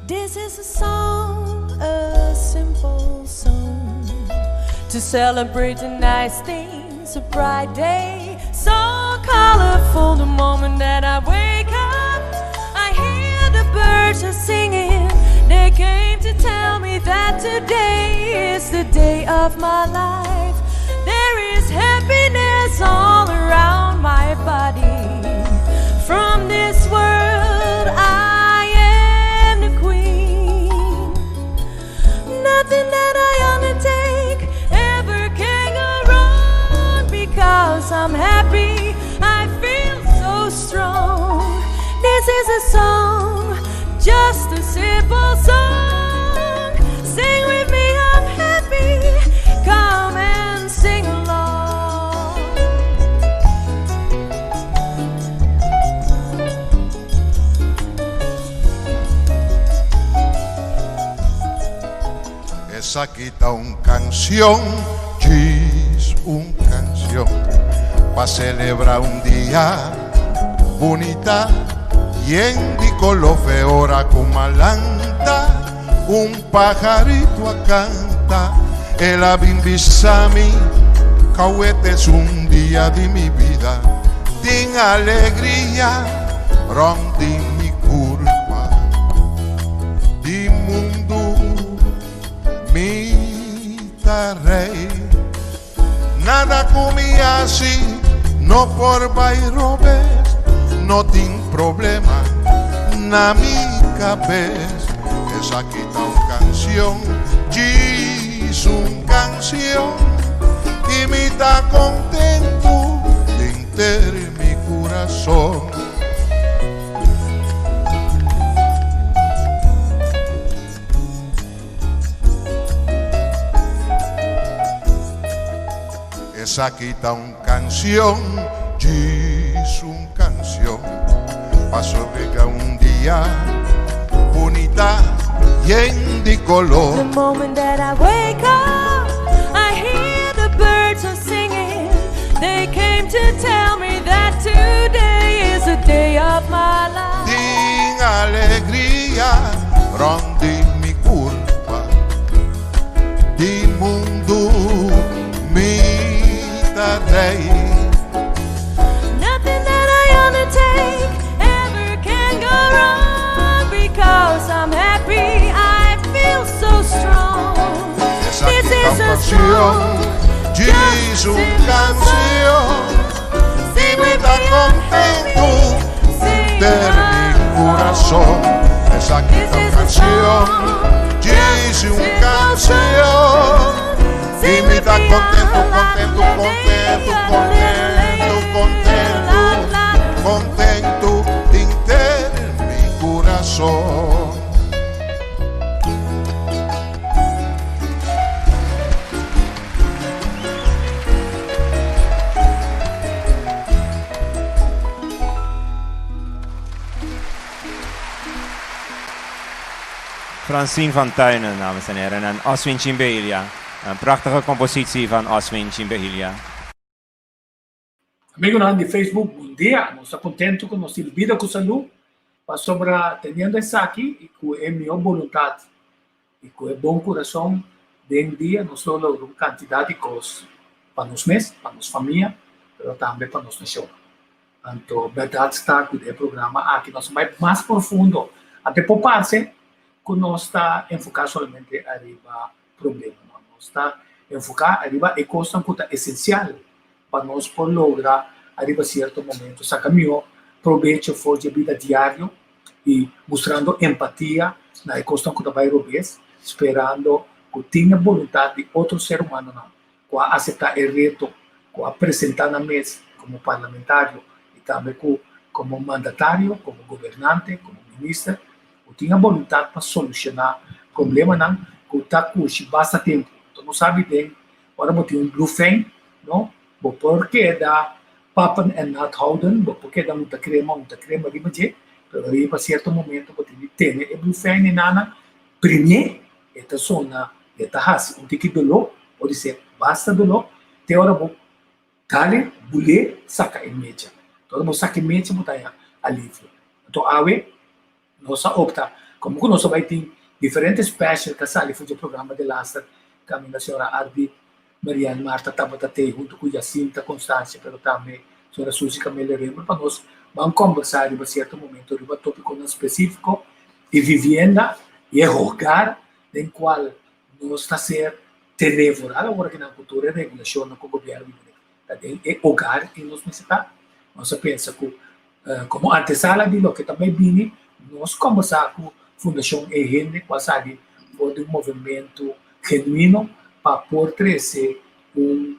This is a song, a simple song To celebrate the nice things, a bright day So colorful the moment that I wake up I hear the birds are singing They came to tell me that today is the day of my life There is happiness all around my body From this world I am the queen Nothing that I undertake ever can go wrong Because I'm happy, I feel so strong This is a song, just a simple song Sing with me, I'm happy, come and sing along Esaki ta un canción, djis un canción, pa celebra un dia bunita, yen di color fe ora cu malanta, un pajarito a canta, el a bin bisa mi, Cauete es un dia di mi bida, tin alegria rond di mi curpa, di mundu mi ta rey. Nada cu mi haci no por bay robes, no tin problema na mi cabes. Esaki ta un cancion, djis un cancion, y mi ta contento denter mi curason. Esaki ta un canción, djis un canción, pa sobrega un dia bunita yen di color. The moment that I wake up, I hear the birds are singing. They came to tell me that today is the day of my life. Tin alegria rond di mi curpa, di mundu mi ta rey. Nothing that I undertake ever can go wrong because I'm happy. I feel so strong. Esaki This ta is un a canción, song, djis just a un simple canción, song. y Sing mi with ta me, I'm contento happy. Sing denter mi curason. along. Esaki This ta un is a canción, song, djis just a un simple canción, song. y Sing mi with ta me, contento, la contento, la contento, la contento, contento, la la. contento denter mi curason. Francine van Tuinen, dames en heren, en Oswin Chimbelia. Een prachtige compositie van Oswin Chimbelia. Amigonan di Facebook, bon dia. Nos ta contento cu nos tin bida cu salud, pasobra teniendo esaki y cu e mihor boluntad y cu e bon curason den dia nos lo logra un cantidad di cos pa nos mes, pa nos famia, pero tambe pa nos nacion. Anto berdad ta cu den e programa aki nos a bai mas profundo, anto e por parce cu nos ta enfoca solamente ariba problemanan, nos ta enfoca ariba e cosnan cu ta esencial pa nos por logra ariba cierto momento saca miho probecho for dje bida diario y mustrando empatia na e cosnan cu ta bay robes, sperando cu tin e boluntad di otro ser humanonan cu a acepta e reto cu a presenta nan mes como parlamentario y tambe cu como mandatario, como gobernante, como minister, cu tin e boluntad pa soluciona problemanan cu ta cushi basta tempo. Enton nos sabi den ora bo tin un blufein, no, bo por keda pappen en nat houden, bo por keda unta crema, unta crema riba dje, pero riba cierto momento bo tin di tene e blufein enana, primié, e ta sona, e ta haci un tiki doló, bo di ser basta doló, te ora bo dale, bulé, saca e mecha. Te ora bo saca e mecha bo ta haña alivio. Anto awe nos a opta Komo ku nos a bai tin diferente special ku a sali for di e programa delaster kaminda señora Ardit Marianne Martha tabata tei huntu ku Jacinta Constancia pero tambe señora Suzy Camelia Rembert pa nos ban kombersá riba sierto momento riba topikonan spesífiko di vivienda i e hogar den kual nos ta ser tené foral awor akinan ku tur e regulashonnan ku gobièrnu di pone ta den e hogar ei nos mester ta. Nos a pensa ku komo antesala di loke ta bai bini nos kombersá ku Fundashon E Hende ku a sali for di un movementu genuino pa por trese un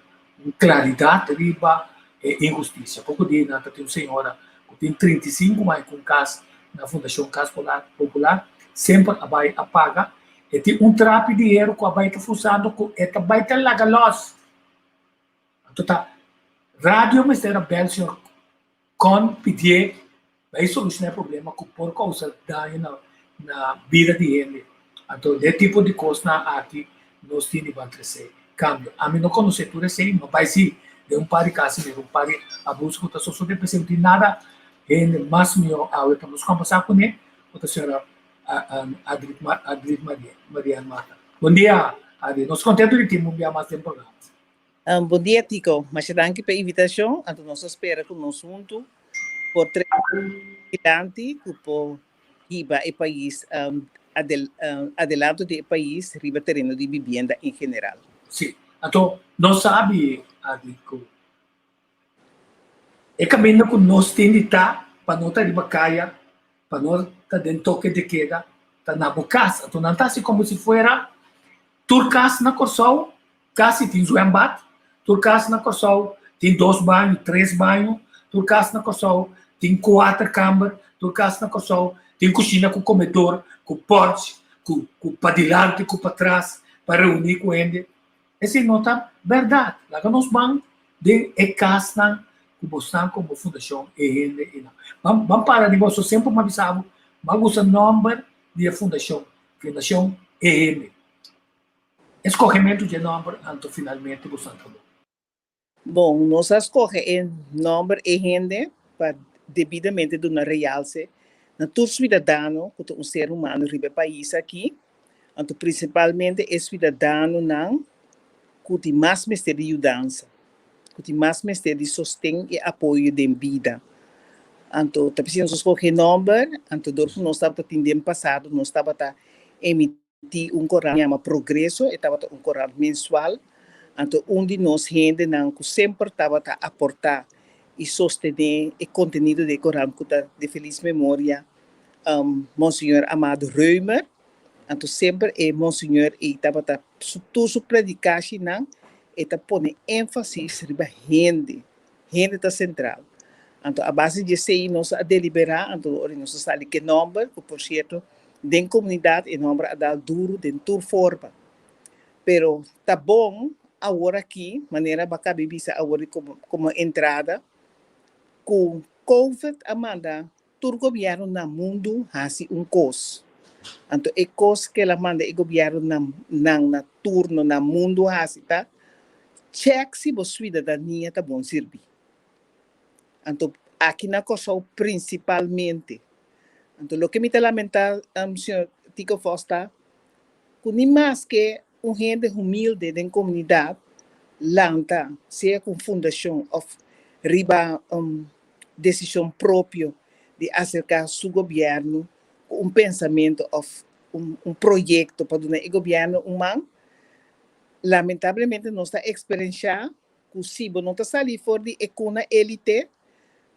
klaridat riba e inhustisia. Poko dia nan ta tin un señora ku tin 35 aña ku un kas na Fundashon Kas Popular semper a bai a paga. E tin un trapi di hero ku a bai ta fusando ku e ta bai ta laga lòs. Anto ta radio mester a bèl señor Con pidié bai solushoná e problema ku por kousa daño na na bida di hende. Anto de tipo di kosnan aki nos tin di ban trese kambio. Ami no konosé tur esei, no bai si den un par di kas mira un par di abuso ku ta sosodé, p'esei no tin nada hende mas mihó awe pa nos kombersá kuné ku ta señora Adrit Adrit Marian Martha. Bon dia Adrit, nos kontentu di tin bo un bia mas den programa. Bon dia Tico, masha danki pa e invitashon, anto nos ta spera ku nos huntu por trese dilanti ku por hiba e pais adelanto di e pais riba tereno di bibienda en general. Si, anto nos sabi Adi ku e kaminda ku nos tin di ta pa no ta riba kaya, pa no ta den toke de keda, ta na bo kas, anto nan ta hasi komo si fuera tur kas na Kòrsou Kasi tin zwembad, tur kas na Kòrsou tin dos baño, tres baño, tur kas na Kòrsou tin kuater kamber, tur kas na Kòrsou tin kushina ku komedor, ku pòrch, ku ku padilanti, ku patras pa reuní ku hende. Esei no ta bèrdat. Laga nos ban den e kasnan ku bosnan komo fundashon e hende einan. Ban ban para di boso semper mi a bisa bo, mi a gusta nòmber di e fundashon, Fundashon E Hende. E skohementu dje nòmber anto finalmente bo santa bo. Bon, nos a skohe e nòmber E Hende pa debidamente duna realse na tur suidadano ku ta un ser humano riba e pais aki, anto prinsipalmente e suidadanonan ku tin mas mester di yudansa, ku tin mas mester di sosten i apoyo den bida. Anto ta p'esei nos a skohe e nòmber, anto dor ku nos tabata tin den pasado nos tabata emiti. Di un korant yama Progreso, e tabata un korant mensual, anto un di nos hendenan ku semper tabata aportá i sostené e kontenido di e korant ku ta di felis memoria, Monseñor Amado Römer, anto semper e monseñor ei tabata su tur su predikashinan e ta pone énfasis riba hende, hende ta sentral. Anto a base di esei nos a deliberá, anto ora nos a sali ku e nòmber, ku por sierto den komunidat e nòmber a dal duru den tur forma. Pero ta bon awor aki, manera bo a kabi bisa awor komo komo entrada, ku Covid a manda tur gobièrnu na mundu hasi un kos. Anto e kos ku el a manda e gobièrnu na nan na turno na mundu hasi ta, chèk si bo suidadania ta bon sirbí. Anto aki na Kòrsou prinsipalmente. Anto loke mi ta lamentá, señor Tico Vos, ta ku ni maske un hende humilde den komunidat lanta, sea ku un fundashon òf riba desishon propio di aserká su gobièrnu ku un pensamentu òf un proyekto pa duna e gobièrnu un man, lamentablemente nos ta eksperenshá ku si bo no ta salí for di e kuna élite,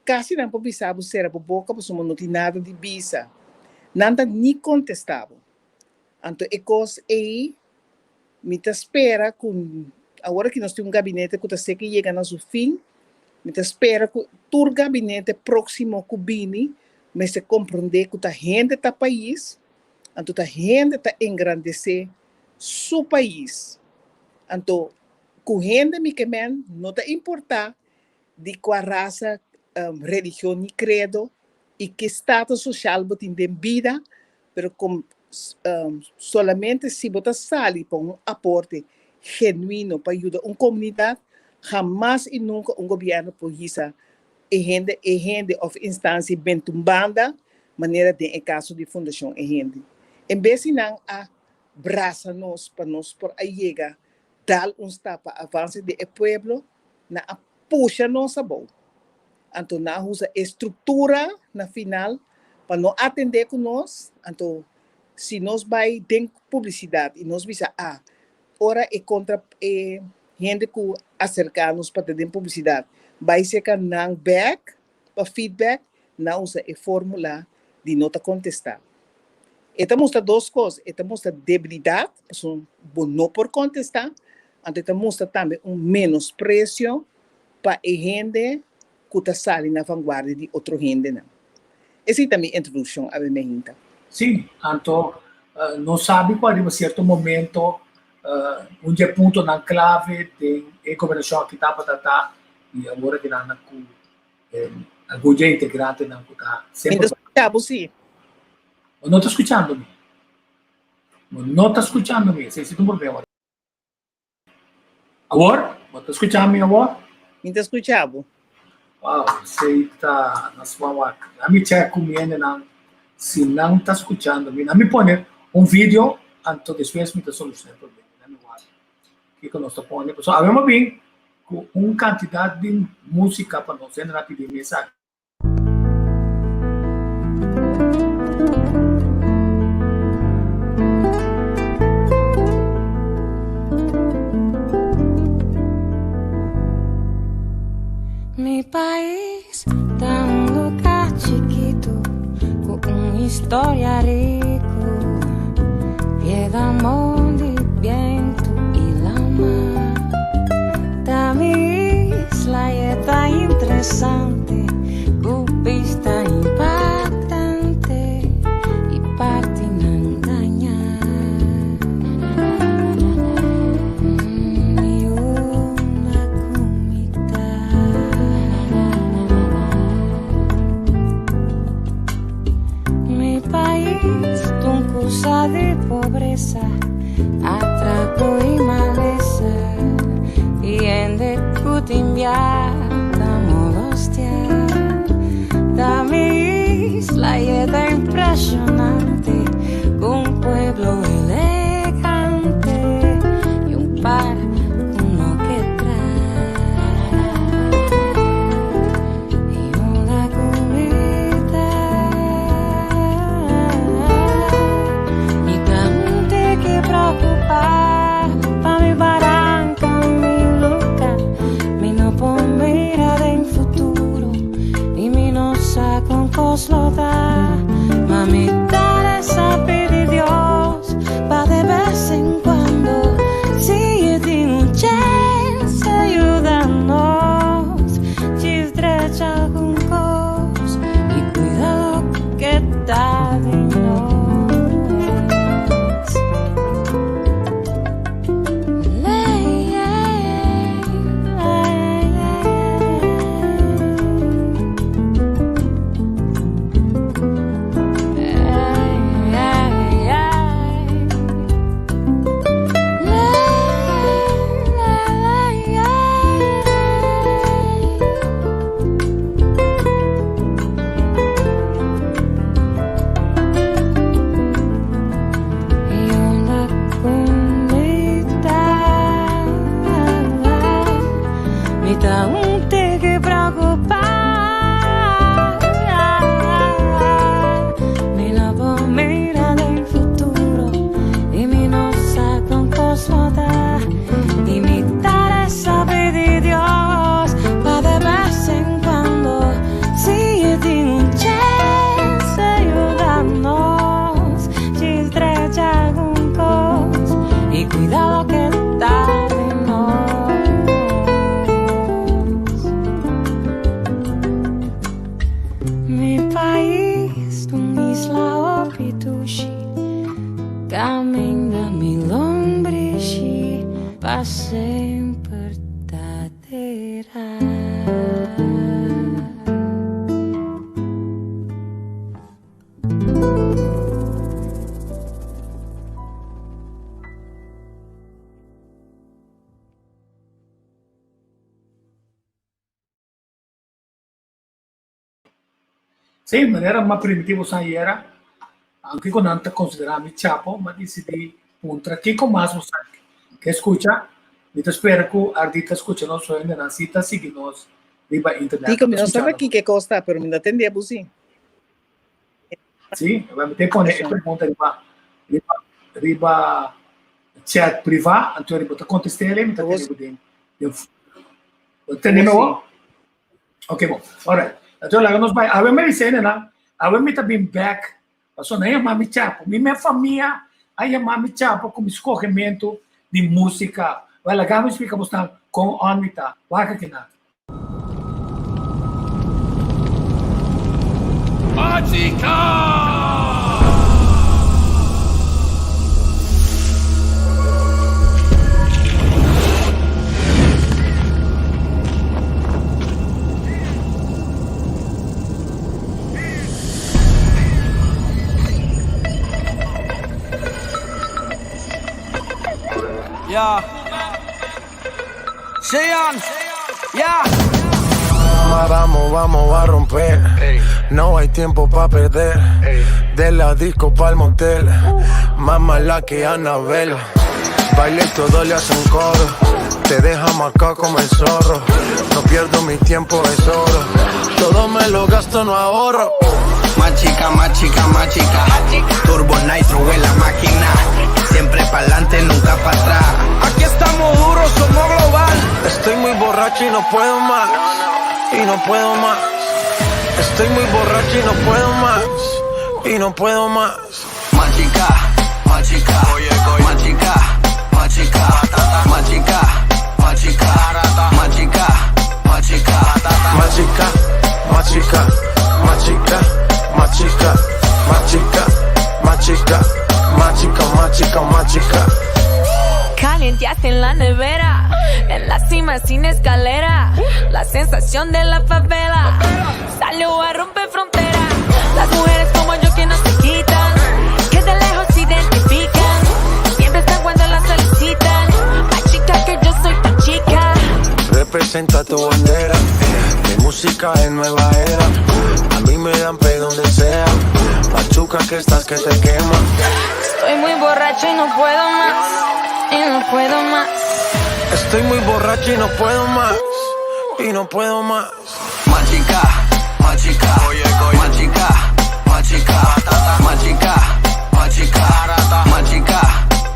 kasi nan por bisa bo sera bo boka pasobra bo no tin nada di bisa. Nan ta ni kontestá bo. Anto e kos ei mi ta spera ku awor aki nos tin un gabinete ku ta seke yega na su fin, mi ta spera ku tur gabinete próksimo ku bini mester komprondé ku ta hende ta pais, anto ta hende ta engrandesé su pais. Anto ku hende mi ke men no ta importá di kua rasa, religion ni kredo i ke status sosial bo tin den bida, pero com solamente si bo ta sali pa un aporte genuino pa yuda un comunidad, hamas y nunca un gobierno por hisa e hende e hende of instancia benta un banda manera den e caso di Fundacion E Hende. En bes di nan a brasa nos pa nos por a yega dal un stap pa avanse di e pueblo, nan a pusha nos abou. Anto nan a usa e struktura na final pa no atendé ku nos, anto si nos bai den publisidat i nos bisa a ora e kontra e hende ku aserká nos pa ta den publisidat bai serka nan bèk pa feedback, nan usa e fórmula di no ta kontestá. E ta mustra dos kos, e ta mustra debilidat, pasobra bo no por kontestá, anto e ta mustra tambe un menospresio pa e hende ku ta sali na vanguardia di otro hendenan. Esei ta mi introdukshon, awe Mehinta. Sí, anto nos sabi ku ariba sierto momento un di e puntonan klave den e gobernashon aki tabata ta i awor aki nan ku algun di e integrantenan ku ta Mi ta skucha bo sí. Bo no ta skuchando mi. Bo no ta skuchando mi, esei si ta un problema. Awor? Bo ta skucha mi awor? Mi ta skucha bo. Wow, esei ta na sma wak. Laat mi check ku mi hendenan si nan ta skuchando mi. Laat mi pone un video, anto despues mi ta solushoná e problema. Laat mi wak kiko nos ta pone. Pasobra awe mi a bin ku un kantidat di músika pa nos hendenan pidi mi esaki. Mi pais ta un lugar chiquito cu un historia rico. Piedra, mondi, viento y la mar. Ta mi isla y ta interesante, cu vista impactante y partinan dañá. Mi una comida. Mi pais ta un cosa di pobreza, atraco y maleza, y hende cu tin bia ta molestia. Ta mi isla y e ta impresionante, cu un pueblo elegante y un par cu no ke traha. Y una comida. Mi ta un tiki preocupa pa mi baranca, mi lugar. Mi no por mira den futuro y mi no sa con cos lo da. Ma mi ta reza pidi Dios pa de vez en cuando si e tin un chance ayuda nos. Djis drecha algun cos y cuida loke ta di nos. Y unda cu mi ta, mi ta un tiki preocupa. Mi no por mira den futuro y mi no sa con cos lo ta. Y mi ta reza pidi Dios pa de vez en cuando si e tin un chance ayuda nos djis drecha algun cos y cuida loke ta di nos. Mi pais ta un isla hopi dushi caminda mi lombrishi pa semper ta dera. Sí, manera mas primitivo san yera. Aunke ku nan ta konsiderá mi chapo, m'a disidí puntra kiko mas bo sa ke skucha. Mi ta spera ku Ardit ta skucha nos so hendenan si ta sigui nos riba internet. Kiko, mi no sabe kiko e kos ta, pero mi ta tende bo si. Si, mi ta pone e pregunta riba riba riba chat privá, anto bo ta kontest'é, mi ta tene bo den den Bo tende mi awor? Ok, bon. Alright. Anto laga nos bai. Awe mi dice nan, awe mi ta bin back. Paso nan yama mi Chapo. Mi me famia a yama mi Chapo ku mi skogementu di músika. Wel, laga mi splika bosnan kon on mi ta. Wak aki nan. Yeah. Sean. Yeah. Vamos, vamos a romper. No hay tiempo pa' perder. De la disco pa'l motel. Más mala que Anabel. Baile todo le hacen coro. Te deja marcado como el zorro. No pierdo mi tiempo, es oro. Todo me lo gasto, no ahorro. Más chica, más chica, más chica. Turbo Nitro en la máquina. Siempre pa'lante, nunca pa' atrás. Aquí estamos duros, somos global. Estoy muy borracho y no puedo más. Y no puedo más. Estoy muy borracho y no puedo más. Y no puedo más. Más chica, más chica, más chica, más chica, más chica, más chica, más chica, más chica, Más chica, más chica, más chica, más chica, más chica, más chica, más chica, más chica, más chica. Calienteaste en la nevera, en la cima sin escalera, la sensación de la favela. Salió a romper frontera, las mujeres como yo que no se quitan, que de lejos se identifican, siempre están cuando las solicitan. Más chica que yo soy tu chica. Representa tu bandera. Mi música es nueva era. A mí me dan pe donde sea. Machuca que estás que te quema. Estoy muy borracho y no puedo más, y no puedo más. Estoy muy borracho y no puedo más. Y no puedo más. Más chica, más chica, más chica, más chica, más chica, más chica, más chica,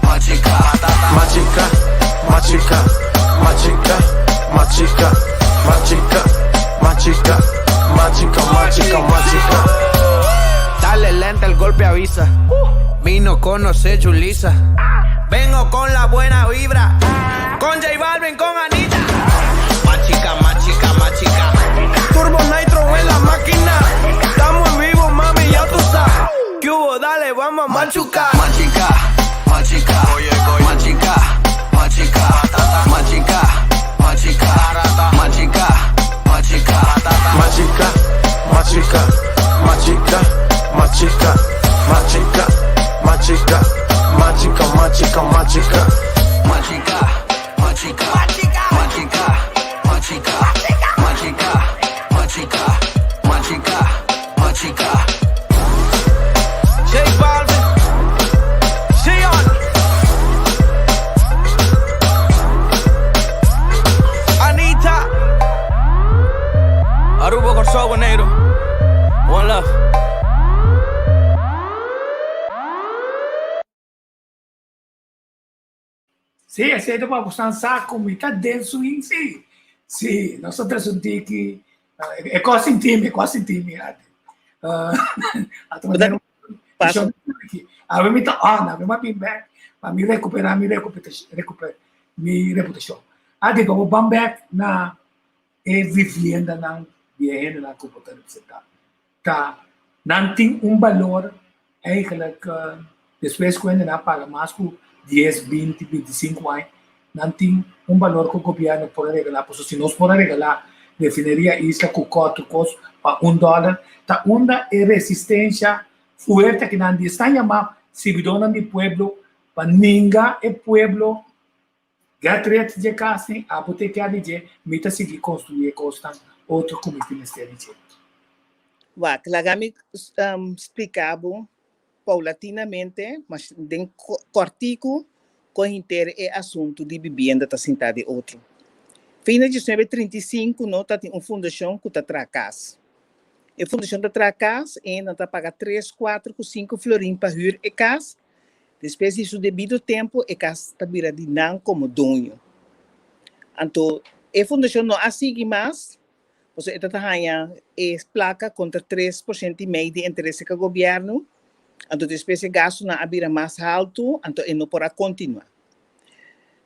más chica, Más chica, más chica, más chica, más chica, más chica, más chica, más chica, más chica, más chica. Dale lenta, el golpe avisa. Vino conoce Julisa. Vengo con la buena vibra. Con J Balvin, con Anita. Más chica, más chica, más chica. Turbo Nitro en la máquina. Estamos en vivo, mami, ya tú sabes. ¿Qué hubo? Dale, vamos a machucar. Más chica, más chica, más chica, más chica, más chica, más chica, más chica, más chica, Más chica, más chica, más chica, más chica, más chica, más chica, más chica, más chica, más chica. Más chica, más chica, más chica, más chica, más chica, más chica, más chica, más chica. J Balvin, Sion, Anita, Aruba Kòrsou Boneiru, One Love. Sí, esei ta pa bosan sa ku mi ta den swing sí. Sí, nos ta trese un tiki, e kos sinti mi, e kos sinti mi ati. Ata manera un Pasa. Awe mi ta on, awe mi a bin bek pa mi rekupera mi mi reputashon. Ati pa bo ban bek na e viviendanan di e hendenan ku bo ta representá. Ta nan tin un balor eigenlijk despues ku hendenan a paga mas ku dies, binti, bintisinku aña, nan tin un balor ku gobièrnu por a regalá. Pasobra si nos por a regalá refineria Isla ku kòt kos pa un dòler, ta unda e resistensha fuerte ku nan di esnan yamá sirbidónan di pueblo pa ninga e pueblo get rid dje kas ni abo te kèr di dje, mi ta sigui konstruí e kosnan otro ku mi tin mester di dje. Wak, laga mi splika bo. paulatinamente, mas den kòrtiku, kon henter e asuntu di bibienda ta sintá den otro. Fin di 1935 no tatin un fundashon ku ta traha kas. E fundashon ta traha kas i nan ta paga tres, kuater ku sinku florin pa hür e kas. Despues di su debido tempu e kas ta bira di nan komo doño. Anto e fundashon no a sigui mas, pasobra e ta ta haña e plaka kontra 3% i mei di interes ka gobièrnu. Anto despues e gastunan a bira mas haltu, anto e no por a kontinuá.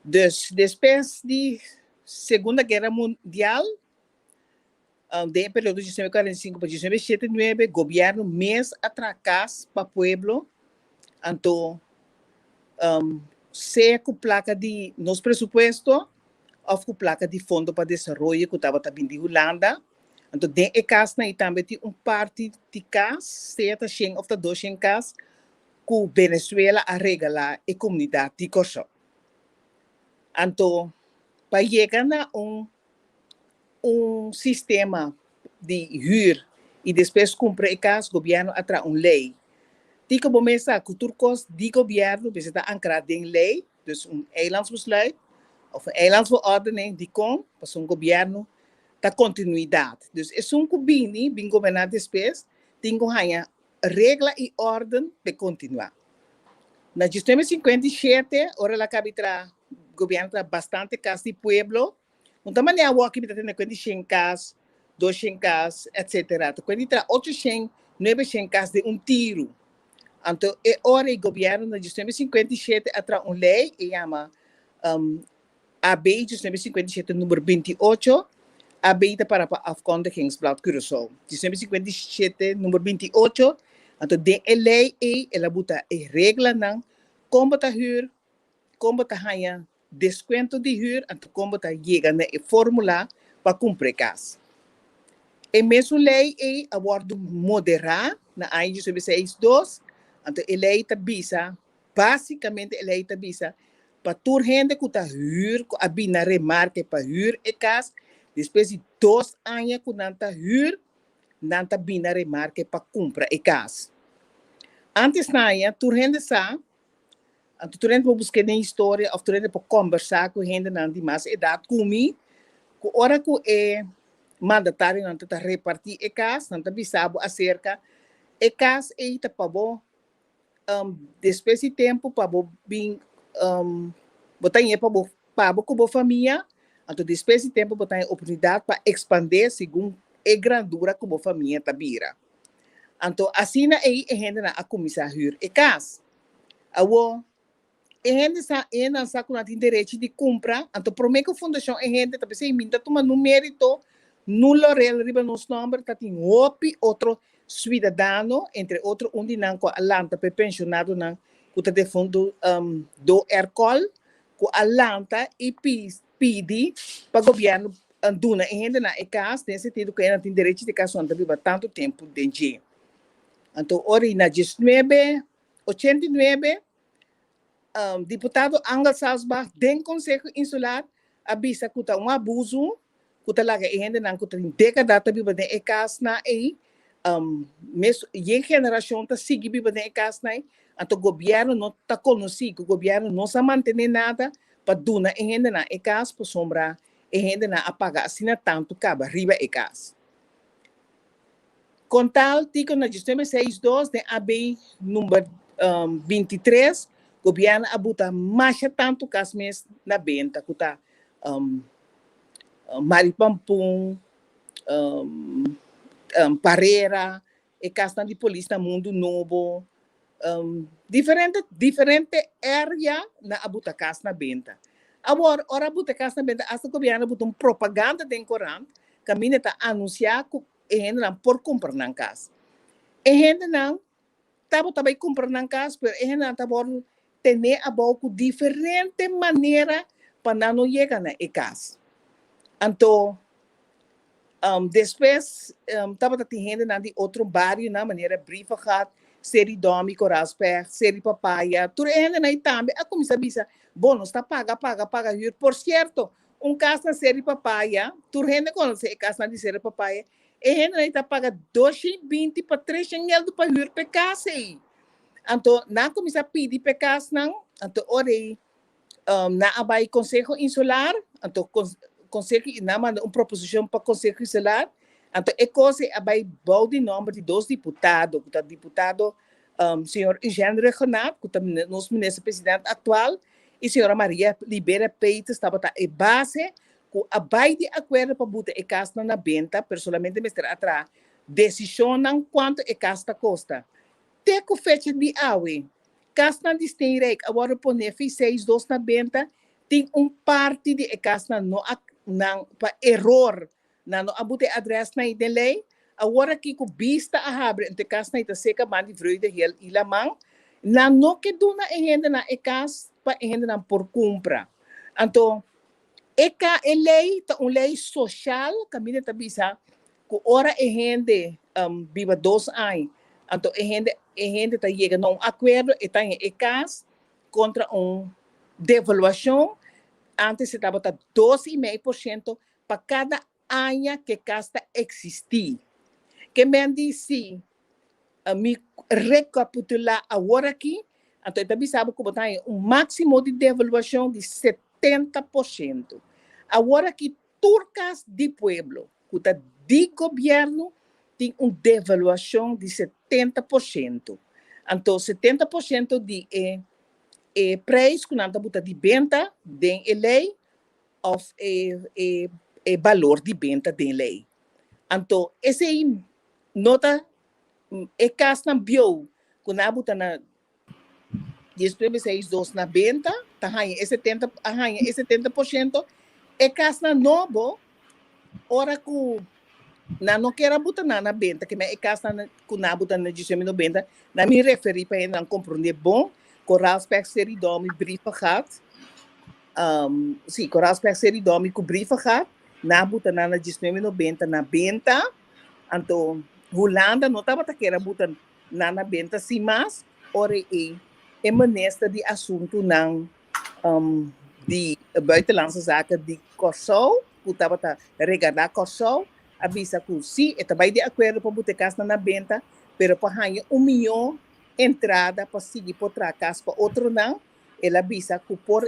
Dus despues di Segunda Guera Mundial, den e periodo 1945 pa 1979, gobièrnu mes a traha kas pa pueblo, anto sea ku plaka di nos presupuesto òf ku plaka di Fondo pa Desaroyo ku tabata bin di Hulanda. Anto den e kasnan ei tambe tin un parti di kas, sea ta shen òf ta 200 kas, ku Venezuela a regalá e komunidat di Kòrsou. Anto pa yega na un sistema di hür i despues kumpra e kas, gobièrnu a traha un lei. Tiko bo mes sa ku tur kos di gobièrnu mester ta ankrá den lei, dus un eilandsbesluit òf un eilandsverordening. Dikon? Pasobra un gobièrnu ta kontinuidat. Dus esun ku bini bin goberná despues tin ku haña regla i órden p'e kontinuá. Na 1957 ora el a kabi traha, gobièrnu a traha bastante kas di pueblo. No ta manera awor ki mi ta tene kuenta di shen kas, 200 kas, etsetera. Ta kuenta di traha 800, 900 kas den un tiru. Anto e ora e gobièrnu na 1957 a traha un lei, e yama AB 1957 number 28, AB ta para pa Afkondigingsblad Curaçao. 1957 number 28, anto den e lei ei el a buta e reglanan kon bo ta hür, kon bo ta haña deskuento di hür, anto kon bo ta yega na e fórmula pa kumpra e kas. E mesun lei ei a wòrdu moderá na aña 1962, anto e lei ta bisa, básikamente e lei ta bisa pa tur hende ku ta hür, ku a bin na remarke pa hür e kas, despues di 2 aña ku nan ta hür, nan ta bin na remarke pa kumpra e kas. Antes na aña, tur hende sa, anto tur hende por buska den historia òf tur hende por kombersá ku hendenan di mas edat ku mi, ku ora ku e mandatarionan ta repartí e kas, nan ta bisa bo aserka e kas ei ta pa bo despues di tempu pa bo bin bo ta ñe pa bo ku bo famia, anto despues di tempu bo ta haña oportunidat pa ekspandé segun e grandura ku bo famia ta bira. Anto asina ei e hendenan a kuminsá hür e kas. Awor, e hende sa, e hendenan sa ku nan tin derechi di kumpra, anto promé ku fundashon e hende ta bisa, mi ta tuma nun mérito, nun lorel riba nos nòmber, ta tin hopi otro suidadano, entre otro un di nan ku a lanta pa e penshonadonan ku ta defuntu do Ercol, ku a lanta i pidi pa gobièrnu duna e hendenan e kas, den sentido ku e nan tin derechi di kas, nan ta biba tantu tempu den dje. Anto ora i na 1989, diputado Angel Salsbach den Konseho Insular a bisa ku ta un abuso ku ta laga e hendenan ku tin dékada ta biba den e kasnan ei, mes yen generashon ta sigui biba den e kasnan ei, anto gobièrnu no ta konosí ku gobièrnu no sa mantené nada pa duna e hendenan e kas pasobra e hendenan a paga asina tantu kaba riba e kas. Kon tal tiko na 1962 den AB number 23 gobièrnu a buta masha tantu kas mes na benta ku ta Mari Pampun, Parera, e kasnan di polis na Mundu Nobo, diferente diferente area nan a buta kas na benta. Awor ora a buta kas na benta asta gobièrnu a buta un propaganda den korant kaminda ta anunsiá ku e hendenan por kumpra nan kas. E hendenan tabata bai kumpra nan kas, pero e hendenan ta wòrdu tené abou ku diferente manera pa nan no yega na e kas. Anto despues tabata tin hendenan di otro barionan manera Brievengat, Seri Domi, Koraalspecht, Seri Papaya, tur e hendenan ei tambe a kuminsá bisa, bo nos ta paga, paga, paga hür. Por sierto, un kas na Seri Papaya, tur hende konosé e kasnan di Seri Papaya, e hendenan ei ta paga 220 pa 300 gèldu pa hür pa e kas ei. Anto nan a kuminsá pidi pa e kasnan, anto ora ei nan a bai Konseho Insular, anto Konseho nan a manda un proposishon pa Konseho Insular, anto e kos ei a bai bou di nòmber di dos diputado, ku ta diputado señor Eugène Rhuggenaath, ku ta nos minister presidente aktual, i señora Maria Liberia Peters tabata e base ku a bai di akuerdo pa buta e kasnan na benta, pero solamente mester a traha desishonnan kuantu e kas ta kosta. Te ku fecha di awe, kasnan di Steenrijk a wòrdu poné fi seis dos na benta, tin un parti di e kasnan no a nan pa eror nan no a buta e adrèsnan ei den lei. Awor aki ku bista a habri ento e kasnan ei ta seka ban di Vreugdehill i Laman, nan no ke duna e hendenan e kas pa e hendenan por kumpra. Anto e ka e lei ta un lei soshal kaminda ta bisa ku ora e hende biba dos aña, anto e hende e hende ta yega na un akuerdo, e ta haña e kas kontra un devaluashon, antes e tabata dos i mei por shento pa kada aña ku e kas ta eksistí. Ke men di si mi rekapitulá awor aki, anto e ta bisa bo ku bo ta haña un máksimo di devaluashon di 70%. Awor aki Tur kas di pueblo ku ta di gobièrnu tin un devaluashon di 70%. Anto 70% di e e preis ku nan ta buta di benta den e lei òf e e e balor di benta den lei. Anto esei no ta e kasnan bieu ku nan a buta na Despues seis dos na benta, ta haña e 70, a haña e 70%. E kasnan nobo, ora ku nan no kier a buta nan na benta, ke men e kasnan ku nan a buta na diesnuebe nobenta, nan mi referí pa hendenan komprondé bon, Koraalspecht Seri Domi Brievengat, um, sí, Koraalspecht Seri Domi ku Brievengat, nan a buta nan na diesnuebe nobenta na benta, anto Hulanda no tabata kier a buta Nan a benta sin mas ora ei e minister di asuntunan di Buitenlandse Zaken di Kòrsou, ku tabata regardá Kòrsou, a bisa ku sí, e ta bai di akuerdo pa buta e kasnan na benta, pero pa haña un mihó entrada pa sigui por traha kas pa otronan, el a bisa ku por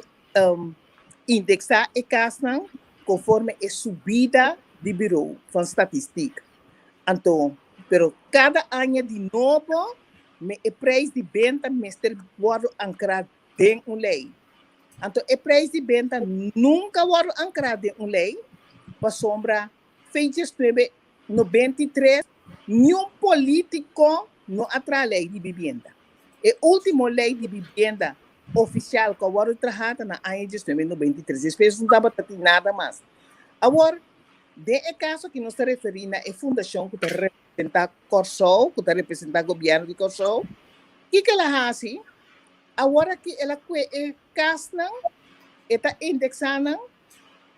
indeksá e kasnan konforme e subida di Bureau van Statistiek. Anto, pero kada aña di nobo me e prijs di benta mester wòrdu ankrá den un lei. Anto e prijs di benta nunka wòrdu ankrá den un lei pasobra fecha nuebe 93 niun polítiko no a traha lei di bibienda. E último lei di bibienda ofisial ku a wòrdu trahá ta na aña 1993. Despues no tabata tin nada mas. Awor, Den e kaso aki nos ta referí na e fundashon ku ta representá Kòrsou, ku ta representá gobièrnu di Kòrsou. Kiko el a hasi? Awor aki el a kue e kasnan, e ta indeksá nan.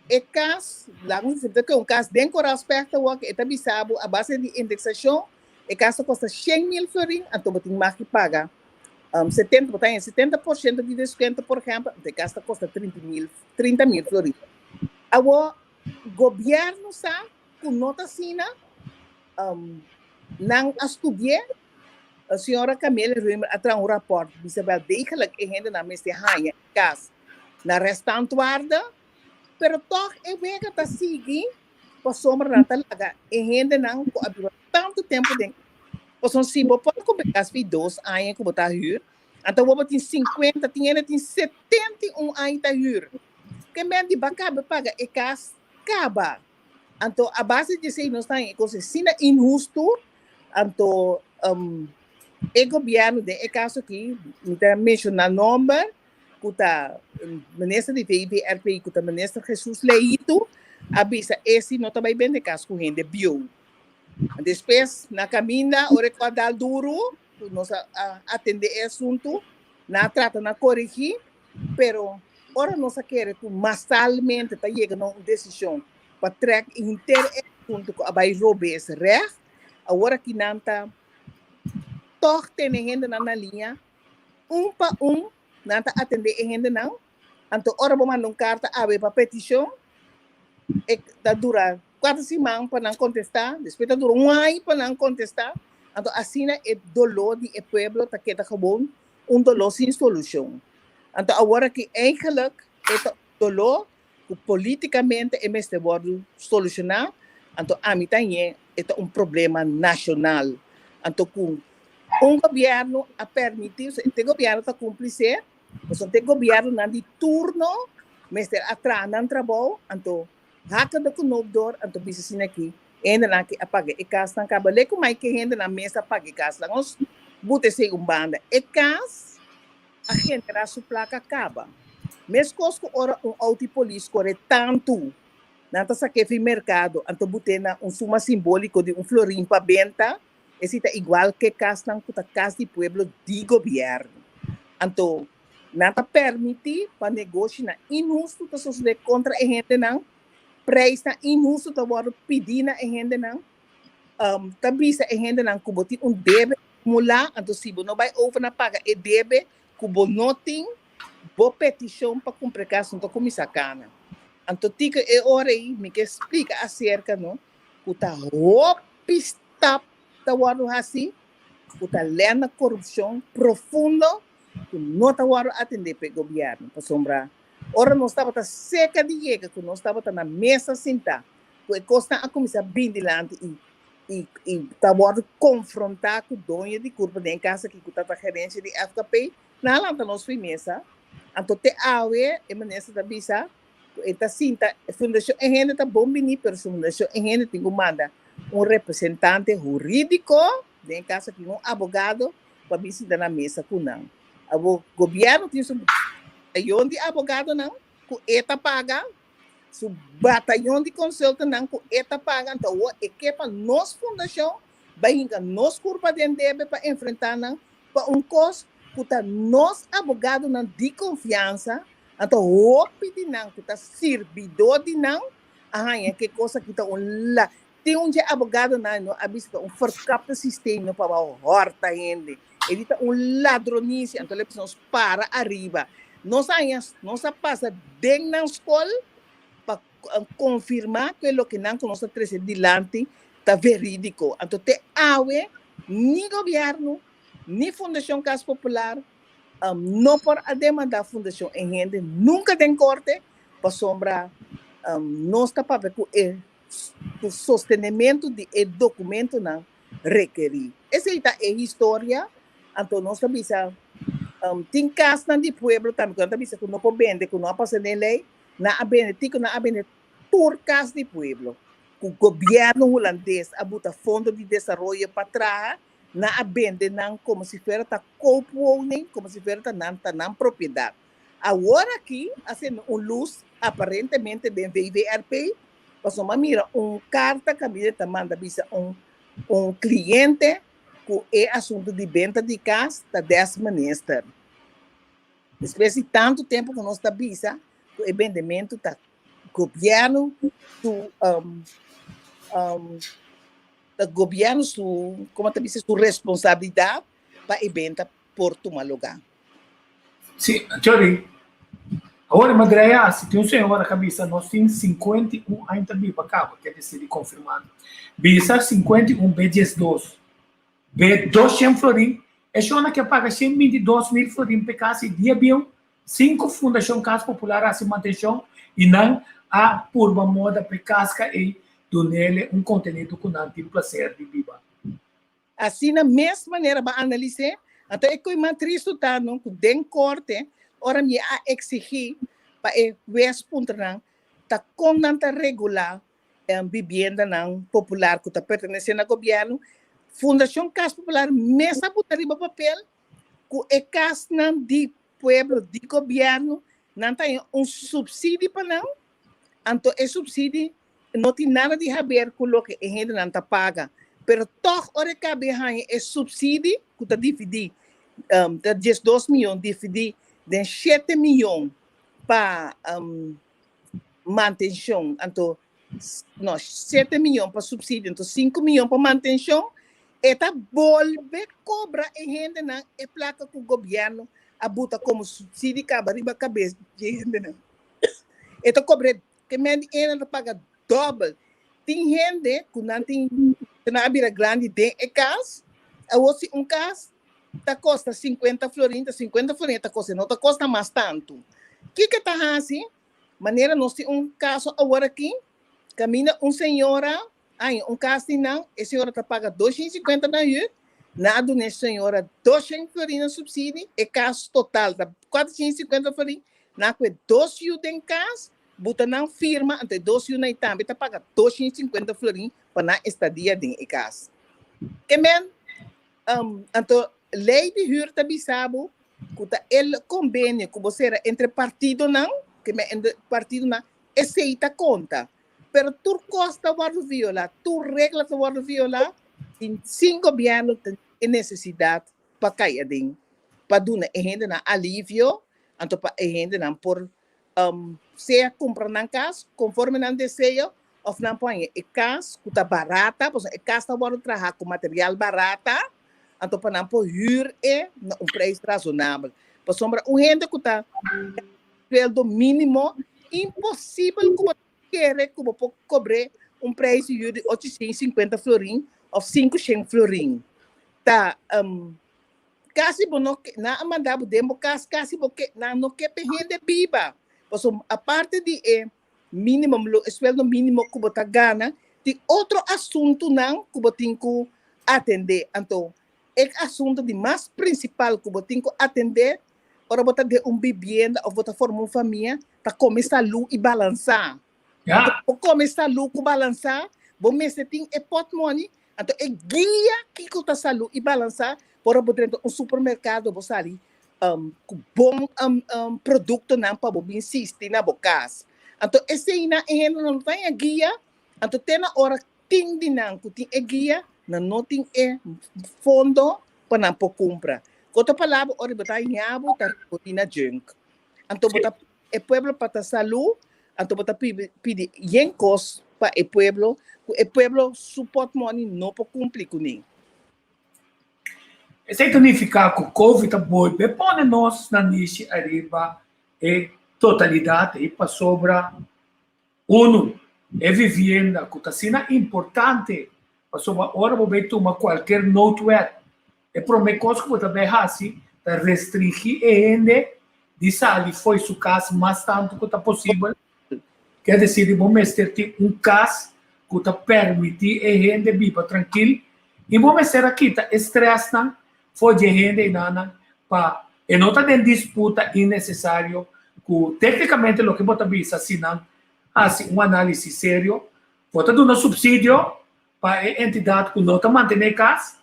E kas, laga nos bisa, ta kue un kas den Koraalspecht awor ku e ta bisa bo a base di indeksashon e kas ta kosta 100,000 florin, anto bo tin mag di paga 70, bo ta haña 70% di deskuento, por ehèmpel, anto e kas ta kosta 30,000, 30,000 florin. Awor, Gobierno sa cu no ta asina, nan a studi'é, señora Camelia Römer a traha un rapport bisa wel degelijk e hendenan mester haña e cas na restantwaarde, pero toch e wega ta sigui pasobra nan ta laga e hendenan cu a biba tanto tempo den pasobra si bo por cumpra cas fi 2 aña cu bo ta huur, anto awor bo tin 50, tin hende tin 71 aña ta huur. Ke men di ba kabe paga e kas kaba. Anto a base di esei nos ta haña e kos asina inhustu, anto um, e gobièrnu den e kaso aki, mi ta menshoná nòmber, ku ta minister di VVRP, ku ta minister Jesus Leito, a bisa esi no ta bai bende kas ku hende bieu. Despues na kaminda ora ku a dal duru, ku nos a atendé e asuntu, nan a trata na korigí, Pero ora nos a kere ku masalmente ta yega na un desishon pa trèk henter e asuntu ku a bai robes règt, awor aki nan ta tòg tene hendenan na liña, un pa un nan ta atendé e hendenan. Anto ora bo manda un karta awe pa petishon, e ta dura kuater siman pa nan kontestá, despues ta dura un aña pa nan kontestá. Anto asina e doló di e pueblo ta keda gewoon un doló sin solushon. Anto awor aki eigenlijk e ta un doló ku polítikamente e mester wòrdu solushoná, anto ami ta ñe e ta un problema nashonal. Anto ku un gobièrnu a permití, osea te gobièrnu ta kumplisé, pasobra te gobièrnunan di turno mester a traha nan trabou, anto haka de knoop door, anto bisa asina aki e hendenan aki a paga e kasnan kaba. Lei ku mai ke hendenan mes a paga e kas, laga nos buta esei un banda. E kas a generá su plaka kaba. Meskos ku ora un outo di polis kore tantu, nan ta sak'é fi merkado, anto but'é na un suma simbóliko di un florin pa benta, esei ta igual ku e kasnan ku ta kas di pueblo di gobièrnu. Anto nan ta permití pa negoshinan inhustu ta sosodé kontra e hendenan, preisnan inhustu ta wòrdu pidí na e hendenan. Ta bisa e hendenan ku bo tin un debe akumulá, anto si bo no bai over na paga e debe ku bo no tin, bo petishon pa kumpra e kas no ta kuminsá kana. Anto tiko e ora ei mi ke splika aserka no ku ta hopi stap ta wòrdu hasi ku ta lèn na korupshon profundo ku no ta wòrdu atendé pa e gobièrnu pasobra ora nos tabata seka di yega ku nos tabata na mesa sintá ku e kosnan a kuminsá bin dilanti i i i ta wòrdu konfrontá ku doño di kurpa den kas aki ku ta ta gerensia di FKP, nan a lanta nos for mesa. Anto te awe e minister ta bisa ku e ta sinta e fundashon e hende ta bon bini pero su fundashon e hende tin ku manda un representante hurídiko den e kas aki un abogado pa bin sinta na mesa ku nan. Abo gobièrnu tin su batayon di abogadonan ku e ta paga Su batayon di consultannan cu e ta paga anto awor e ke pa nos fundacion bay hinca nos curpa den debe pa enfrenta nan pa un cos cu ta nos abogadonan di confiansa anto hopi di nan cu ta sirbidor di nan a haya ke cos aki ta un la tin un dje abogadonan no a bisa ta un verkapte systeem no pa bao horta hende e di ta un ladronicia anto le bisa nos para ariba nos a haña nos a pasa den nan skol pa konfirmá ku e loke nan ku nos a trese dilanti ta verídiko anto te awe ni gobièrnu ni Fundashon Kas Popular no por a demandá Fundashon e hende nunka den korte pasobra nos ta papia ku e sostenementu di e dokumentonan rekerí. Esei ta e historia, anto nos ta bisa tin kasnan di pueblo tambe ku nan ta bisa ku no por bende, ku no a pasa den lei, nan a bende, tin ku nan a bende tur kas di pueblo ku gobièrnu hulandes a buta fondo di desaroyo pa traha, nan a bende nan komo si fuera ta koopwoning, komo si fuera ta nan ta nan propiedat. Awor aki a sende un lus aparentemente den VVRP Pasobra mi a mira un karta kaminda ta manda bisa un un kliente ku e asuntu di benta di kas ta des minister. Despues di tantu tempu ku nos ta bisa ku e bendementu ta gobièrnu su ta gobièrnu su komo ta bisa su responsabilidat pa e benta por tuma lugá. Sí, Chori, awor e madreia si tin un señora ka bisa nos tin 51 aña ta biba kaba, ke desidi konfirmando. Bisa 51 be 12, be 200 florin, e shona ke paga 122 mil florin p'e kas i dia bieu, sin ku Fundashon Kas Popular a hasi mantenshon i nan a purba moda p'e kas ka ei dunele un kontenido ku nan tin plaser di biba. Asina mes manera bo a analis'é, anto e koe mas tristu ta no ku den korte ora mi a eksigí pa e wes puntra nan ta kon nan ta regulá bibiendanan popular ku ta pertenesé na gobièrnu, Fundashon Kas Popular mes a buta riba papel ku e kasnan di pueblo di gobièrnu nan ta haña un supsidi pa nan, anto e supsidi No tin nada di haber ku loke e hendenan ta paga, pero tòg ora e kabe haña e supsidi ku ta dividí, ta 12 mion dividí den shete mion pa mantenshon, anto no, shete mion pa supsidio, anto sinku mion pa mantenshon, e ta bolbe kobra e hendenan e plaka ku gobièrnu a buta komo supsidi kaba riba kabes di e hendenan. E ta kobra Ke men di ena ta paga dòbel. Tin hende ku nan tin nan a bira grandi den e kas, Awor si un kas ta kosta 50 florin, ta 50 florin ta kosta, no ta kosta mas tantu. Kiko ta hasi? Manera nos tin un kaso awor aki, kaminda un señora haña un kas di nan, e señora ta paga 250 na huur, nan a duna e señora 200 florin na subsidie, e kas total ta 450 florin, nan a kue dos yu den kas, buta nan firma, anto e dos yunan ei tambe ta paga 250 florin pa nan estadia den e kas. Ke men, anto lei di huur ta bisa bo ku ta e kombenio ku bo sera entre partidonan, ke men entre partidonan, esei ta konta. Pero tur kos ta wòrdu violá, tur regla ta wòrdu violá, sin sin gobièrnu tin e nesesidat pa kai aden, pa duna e hendenan alivio, anto pa e hendenan por sea kumpra nan kas konforme nan deseo òf nan por haña e kas ku ta barata, pasobra e kas ta wòrdu traha ku material barata, anto pa nan por hür e na un preis rasonabel. Pasobra un hende ku ta sueldo mínimo, imposibel ku bo kere ku bo por kobr'é un preis di hür di 850 florin òf 500 florin. Ta Kasi bo no ke, nan a manda bo den bo kas, kasi bo ke, nan no ke pe hende biba. Pasobra aparte di e minimum, lo e sueldo minimo ku bo ta gana, tin otro asuntunan ku bo tin ku atendé. Anto, e asuntu di mas prinsipal ku bo tin ku atendé ora bo ta den un bibienda òf bo ta forma un famia, ta kome salú i balansá. Anto, bo kome salú ku balansá, bo mester tin e pòtmòni. Anto e guia kiko ta salú i balansá por ora bo drenta un supermerkado bo sali ku bon produktonan pa bo bin sisti na bo kas. Anto eseinan e hendenan no ta haña guia, anto te na ora tin di nan ku tin e guia nan no tin e fondo pa nan por kumpra. Ku otro palabra ora bo ta haña bo ta ripoti na junk. Anto bo ta e pueblo pa ta salú, anto bo ta pidi yen kos pa e pueblo ku e pueblo su pòtmòni no por kumpli kuné. Esei ta nifiká ku Covid ta bolbe pone nos na nishi ariba e totalidat ei pasobra unu, e vivienda ku ta asina importante pasobra ora bo bai tuma kualker noodwet E promé kos ku bo ta bai hasi ta restringí e hende di sali fo'i su kas mas tantu ku ta posibel. Ker desir di bo mester tin un kas ku ta permití e hende biba trankil i bo mester a kita e strèsnan for di e hende einanan pa e no ta den disputa innesesario ku téknikamente loke bo ta bisa si nan hasi un análisis serio bo ta duna supsidio pa e entidat ku no ta mantené kas.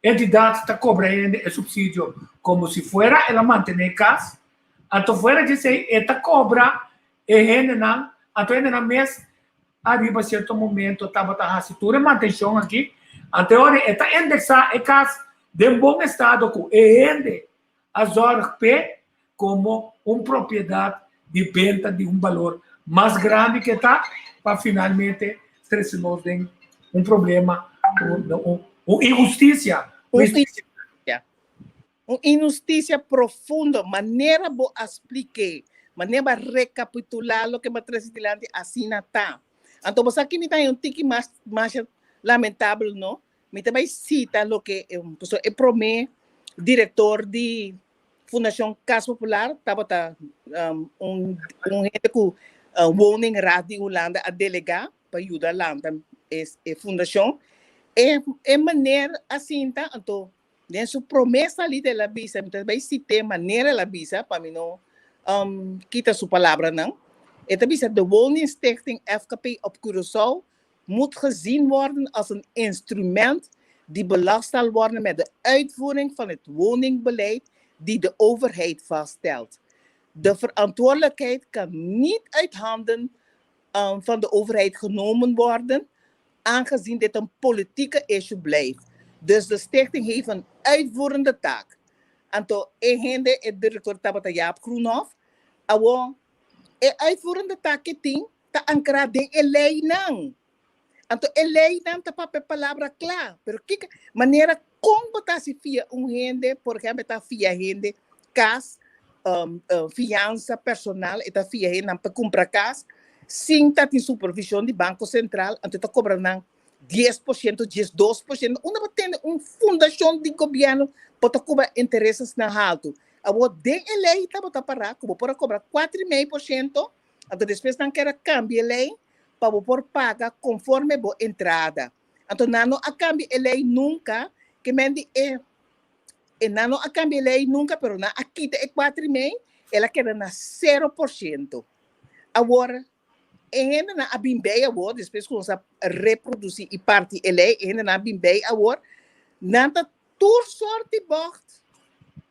Entidat ta kobra hende e supsidio komo si fuera el a mantené e kas, anto fuera di esei e ta kobra e hendenan, anto e hendenan mes ariba sierto momento tabata hasi tur e mantenshon aki, anto e ora e ta indeksá e kas den bon estado ku e hende a zòrg p'e komo un propiedat di benta di un balor mas grandi ke ta pa finalmente trese nos den un problema, un inhustisia. Un inhustisia profundo, manera bo a splik'é, manera bo a rekapitulá loke bo a trese dilanti, asina ta. Anto bo sa ki mi ta haña un tiki mas masha lamentabel no? Mi ta bai sita loke pasobra e promé direktor di Fundashon Kas Popular tabata un un hende ku Woningraad di Hulanda a delegá pa yuda lanta e fundashon. E e meneer a sinta anto den su promé salida el a bisa, mi ta bai sit'é manera el a bisa pa mi no kita su palabranan. E ta bisa, De Woningstichting FKP op Curaçao moet gezien worden als een instrument die belast zal worden met de uitvoering van het woningbeleid die de overheid vaststelt. De verantwoordelijkheid kan niet uit handen um, van de overheid genomen worden, aangezien dit een politieke issue blijft. Dus de stichting heeft een uitvoerende taak. Anto, e hende, e directeur tabata Jaap Groenhof, awo, e uitvoerende taak que tin, ta ankrá den e leinan. Anto e leinan ta papia palabra kla, pero kiko manera kon bo ta hasi fia un hende, por ehempel ta fia hende kas, fiansa personal, e ta fia hendenan pa kumpra kas sin ta tin supervishon di Banko Sentral, anto e ta kobra nan. 10%, 12%, unda bo tende un fundashon di gobièrnu bo ta kobra interes asina haltu? Awor den e lei tabata pará ku bo por a kobra 4,5%, anto despues nan ker a kambia e lei pa bo por paga konforme bo entrada. Anto nan no a kambia e lei nunka, ke men di e e nan no a kambia e lei nunka, pero nan a kita e 4,5, el a keda na 0%. Awor E hendenan a bin bei awor, despues ku nos a reprodusí i parti e lei, e hendenan a bin bei awor, nan ta tur sort di bògt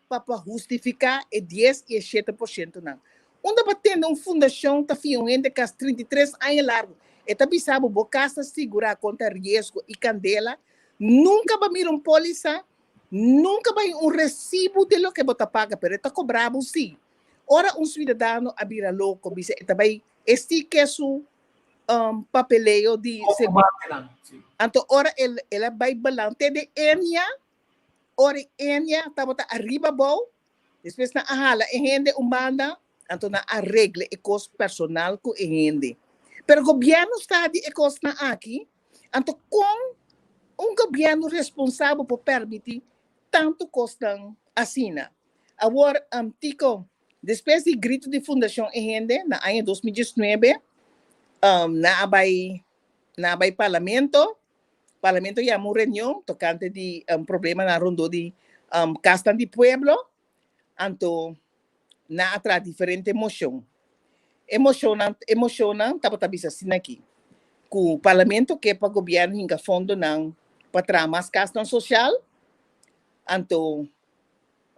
pa pa hustifiká e dies i e 7%nan. Unda bo tende un fundashon ta fia un hende kas 33 aña largu, e ta bisa bo bo kas ta sigurá kontra riesgo i kandela, nunka bo a mira un pólisa, nunka bo a haña un resibu di loke bo ta paga, pero e ta kobra bo sí. Ora un suidadano a bira loko, bisa e ta bai e si ke su um, papeleo di seguro. Anto ora el, el a bai belang te de Enia, ora Enia tabata arriba bou, despues nan a hala e hende un banda, anto nan a regle e kos personal ku e hende. Pero gobierno sta di e kosnan aki, anto kon un gobierno responsabel por permiti tantu kosnan asina? Awor, Tico, despues di grito di Fundashon E Hende na aña 2019, nan a bai nan a bai Parlamento. Parlamento yama un reunion tokante di problemanan rondó di kasnan di pueblo. Anto nan a traha diferente moshon. E moshonnan e moshonnan tabata bisa asina aki, ku Parlamento ke pa gobièrnu hinka fondonan pa traha mas kasnan sosial. Anto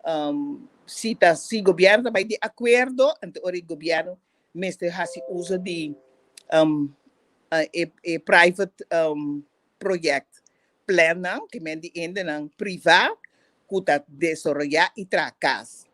um, si ta si gobierno ta bai di acuerdo, anto ora e gobierno mester hasi uso di um, e, e private um, project plannan, ke men di hendenan priva ku ta desaroyá i traha kas.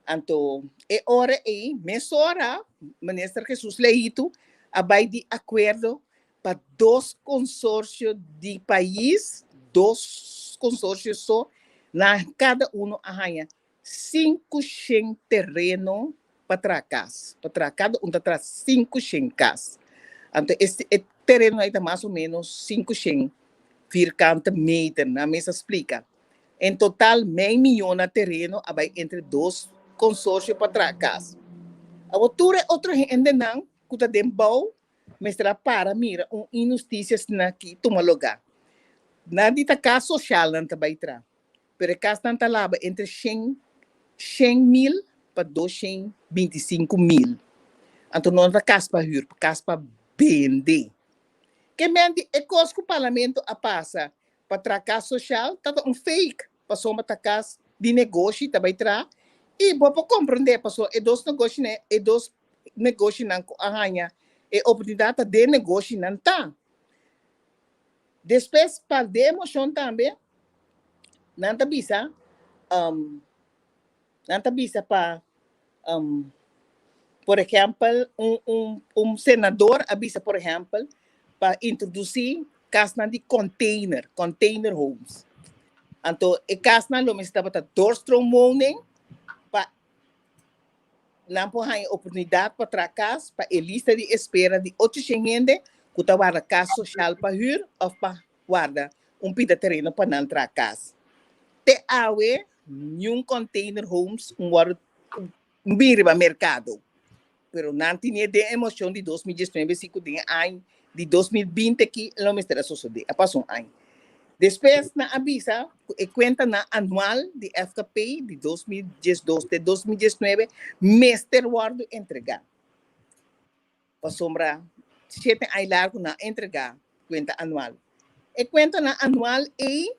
Anto e ora ei, mesora Minister Jesus Leito a bai di acuerdo pa dos consorcio di pais, dos consorcio so, nan cada uno a haña 500 tereno pa traha cas, pa traha, cada un ta traha 500 cas. Anto e, e tereno ei ta mas o menos 500 vierkante meter, nan mes a splica. En total mei miyon na tereno a bai entre dos consorcio pa traha cas. Awor tur e otro hendenan cu ta den bou Mester a para mira un inhustisia asina aki tuma lugá. Nan di ta kas sosial nan ta bai tra, pero e kasnan ta laba entre 100 100 mil pa 225 mil. Anto no ta kas pa hür, kas pa bende. Ke men di e kos ku parlamento a pasa pa tra kas sosial tabata un fake, pasobra ta kas di negoshi ta bai tra i bo por komprendé pasobra e dos negoshinan e dos negoshinan ku a haña e oportunidat ta den negoshinan ta. Despues pa den moshon tambe nan ta bisa um, nan ta bisa pa um, por ehèmpel un, un, un senador a bisa por ehèmpel pa introdusí kasnan di container, container homes. Anto e kasnan lo mester tabata doorstroomwoning pa nan por haña oportunidat pa traha kas pa e lista di espera di 800 hende ku ta warda kas sosial pa hür òf pa warda un pida tereno pa nan traha kas. Te awe niun container homes un wòrdu bin riba merkado. Pero nan tine den e moshon di 2019 si ku den e aña di 2020 aki lo mester a sosodé. A pasa un aña. Despues nan a bisa ku e kuentanan anual di FKP di 2012 te 2019 mester wòrdu entregá. Pasobra 7 aña largu nan a entregá kuenta anual. E kuentanan anual ei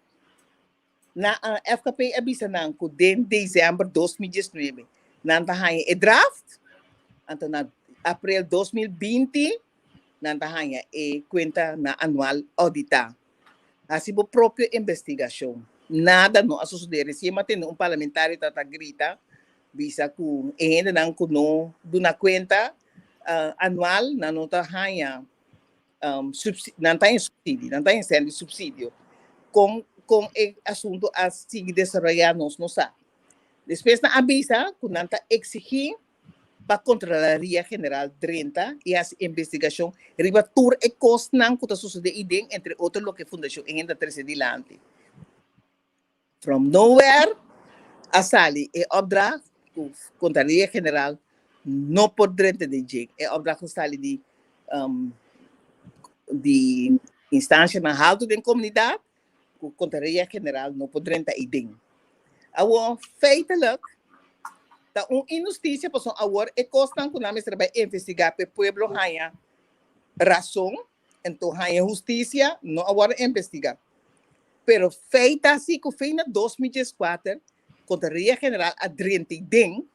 na FKP a bisa nan ku den desèmber 2019 nan ta haña e draft, anto na aprel 2020 nan ta haña e kuenta na anual auditá. Hasi bo propio investigashon. Nada no a sosodé. Resien m'a tende un parlamentario ta grita bisa ku e hendenan ku no duna kuenta anual nan no ta haña um, nan ta haña subsidio, nan ta haña sèn di subsidio. Kon kon e asuntu a sigui desaroyá nos no sa. Despues nan a bisa ku nan ta eksigí. pa Kontralaria General drenta i hasi investigashon riba tur e kosnan ku ta sosodé iden, entre otro loke Fundashon E Hende ta trese dilanti. From nowhere a sali e opdracht ku Kontralaria General no por drenta den dje. E opdracht a sali di di instanshanan haltu den komunidat ku Kontralaria General no por drenta eiden. Awor, feitelijk, ta un inhustisia pasobra awor e kosnan ku nan mester bai investigá pa e pueblo haña rason, enton haña hustisia, no a wòrdu investigá. Pero feit ta si ku fin na 2014 Kontralaria General a drenta eiden,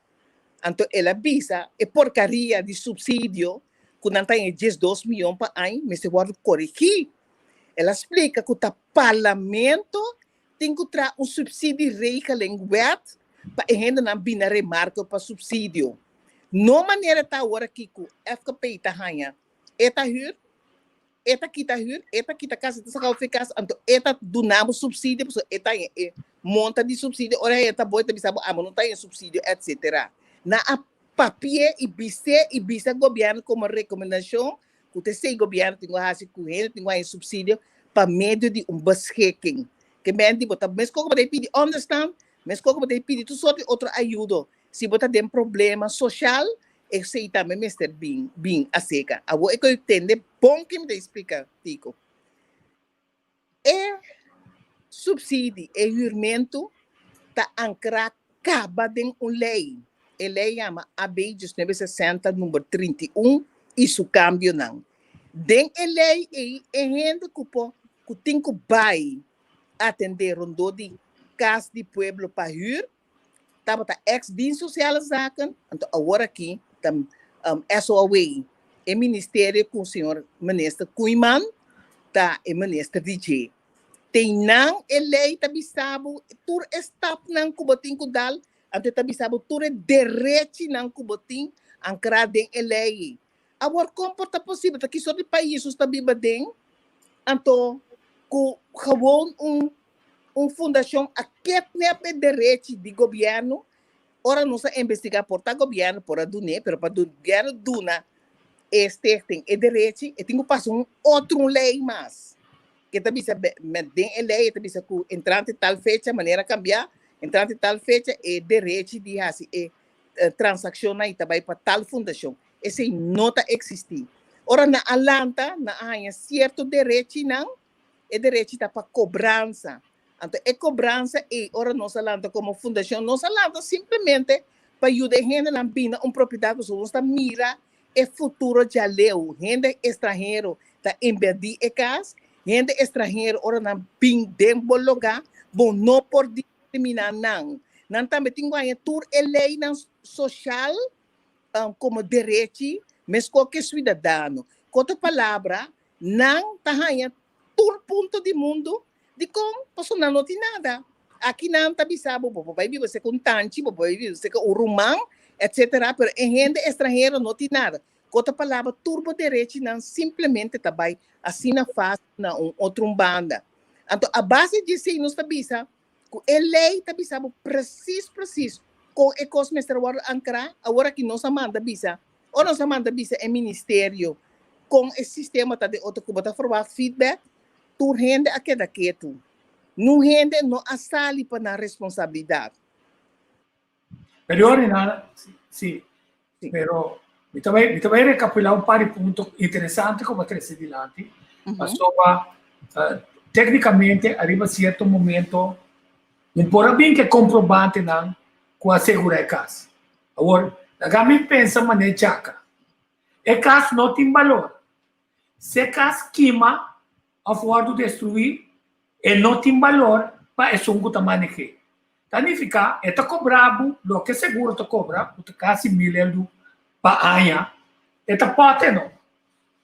anto el a bisa e porkaria di supsidio ku nan ta haña 12 mion pa aña mester wòrdu koregí. El a splika ku ta parlamento tin ku traha un subsidieregeling wet pa e hendenan bini remarko pa supsidio. No manera ta awor aki ku FKP ta haña e ta hür, e ta kita hür, e ta kita kas, e ta saka ofi kas, anto e ta duna bo supsidio pasobra e ta haña e monta di supsidio, ora e ta bo e ta bisa bo amo no ta haña supsidio etcetera. Nan a papia i bis'é i bisa gobièrnu komo rekomendashon ku ta esei gobièrnu tin ku hasi ku hende tin ku haña supsidio pa medio di un beschikking. Ke men di bo ta meskos ku bo ta pidi onderstand, meskos ku bo ta pidi tur sort di otro ayudo. Si bo ta den problema sosial, esei tambe mester bin bin aserka. Awor e ku tende bon ke mi ta splika, Tico. E subsidi, e hürmentu ta ankrá kaba den un lei. E lei yama AB 1960 number 31 i su kambionan. Den e lei ei e hende ku por ku tin ku bai atendé rondó di kas di pueblo pa hür tabata ex Dienst Sociale Zaken, anto awor aki ta SOAW, e ministerio ku señor minister Koeiman ta e minister di dje. Teinan e lei ta bisa bo tur e stapnan ku bo tin ku dal, anto e ta bisa bo tur e derechinan ku bo tin ankrá den e lei ei. Awor kon por ta posibel? Ta ki sort di pais nos ta biba den anto ku gewoon un un fundashon a kidnap e derechi di gobièrnu? Ora nos a investigá por ta gobièrnu por a dun'é, pero pa gobièrnu duna e stichting e derechi e tin ku pasa un otro un lei mas ke ta bisa den e lei e ta bisa ku entrante tal fecha manera kambiá entrante tal fecha e derechi di hasi e transakshonnan i ta bai pa tal fundashon. Esei no ta eksistí. Ora nan a lanta, nan a haña sierto derechinan, e derechi ta pa kobransa. Anto e kobransa ei, ora nos a lanta komo fundashon, nos a lanta simplemente pa yuda e hendenan bina un propiedat pasobra nos ta mira e futuro djaleu. Hende estranhero ta inberdí e kas, hende estranhero ora nan bin den bo lugá, bo no por diskriminá nan. Nan tambe tin ku haña tur e leinan sosial komo derechi meskos ku e suidadano. Ku otro palabra, nan ta haña tur punto di mundu. Dikon? Pasobra nan no tin nada. Aki nan ta bisa bo, bo por bai biba serka un tanchi, bo por bai biba serka un ruman, etsetera, pero e hende estranhero no tin nada. Ku otro palabra, tur bo derechinan simplemente ta bai asina fásil na un otro un banda. Anto a base di esei nos ta bisa ku e lei ta bisa bo presis presis kon e kos mester wòrdu ankrá. Awor aki nos a manda bisa, ora nos a manda bisa e ministerio kon e sistema ta den otro ku bo ta ferwagt feedback, tur hende a keda ketu. Nun hende no a sali pa nan responsabilidat. Pero Renata, si, pero mi ta bai, mi ta bai recapitulá un par di punto interesante ku bo a trese dilanti. Pasobra técnicamente ariba cierto momento no por a bin ke comprobantenan ku a segura e kas. Awor, laga mi pensa manera djaka. E kas no tin balor. Si e kas kima òf wòrdu destruí, e no tin balor pa esun ku ta maneh'é. Ta nifiká e ta kobra bo loke seguro ta kobra, ku ta kasi 1000 eldu pa aña, e ta pòte no.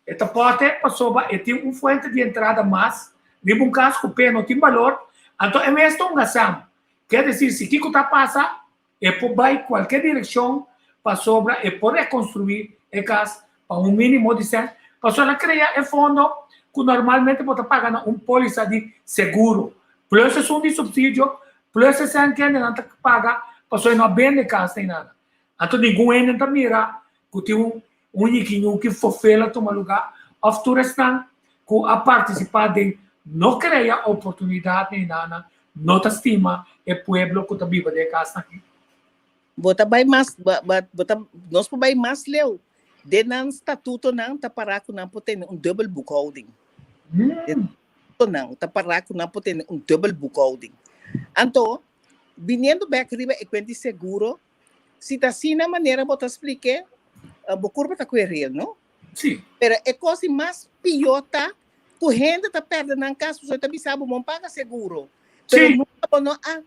E ta pòte pasobra e tin un fuente di entrada mas riba un kas ku p'e no tin balor, anto e mes ta un gasam. Kier desir si kiko ta pasa e por bai kualke direkshon pasobra e por rekonstruí e kas pa un mínimo di sèn, pasobra el a krea e fondo ku normalmente bo ta paga na un pólisa di seguro, plus esun di supsidio, plus e sèn kende nan ta paga pasobra e no a bende kas ni nada. Anto ningun hende ta mira ku tin un un ñikiñuki fofel a tuma lugá òf tur esnan ku a partisipá den no krea oportunidat na enanan no ta stima e pueblo ku ta biba den e kasnan aki. Bo ta bai mas, bo ta, nos por bai mas leu. Den nan statutonan ta pará ku nan por tene un dubbel boekhouding. Den nan ta pará ku nan por tene un dubbel boekhouding. Anto, biniendo bek riba e kuent di seguro, si ta asina manera bo ta splik'é, bo kurpa ta kue rel, no? Sí. Pero e kos di mas pió ta ku hende ta pèrdè nan kas pasobra e ta bisa bo bon paga seguro. Pero nunka bo no a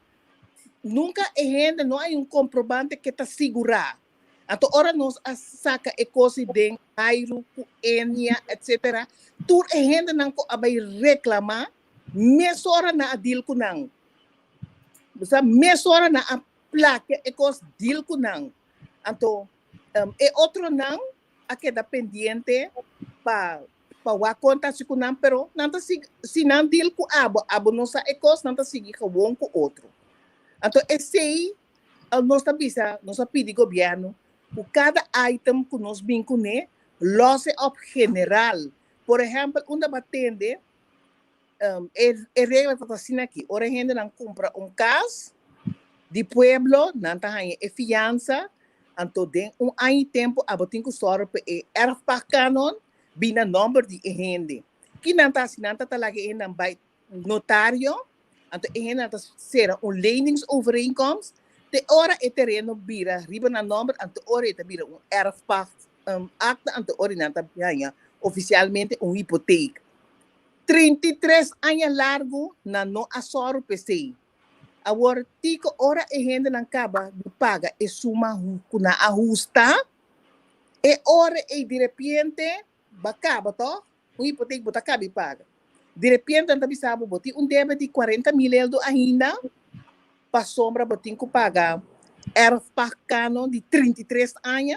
Nunka e hende no hay un komprobante ke ta sigurá. Anto ora nos a saka e kos ei den airu ku Enia etsetera, tur e hendenan ku a bai reklamá, mesora nan a deal ku nan. Bo sa, mesora nan a plakia e kos deal ku nan. Anto e otronan a keda pendiente pa pa wak kon ta hasi ku nan, pero nan ta sigui, si nan deal ku abo, abo no sa e kos, nan ta sigui gewoon ku otro. Anto esei nos ta bisa, nos a pidi gobièrnu ku kada item ku nos bin kuné, lòs e op general. Por ehèmpel, unda bo a tende, e regla ta asina aki, ora hendenan kumpra un kas di pueblo, nan ta haña e fiansa, anto den un aña i tempu abo tin ku sòru pa e erfpachtkanon bin na nòmber di e hende. Ki nan ta hasi? Nan ta ta laga e hendenan bai notario, anto e hendenan ta sera un leningsovereenkomst te ora e tereno bira riba nan nòmber, anto ora e ta bira un erfpacht akte, anto ora nan ta haña ofisialmente un hipoteek. 33 aña largu nan no a sòru p'esei. Awor, tiko ora e hendenan kaba di paga e suma ku nan a husta, e ora ei direpiente bo a kaba tòg? Un hipotek bo ta kaba di paga. Direpiente nan ta bisa bo, bo tin un debe di 40.000 eldo ainda, pasobra bo tin ku paga erfpachtkanon di 33 aña.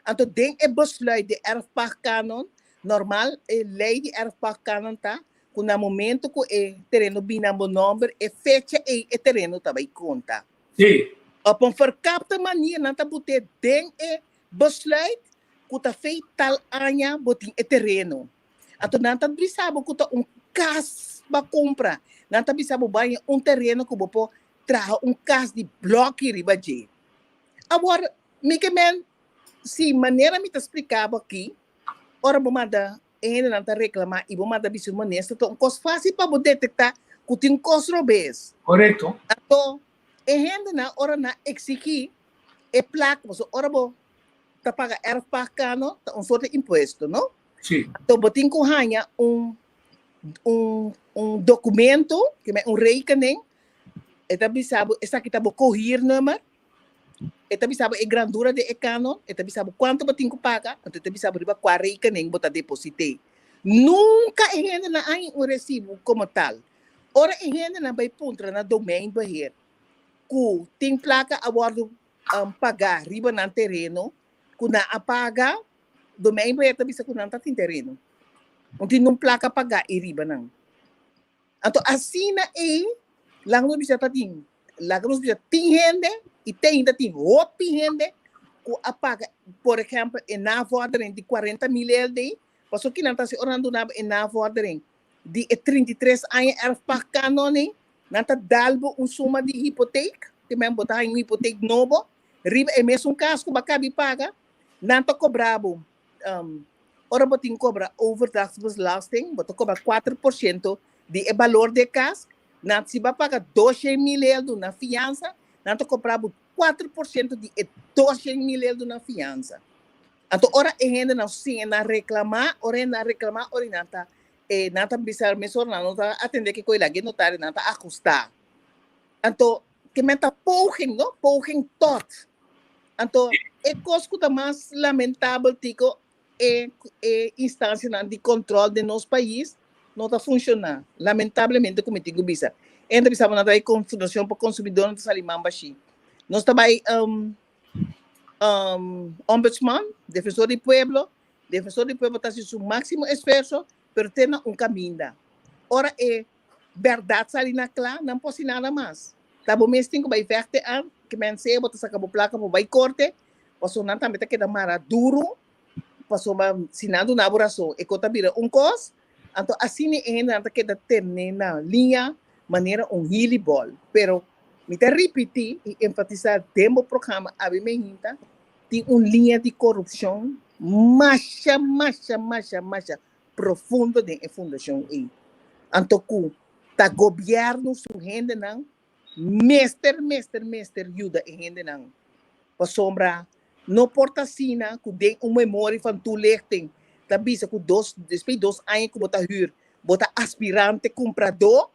Anto den e besluit di erfpachtkanon, normal e lei di erfpachtkanon ta ku na momento ku e tereno bin na bo nòmber, e fecha ei e tereno ta bai konta. Sí. Op un verkapte manier nan ta but'é den e besluit ku ta fei tal aña bo tin e tereno. Anto nan ta bisa bo ku ta un kas bo a kumpra. Nan ta bisa bo bai un tereno ku bo por traha un kas di blòki riba dje. Awor, Mi ke men, si manera mi ta splika bo aki, ora bo manda e hendenan ta reklama i bo manda bisa un minister, ta un kos fásil pa bo detektá ku tin kos robes. Korekto. Anto, e hendenan ora nan eksigí e plaka, pasobra ora bo ta paga erfpachtkanon, ta un sorte impuesto, no? Sí. Anto bo tin ku haña un un un dokumento, ke men un rekening, e ta bisa bo esaki ta bo kohiernummer, E ta bisa bo e grandura di e kanon, e ta bisa bo kuantu bo tin ku paga, anto e ta bisa bo riba kua rekening bo ta deposit'é. Nunka e hendenan a haña un resibu komo tal. Ora e hendenan bai puntra na domeinbeheer ku tin plaka a wòrdu pagá riba nan tereno ku nan a paga, domeinbeheer ta bisa ku nan ta tin tereno. No tin nun plaka pagá ei riba nan. Anto asina ei laga nos bisa ta tin, laga nos bisa tin hende i te ainda tin hopi hende ku a paga por ehèmpel e navordering di 40.000 LD, pasobra kinan ta hasi ora nan duna bo e navordering di e 33 aña erfpachtkanon ei, nan ta dal bo un suma di hipoteek, te men bo ta haña un hipoteek nobo riba e mesun kas ku bo a kabi paga, nan ta kobra bo Ora bo tin kobra overdrachtsbelasting, bo ta kobra 4% di e balor di e kas. Nan si bo a paga 200.000 eldo na fiansa, nan ta kobra bo 4% di e 200.000 eldo na fiansa. Anto ora e hendenan siña nan reklamá, ora e nan reklamá, ora nan ta e nan ta bisa mesora nan no ta atendé kiko e lag'e notario, nan ta ahustá. Anto ke men ta poging, no? Poging tot. Anto e kos ku ta mas lamentabel tiko e e instansianan di kontrol den nos pais no ta funshoná. Lamentablemente ku mi tin ku bisa. E ta bisa bo nan ta bai Fundashon pa Konsumidó nan ta sali man bashí. Nos ta bai Ombudsman, Defensor di Pueblo, Defensor di Pueblo ta hasi su máksimo esfuerso pero te na un kaminda. Ora e bèrdat sali na kla, nan por hasi nada mas. Ta bo mes tin ku bai vègte an. Ke men sea bo ta saka bo plaka bo bai korte, pasobra nan tambe ta keda mara duru, pasobra si nan duna bo rason e kos ta bira un kos, anto asina e hendenan ta keda tene na liña manera un hilibòl. Pero mi ta ripití i enfatisá den bo programa Abi Mehinta, tin un liña di korupshon masha masha masha masha profundo den e fundashon ei. Anto ku ta gobièrnu su hendenan mester mester mester yuda e hendenan pasobra no por ta asina ku den un memoria van toelichting ta bisa ku dos despues di dos aña ku bo ta hür bo ta aspirante kumpradó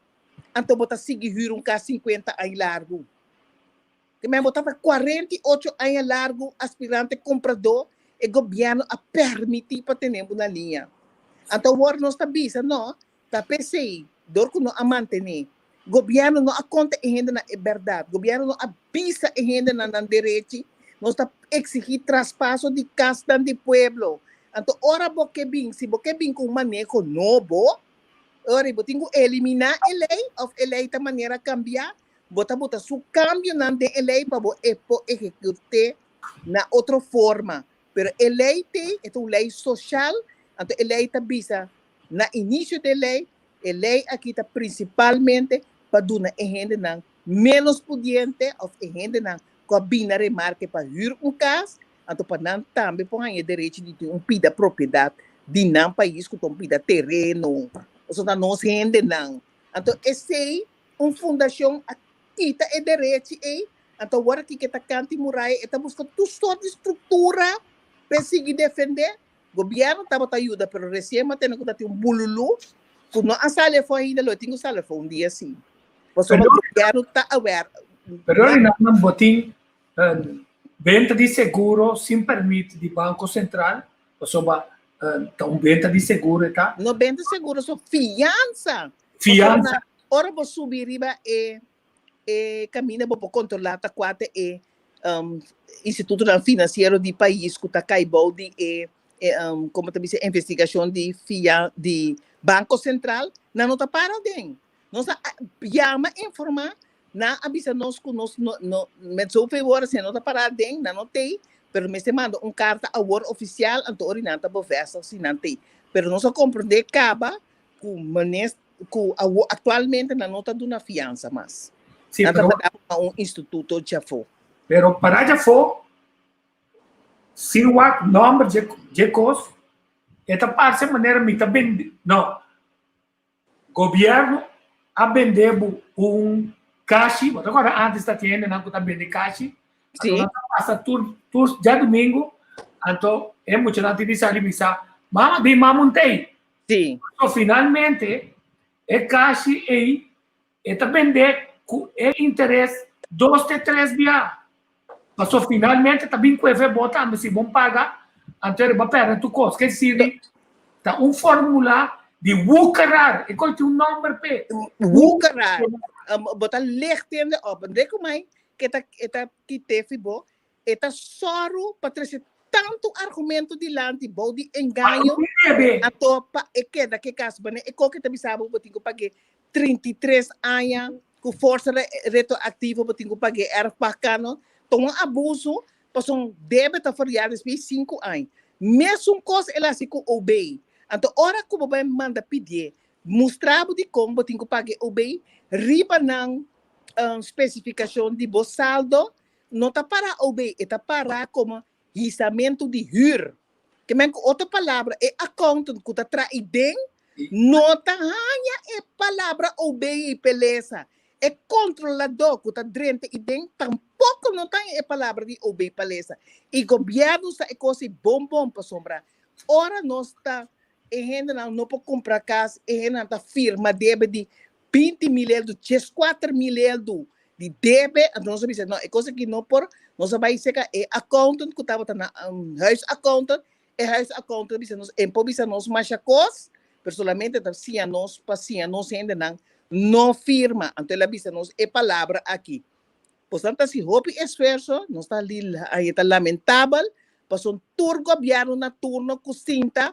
anto bo ta sigui hür un kas sinkuenta aña largu. Te men bo ta pa 48 aña largu aspirante kumpradó e gobièrnu a permití pa tene bo na liña. Anto awor nos ta bisa no Ta p'esei, dor ku no a mantené, gobièrnu no a konta e hendenan e bèrdat, gobièrnu no a bisa e hendenan nan derechi, nos ta eksigí traspaso di kasnan di pueblo. Anto ora bo ke bin, si bo ke bin ku un maneho nobo, ora bo tin ku eliminá e lei òf e lei ta manera kambiá, bo ta buta su kambionan den e lei pa bo e por ehekut'é na otro forma. Pero e lei t'ei, e ta un lei sosial, anto e lei ta bisa Na inicio di e ley, e ley aki ta principalmente pa duna e hendenan menos pudiente of e hendenan cu a bin na remarke pa huur un cas, anto pa nan tambe por haña e derecho di tin un pida propiedad di nan pais cu ta un pida tereno. Pasobra ta nos hendenan. Anto esey un fundacion a kita e derechi ey, anto awor aki ke ta canta y muraya e ta busca tur sort di structura pa e sigui defende. Gobierno tabata yuda pero recien a tene cu ta tin un bululu cu no a sali afo ainda lo e tin cu sali afo un dia si. Pasobra gobierno ta aware. Pero nan bo tin benta di seguro sin permit di Banco Central pasobra ta un benta di seguro e ta. No benta seguro so fiansa. Fiansa. Ora bo subi riba e e caminda bo por controla ta cua ta e institutonan financiero di pais cu ta cay bou di e como ta bisa investigacion di fia di Banco Central, nan no ta para den. Nos a yama informa, nan a bisa nos cu nos no no met zoveel woorden si nan no ta para den, nan no tey, pero mester manda un carta awor oficial anto ora nan ta bevestig si nan tey. Pero nos a comprende caba cu menes cu awo actualmente nan no ta duna fiansa mas. Sí, Nan ta pero, paga pa un instituto djafó. pero para djafó, si wak nomber dje, dje kos, e ta parse manera mi ta bende, no, gobierno a bende bo un kashi, bo ta acorda antes ta tin hendenan cu ta bende kashi, Sí. anto nan ta pasa tur, tur djadumingo, anto e muchanan tin di sali bisa, mama bin mama un tei. Sí. So finalmente e kashi ei e ta bende ku e interes dos te tres bia. Paso finalmente ta bin ku e bo tambe si bon paga, anto e riba perde tur kos. Ke sirbi ta un formula di woekerar. E koi tin un nomber p'e. Woekerar. Bo ta licht hende op. Ndre ku mai ke ta e ta kite fi bo E ta sòru pa trese tantu argumento dilanti bou di engaño, anto pa e keda ke kas bane e koke ta bisa bo bo tin ku pag'é 33 aña ku forsa retroaktivo bo tin ku pag'é erfpakano ta un abuso pasobra debe ta foriá despues di sinku aña. Mesun kos el hasi ku OB. Anto ora ku bo bai manda pidié mustra bo dikon bo tin ku pag'é OB riba nan spesifikashon di bo saldo no ta para OB, e ta para komo hisamentu di hür. Ke men ku otro palabra, e accountant ku ta traha den no ta haña e palabra OB ei pelesa. E kontroladó ku ta drenta i den tampoko no ta haña e palabra di OB palesa. I gobièrnu sa e kos ei bon bon pasobra ora nos ta e hendenan no por kumpra kas, e hendenan ta firma debe di 20 mil eldu, 14 mil eldu di debe, anto nos a bisa, no, e kos aki no por, nos a bai seka e accountant ku tabata na um, huisaccountant, e huisaccountant a bisa nos, en por bisa nos masha kos, pero solamente ta siña nos pa siña nos hendenan no firma. Anto el a bisa nos e palabra aki. Bosan ta hasi hopi esfuerso, nos ta li, ay, ta lamentabel, pasobra tur gobierno na turno ku sinta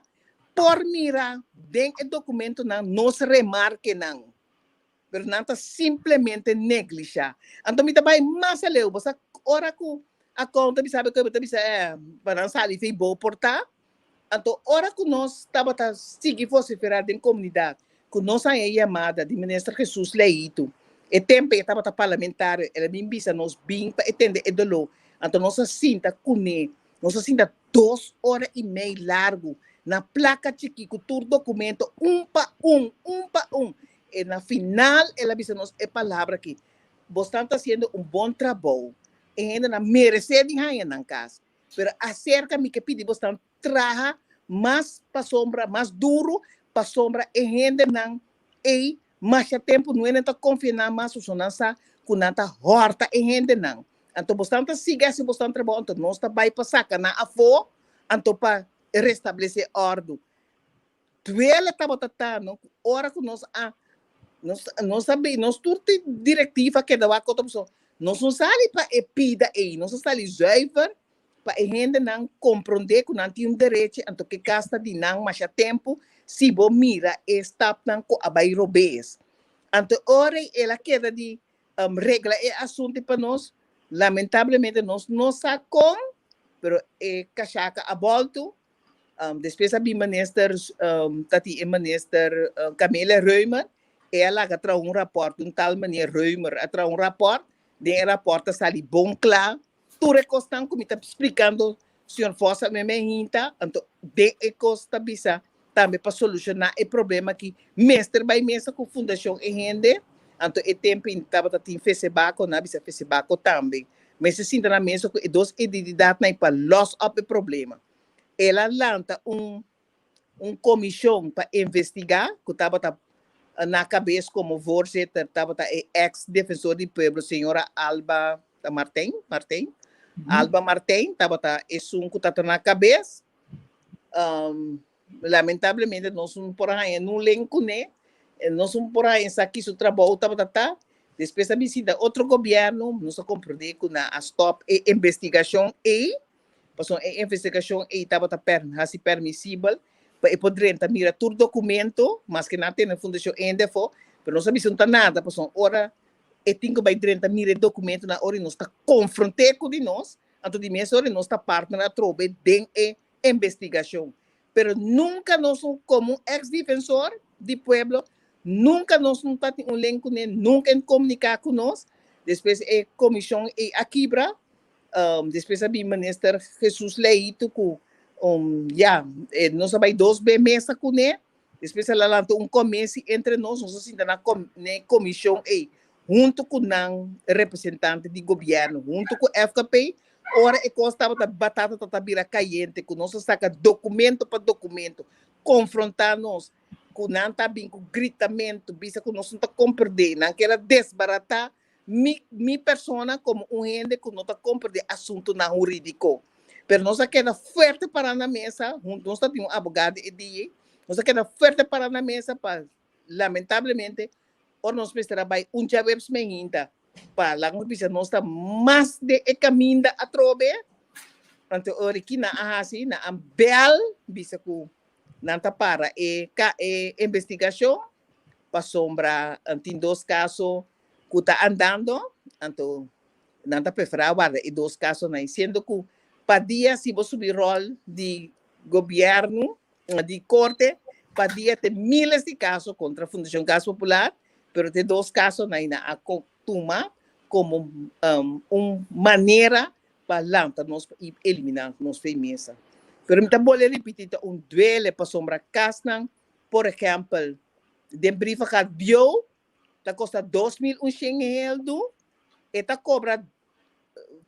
por mira den e documentonan nos remarkenan, pero nan ta simplemente neglisha. Anto mi ta bai mas aleu, bo sa ora ku a konta mi sabi ku bo ta bisa eh pa nan sali fi bo por ta. Anto ora ku nos tabata sigui vosiferá den komunidat ku nos haña e yamada di Minister Jesus Leito, e tempu e tabata parlamentario, el a bin bisa nos bin pa e tende e doló. Anto nos a sinta kuné, nos a sinta dos ora i mei largu na plaka chikí ku tur dokumento un pa un, un pa un. E na final el a bisa nos e palabra aki, Bosnan ta hasiendo un bon trabou, e hendenan meresé di haña nan kas, pero aserka mi ke pidi bosnan traha mas pasobra, mas duru pasobra e hendenan ei masha tempu no nan ta konfia nan mas pasobra nan sa ku nan ta hòrta e hendenan. Anto bosnan ta sigui hasi bosnan trabou, anto nos ta bai pa saka nan afó, anto pa restablesé òrdu. Duele tabata ta no ku ora ku nos a nos nos a bin nos tur tin direktiva keda wak otro persona nos no sali pa e pida ei nos a sali zuiver pa e hendenan komprondé ku nan tin un derechi anto ke kas ta di nan masha tempu si bo mira e stapnan ku a bai robes anto ora ei el a keda di regla e asuntu pa nos lamentablemente nos no sa kon pero e kashaka a boltu. Despues a bin minister ta tin e minister Camelia Römer, e a laga traha un raport, un tal meneer Römer a traha un raport, den e raport a sali bon kla tur e kosnan ku mi ta splikando señor Vos a meme hinta, anto den e kos ta bisa tambe pa solushoná e problema aki mester bai mesa ku Fundashon E Hende, anto e tempu tabata tin Fesebako, nan a bisa Fesebako tambe mester sinta na mesa ku e dos identidatnan pa los op e problema. El a lanta un un komishon pa investigá ku tabata na kabes komo voorzitter tabata e eks defensor di pueblo señora Alba Martijn, Martijn, Alba Martijn tabata esun ku tabata na kabes. Lamentablemente nos no por a haña nun len kuné, nos no por a haña sa ki su trabou tabata ta. Despues a bisita otro gobièrnu, nos a komprondé ku nan a stòp e investigashon ei. Pasobra e investigashon ei tabata per hasi permisibel pa e por drenta mira tur dokumento, maske nan tene Fundashon Endefo, pero nos a bisa no ta nada, pasobra ora e tin ku bai drenta mira e dokumentonan ora nos ta konfront'é ku di nos, anto di mes ora nos ta partner atrobe den e investigashon. Pero nunka nos no, komo un eks defensor di pueblo, nunka nos no ta tin un len kuné, nunka e komuniká ku nos. Despues e komishon ei a kibra, Despues a bin minister Jesus Leito ku ya, nos a bai dos be mesa kuné. Despues a lanta un komisi entre nos, nos a sinta na e komishon ei huntu ku nan representante di gobièrnu, huntu ku FKP. Ora e kos tabata batata tabata bira kayente ku nos a saka dokumento pa dokumento, konfrontá nos ku nan ta bin ku gritamentu, bisa ku nos no ta komprendé, nan kier a desbaratá mi mi persona como un hende cu no ta comprende asuntonan huridico. Pero nos a keda fuerte para na mesa, hunto nos tatin un abogado e dia, nos a keda fuerte para na mesa pa lamentablemente ora nos mester a bay un djaweps mehinta pa laga nos bisa nos ta mas den e caminda atrobe, anto ora ki nan a haci nan a bel bisa cu nan ta para e e investigacion pasobra tin dos caso ku ta andando, anto nan ta preferá warda e dos kasonan ei, siendo ku pa dia si bo subi ròl di gobièrnu, di korte, pa dia tin miles di kaso kontra Fundashon Kas Popular, pero te dos kasonan ei nan a tuma komo un manera pa lanta nos i eliminá nos fe mesa. Pero mi ta bolbe ripití, ta un duele pasobra kasnan, por ehèmpel, den Brievengat bieu, ta kosta 2100 heldu, e ta kobra,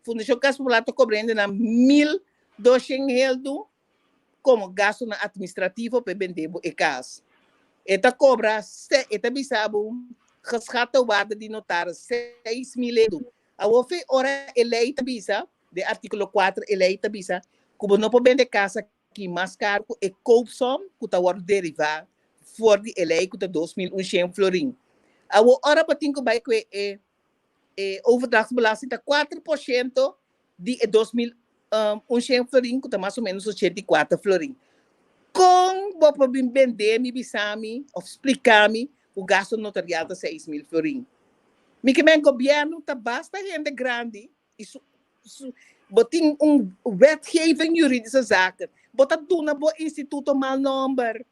Fundashon Kas Popular ta kobra hendenan 1200 heldu komo gastunan atministrativo pa e bende bo e kas. E ta kobra, e ta bisa bo geschatte waarde di notaris 6000 heldu. Awor fe ora e lei ta bisa, den artíkulo 4 e lei ta bisa ku bo no por bende kas ki mas karu ku e koopsom ku ta wòrdu derivá for di e lei ku ta 2100 florin. Awor ora bo tin ku bai ku e e overdrachtsbelasting ta 4% di e 2100 florin ku ta mas o ménos 84 florin. Kon bo por bin bende mi bisa mi òf splika mi ku gasto notarial ta 6000 florin? Mi ke men gobièrnu ta basta hende grandi i su. Bo tin un wetgeving juridische zaken. Bo ta duna bo instituto mal nòmber.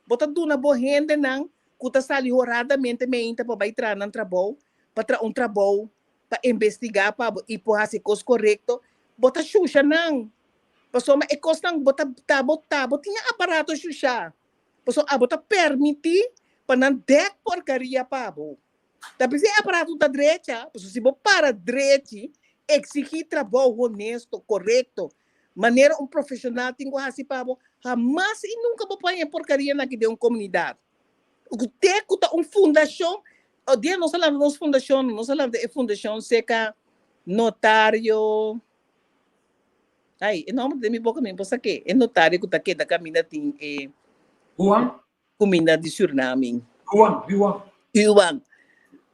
Bo ta duna bo hendenan ku ta sali horadamente meinta pa bai traha nan trabou, pa traha un trabou, pa investigá pa bo i por hasi kos korekto. Bo ta shusha nan. Pasobra e kosnan bo ta ta bo ta bo tin e aparato shusha. Pasobra abo ta permití pa nan dèk porkaria pa bo. Ta p'esei e aparato ta drecha, pasobra si bo para drechi, exigí trabou honesto, korekto, manera un profeshonal tin ku hasi pa bo, hamas i nunka bo por haña e porkarianan aki den un komunidat. Ku te ku ta un fundashon, dia nos a lanta nos fundashon, nos a lanta e fundashon serka notario, ai, e nòmber ta den mi boka mi no por sa ke, e notario ku ta keda kaminda tin e. Juan? Kuminda di Surnami. Juan, Juan. Juan.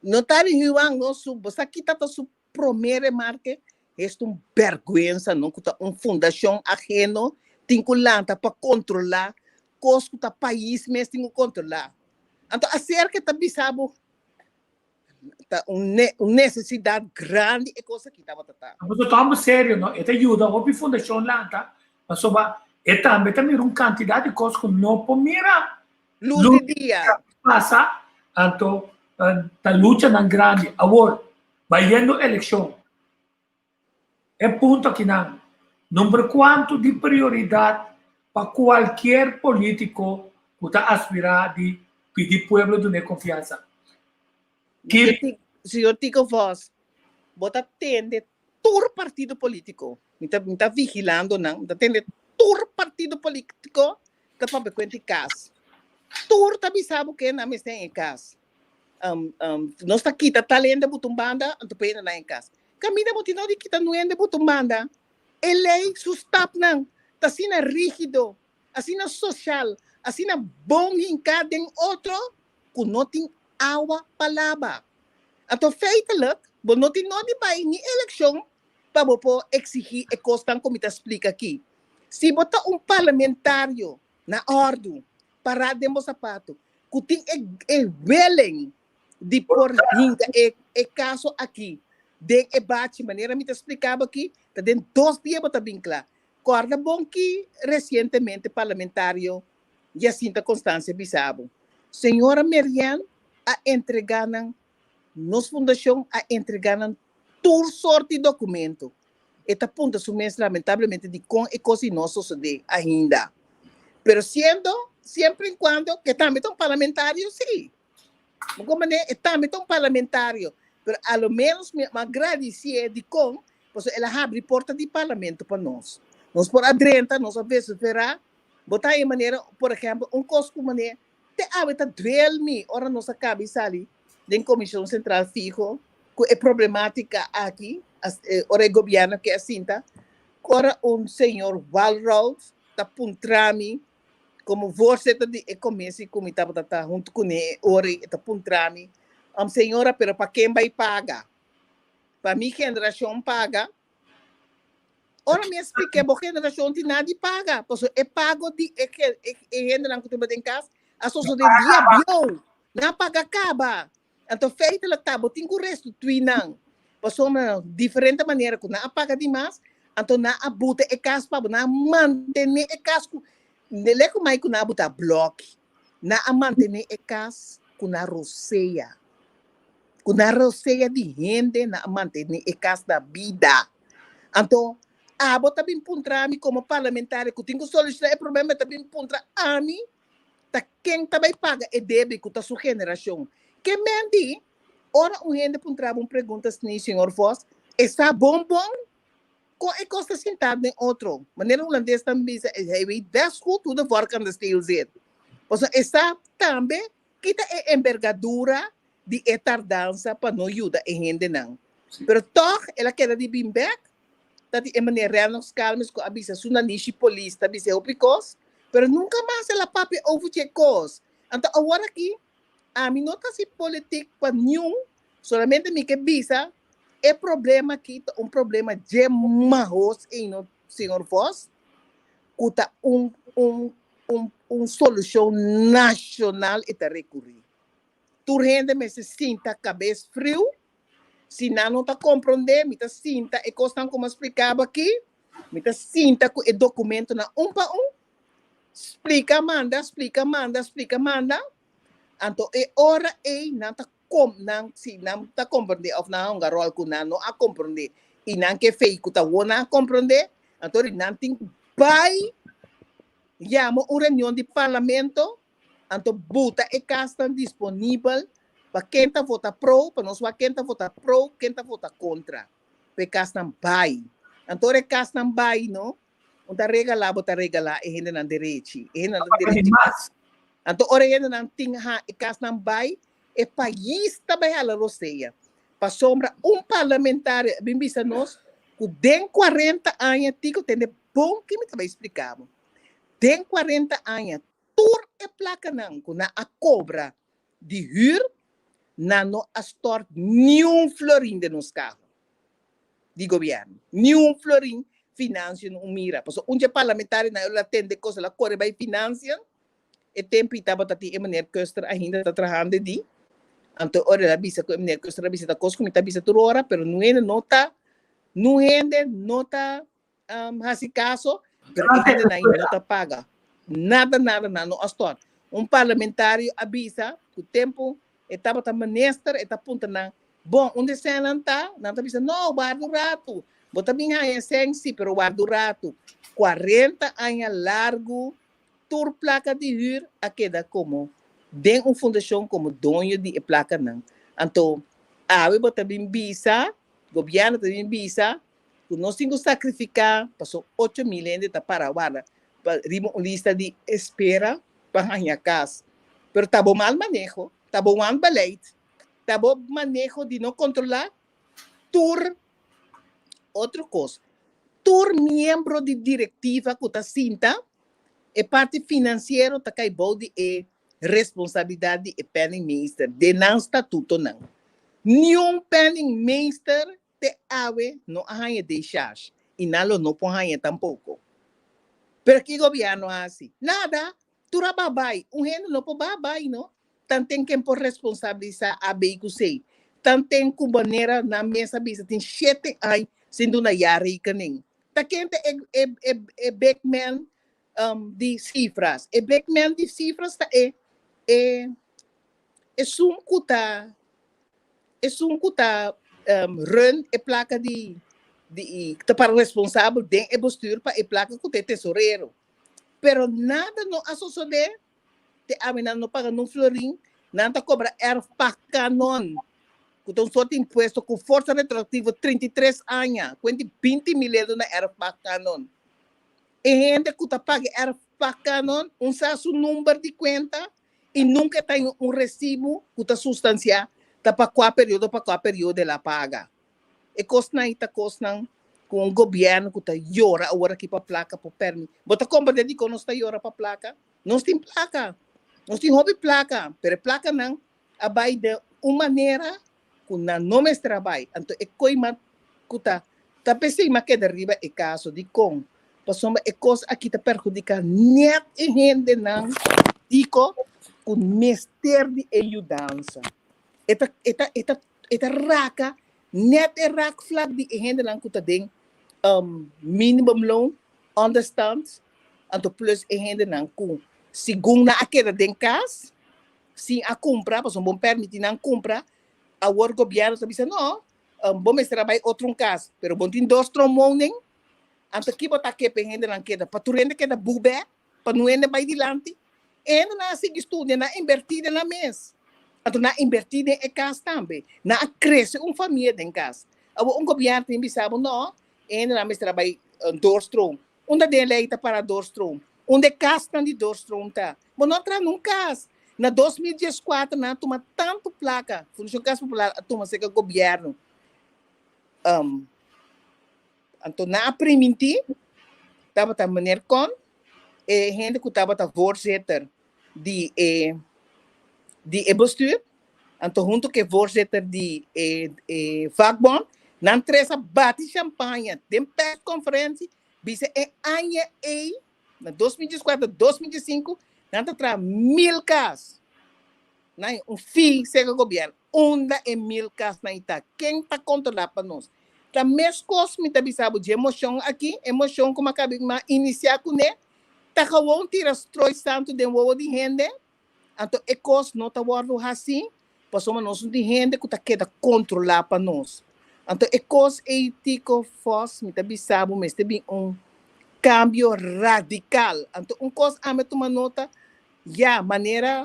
Notario Juan no su, bo sa kita ta su prome remarke? Esta un berguensa no ku ta un fundashon ajeno tin ku lanta pa kontrola kos ku ta pais mes tin ku kontrola. Anto aserka ta bisa bo ta un ne un nesesidat grandi e kos aki tabata ta. Pasobra ta homber serio no, e ta yuda hopi fundashon lanta pasobra e tambe ta mira un kantidat di kos ku no por mira Lus di dia. Pasa, anto ta luchanan grandi. Awor, bayendo elekshon, E punto akinan, nomber kuantu di prioridat pa kualkier polítiko ku ta aspirá di pidi pueblo dun'é konfiansa. Ki. Señor Tico Vos, bo ta tende tur partido polítiko, mi ta mi ta vigilando nan, mi ta tende tur partido polítiko ta papia kuenta e kas. Tur ta bisa bo ke nan mester den e kas. Nos ta kita tal hende buta un banda, anto p'e hende nan e kas. Kaminda bo tin no di kita nu hende buta un banda. E lei su stapnan ta asina rígido, asina sosial, asina bon hinká den otro ku no tin awa pa laba. Anto feitelijk bo no tin no di bai ni elekshon pa bo por eksigí e kosnan ku mi ta splika aki. Si bo ta un parlamentario na òrdu, pará den bo sapato, ku tin e e willing di por hinka e e kaso aki den e bachi manera mi ta splika bo aki, ta den dos dia bo ta bin kla. Kòrda bon ki resientemente parlamentario Jacinta Constancia bisa bo, Señora Merian a entregá nan, nos fundashon a entregá nan tur sort di dokumento. E ta punta su mes lamentablemente dikon e kos di no a sosodé ainda. Pero siendo, siempre en cuando, ke tambe ta un parlamentario, sí. Bo comprende? E tambe ta un parlamentario. Pero a lo menos mi a gradicié dikon, pasobra el a habri porta di parlamento pa nos. Nos por a drenta, nos a vociferá. Bo ta haña manera, por ehempel, un kos ku manera te awe ta duel mi ora nos a kaba i sali den Komishon Sentral Fiho ku e problematika aki, ora e gobièrnu ke a sinta, ora un señor Walroud ta puntra mi komo voorzitter di e komisi ku mi tabata ta huntu kuné e ora ei, e ta puntra mi, Señora, pero pa ken bai paga? Pa mi generashon paga? Ora mi a splik'é, bo generashon tin nada di paga, pasobra e pago di e e hendenan ku tin den kas a sosodé dia bieu, nan a paga kaba. Anto feitelijk ta bo tin ku restituí nan, pasobra na diferente manera ku nan a paga di mas, anto nan a buta e kas pa bo, nan a mantené e kas ku, lek ku mai ku nan a buta blòki, nan a mantené e kas ku nan rosea. Ku nan rosea di hende nan a mantene e kas na bida. Anto, abo ta bin puntra mi komo parlamentario ku tin ku solushoná e problema, ta bin puntra ami ta ken ta bai paga e debe ku ta su generashon. Ke men di, ora un hende puntra bo un pregunta asina, señor Vos, e sa bon bon kon e kos ta sintá den otro. Manera hulandes ta bisa, hij weet best goed hoe de vork aan de steel zit. Pasobra e sa tambe Kita e embergadura di e tardansa pa no yuda e hendenan. Pero tòg el a keda di bin bèk. Ta di e manera Rennox Calmes ku a bisa su nanishi polis ta bis'é hopi kos, pero nunka mas el a papia over dje kos. Anto awor aki ami no ta hasi politik pa niun, solamente mi ke bisa e problema aki ta un problema dje mahos ei no señor Vos, ku ta un un un un solushon nashonal e ta rekurí. Tur hende mester sinta kabes friu, Si nan no ta komprondé, mi ta sinta e kosnan ku mi a splika bo aki, mi ta sinta ku e dokumentonan un pa un, splika manda, splika manda, splika manda, anto e ora ei nan ta kom nan si nan ta komprondé òf nan a hunga ròl ku nan no a komprondé i nan ke fei ku ta wou nan a komprondé, anto ri nan tin ku bai yama un reunion di parlamento Anto buta e kasnan disponibel pa ken ta vota pro, pa nos wak ken ta vota pro, ken ta vota kontra. Pa e kasnan bai. Anto ora e kasnan bai no, un ta regalá bo ta regalá e hendenan derechi. E hendenan ta derechi. Anto ora e hendenan tin ha e kasnan bai, e pais ta bai hala rosea. Pasobra un parlamentario a bin bisa nos ku den 40 aña tiko tende bon ki mi ta bai splika bo. Den 40 aña Tur e plakanan ku nan a kobra di hür, nan no a stòrt niun florin den nos kaho di gobièrnu. Niun florin finansio no mira. Pasobra un dje parlamentarionan el a tende kos, el a kore bai finansio. E tempu ei tabata tin e meneer Kuster ainda ta trahando di. Anto ora el a bisa ku e meneer Kuster a bisa ta kos ku mi ta bisa tur ora, pero nu hende no ta, nu hende no ta hasi kaso, pero e hendenan no ta paga. Nada, nada, nan no a stòrt. Un parlamentario a bisa ku tempu e tabata minister, e ta puntra nan, bon, unda e sènnan ta? Nan ta bisa, no, warda un ratu. Bo ta bin haña e sèn, sí, pero warda un ratu. 40 aña largu, tur plaka di hür a keda komo den un fundashon komo doño di e plakanan. Anto, awe bo ta bin bisa, gobièrnu ta bin bisa, ku nos tin ku sakrifiká pasobra 8000 hende ta para warda pa riba un lista di espera pa haña kas. Pero ta bo mal maneho, ta bo wanbeleid, ta bo maneho di no kontrolá tur otro kos. Tur miembro di direktiva ku ta sinta e parti finansiero ta kai bou di e responsabilidat di e penningmeester den nan statutonan. Niun penningmeester Te awe no a haña decharge y nan lo no por haña tampoco. Pero ki gobierno a haci? Nada! Tur a babay. Un hende no por babay no. Tanten ken por responsabilisa A, B cu C. Tanten cu manera nan mes a bisa tin shete aña sin duna jaarrekening. Ta ken ta e, e, e, e big man di cifras? E big man di cifras ta e, e, esun cu ta esun ku ta run e plaka di di ta para responsabel den e bestuur pa e plaka ku ta e tesorero. Pero nada no a sosodé, te awe nan no paga nun florin, nan ta kobra erfpachtkanon, ku ta un sort di impuesto ku forsa retroaktivo 33 aña, kuenti 20 mil euro na erfpachtkanon. E hende ku ta paga e erfpachtkanon un sa su number di kuenta i nunka e ta haña un resibu ku ta sustansiá ta pa kua periodo pa kua periodo el a paga. E kosnan ei ta kosnan ku un gobièrnu ku ta yora awor aki pa plaka por pèrmi. Bo ta komprendé dikon nos ta yora pa plaka? Nos tin plaka, nos tin hopi plaka, pero e plakanan a bai den un manera ku nan no mester a bai. Anto e koima ku ta ta p'esei m'a keda riba e kaso. Dikon? Pasobra e kos aki ta perhudiká nèt e hendenan diko ku mester di e yudansa. E ta e ta e ta e ta raka nèt e raakvlak di e hendenan ku ta den minimumloon, onderstand, anto plus e hendenan ku segun nan a keda den kas sin a kumpra, pasobra bo permití nan kumpra, awor gobièrnu ta bisa no, bo mester a bai otro un kas, pero bo tin dos tromwoning, anto ki bo ta ke pa e hendenan keda? Pa tur hende keda bubè? Pa no hende bai dilanti? E hendenan a sigui studia, nan a inbertí den nan mes, anto nan a inbertí den e kas tambe, nan a krese un famia den kas. Awor un gobièrnu tin bisa bo no, e hendenan mester a bai doorstroom, Unda den lei ta para doorstroom? Unda e kasnan di doorstroom ta? Bo no a traha nun kas. Na 2014 nan a tuma tantu plaka, Fundashon Kas Popular a tuma serka gobièrnu. Um, anto nan a primintí, tabata meneer Kon, e hende ku tabata voorzitter di e di e bestuur, anto huntu ku e voorzitter di e e vakbond, nan tres a bati champaña den persconferentie, bisa e aña ei, na 2014, 2015, nan ta traha 1000 kas. Nan un fee serka gobièrnu. Unda e mil kasnan ei ta? Ken ta kontrolá pa nos? Ta meskos mi ta bisa bo dje moshon aki, e moshon ku mi a kabi mi a inisiá kuné, ta gewoon tira stroi santu den wowo di hende, anto e kos no ta wòrdu hasí pasobra nos no tin hende ku ta keda kontrolá pa nos. Anto e kos ei Tico Vos mi ta bisa bo mester bin un kambio radikal. Anto un kos ami a tuma nota Ya, manera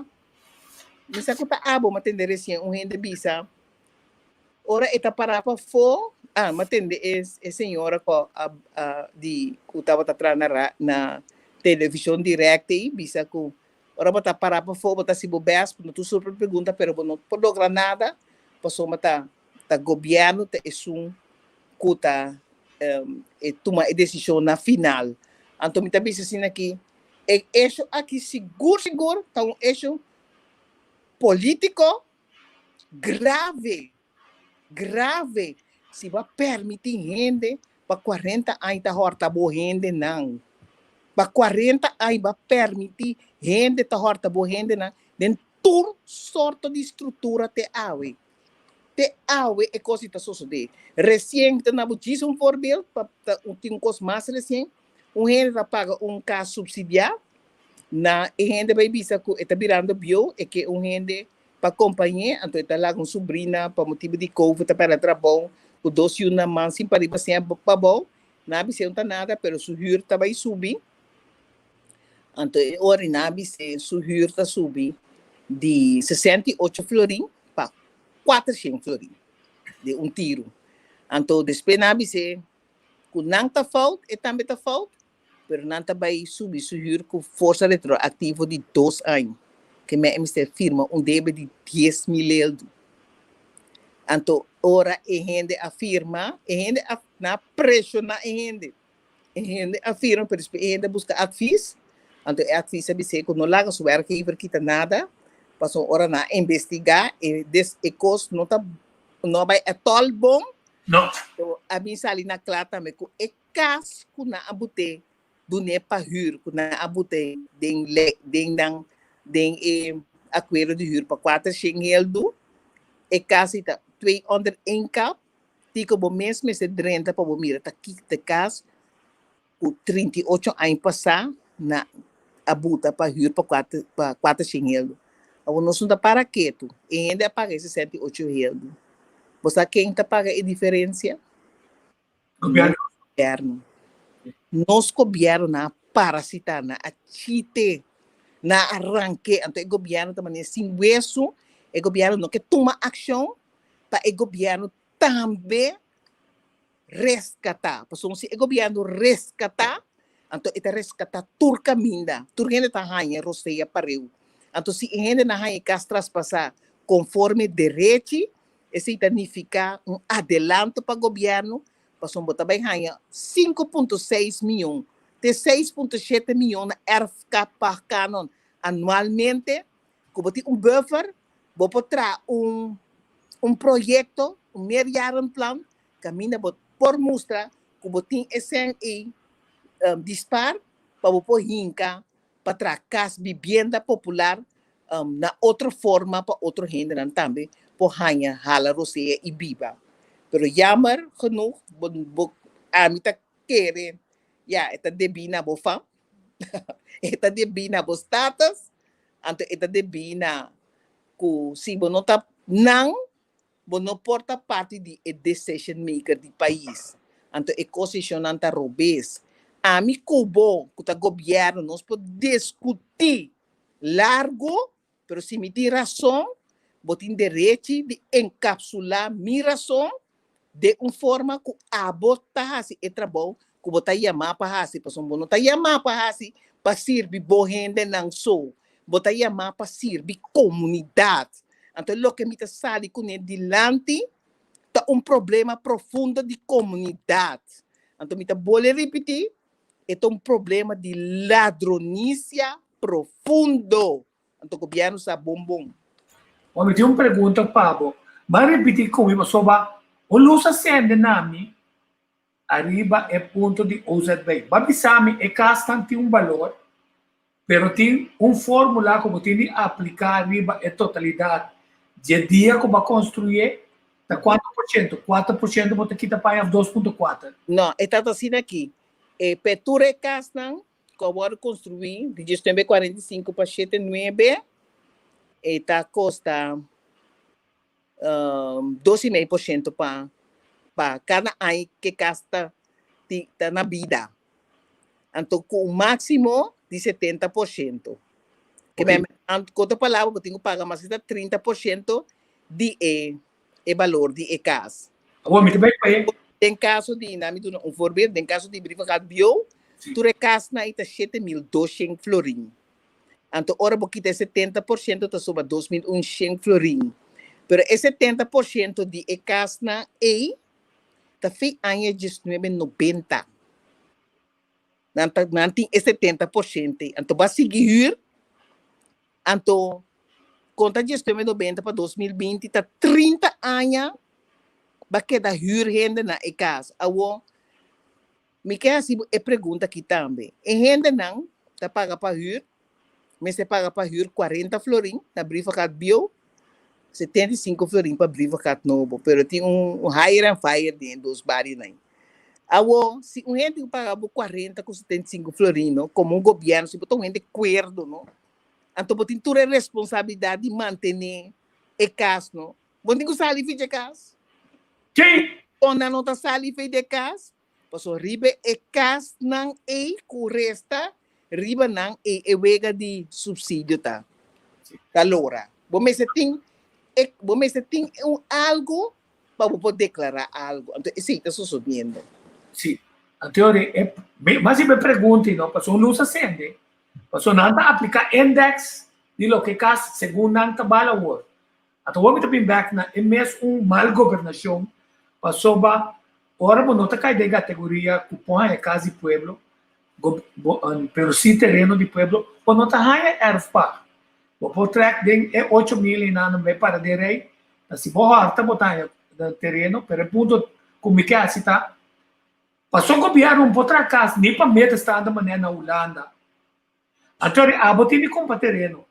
mi sa ku ta abo, m'a tende resien un hende bisa, ora e ta pará pafó, ah, m'a tende e e señora ku a a di ku tabata traha na ra na televishon dirèkt ei bisa ku ora bo ta pará pafó bo ta hasi bo bèst, bo no tur super pregunta pero bo no por logra nada pasobra ta ta gobièrnu ta esun ku ta e tuma e desishon na final. Anto mi ta bisa asina aki E hecho aki sigur sigur ta un hecho politico grave, grave si bo a permiti hende pa cuarenta aña ta horta bo hendenan. Pa cuarenta aña bo a permiti hende ta horta bo hendenan den tur sorto di structura te awe. Te awe e cos ta sosode. Recien ta na bo djis un voorbeeld pa ta tin un cos mas recien. Un hende ta paga un kas supsidiá, na e hende bai bisa ku e ta birando bieu, e ke un hende pa kompañ'é, anto e ta laga un subrina pa motibu di covid ta pèrdè trabou, ku dos yu na man sin pariba sin pabou, nan a bis'é no ta nada pero su hür ta bai subi, anto e ora nan a bis'é su hür ta subi di 68 florin pa 400 florin di un tiru, anto despues nan a bis'é. Ku nan ta fout, e tambe ta fout, pero nan ta bai subi su hür ku forsa retroaktivo di dos aña. Ke men e mester firma un debe di 10,000 eldu. Anto ora e hende a firma, e hende a nan a preshoná e hende. E hende a firma, pero despues e hende a buska advis, anto e advis a bis'é ku no laga su werkgever kita nada, pasobra ora nan a investigá e des e kos no ta no a bai etòl bon. No. So, a bin sali na kla tambe ku e kas ku nan a but'é dun'é pa hür, ku nan a but'é den le den nan den e akuerdo di hür pa kuater shen heldu, e kas ei ta twee onder één kap, tiko bo mes mester drenta pa bo mira ta ki ta e kas ku 38 aña pasá na a buta pa hür pa kuater pa kuater shen heldu. Awor nos no ta para ketu, e hende a paga e 68 heldu. Bo sa ken ta paga e diferensia? Gobièrnu. Gobièrnu. Nos gobièrnu nan a parasitá, nan a chite, nan a ranke. Anto e gobièrnu ta manera sin wesu, e gobièrnu no ke tuma akshon pa e gobièrnu tambe Reskatá. Pasobra si e gobièrnu reskatá, anto e ta reskatá tur kaminda. Tur hende ta haña rosea pareu. Anto si e hendenan haña e kas traspasá konforme derechi, esei ta nifiká un adelanto pa gobièrnu, pasobra bo ta bai haña 5.6 mion te 6.7 mion na erfkapachkanon anualmente, ku bo tin un buffer, bo por traha un un proyekto, un meerjarenplan, kaminda bo por mustra ku bo tin e sèn ei di spar pa bo por hinka pa traha kas, bibienda popular na otro forma pa otro hendenan tambe por haña hala rosea i biba. Pero jammer genoeg bo bo ami ta kere ya e ta debí na bo fam, e ta debí na bo status, anto e ta debí na ku si bo no ta nan, bo no por ta parti di e decision maker di pais. Anto e kosishonnan ta robes. Ami ku bo ku ta gobièrnu nos por diskutí largu, pero si mi tin rason, bo tin derechi di enkapsulá mi rason den un forma ku abo ta hasi e trabou ku bo ta yamá pa hasi, pasobra bo no ta yamá pa hasi pa sirbi bo hendenan so, bo ta yamá pa sirbi komunidat. Anto loke mi ta sali kuné dilanti ta un problema profundo di komunidat. Anto mi ta bole ripití, e ta un problema di ladronisia profundo. Anto gobièrnu sa bon bon. Bon, mi tin un pregunta pa bo. Bo a ripití ku mi pasobra bo lus a sende na mi ariba e punto di OZB. Bo a bisa mi e kasnan tin un balor. Pero tin un fórmula ku bo tin di apliká riba e totalidat dje dia ku bo a konstruyé, ta kuantu por shento? 4% bo ta kita pa òf 2.4? No, e ta asina aki. E pe tur e kasnan ku a wòrdu konstruí di 1945 pa shete nuebe, e ta kosta 2,5% pa pa kada aña ku e kas ta ta na bida. Anto ku un máksimo di 70%. Ke men ku otro palabra bo tin ku paga mas ta 30% di e e balor di e kas. Awor mi ta bai pa e. Den kaso di, na mi duna un voorbeeld, den kaso di Brievengat Bieu, tur e kasnan ei ta 7200 florin. Anto ora bo kita e 70% ta soba 2100 florin. Pero e 70% di e kasnan ei ta fin aña 1990. Nan ta nan tin e 70%. Anto bo a sigui huur, anto konta 1990 pa 2020 ta 30 aña bo a keda huur hende na e kas. Awor mi ke hasi bo e pregunta aki tambe. E hendenan ta paga pa huur, mester paga pa huur 40 florin na Brievengat bieu, 75 florin pa Brievengat nobo, pero tin un hire and fire den e dos barionan. Awor, si un hende ku paga bo 40 ku 75 florin, no, komo un gobièrnu, si bo ta un hende kuerdo, no, anto bo tin tur e responsabilidat di mantené e kas, no. Bo tin ku sali for dje kas. Sí. Kon nan no ta sali for di e kas? Pasobra riba e kasnan ei ku resta, riba nan ei e wega di supsidio ta ta lora. Bo mester tin e bo mester tin un algu pa bo por deklará algu. Anto esei ta sosodiendo. Sí. Anto e mas riba e pregunta ei no, pasobra un lus a sende, pasobra nan ta apliká index di loke kas segun nan ta bal awor. Anto awor mi ta bin bek na e mes un mal gobernashon pasobra ora bo no ta kai den kategoria ku por haña kas di pueblo, pero si tereno di pueblo, bo no ta haña erfpacht. Bo por trèk den e 8000 einan bai para den rei, ta si bo hòrta bo ta haña tereno, pero e punto ku mi ke hasi ta, pasobra gobièrnu no por traha kas ni pa middenstander manera na Hulanda. Anto abo tin di kumpra tereno,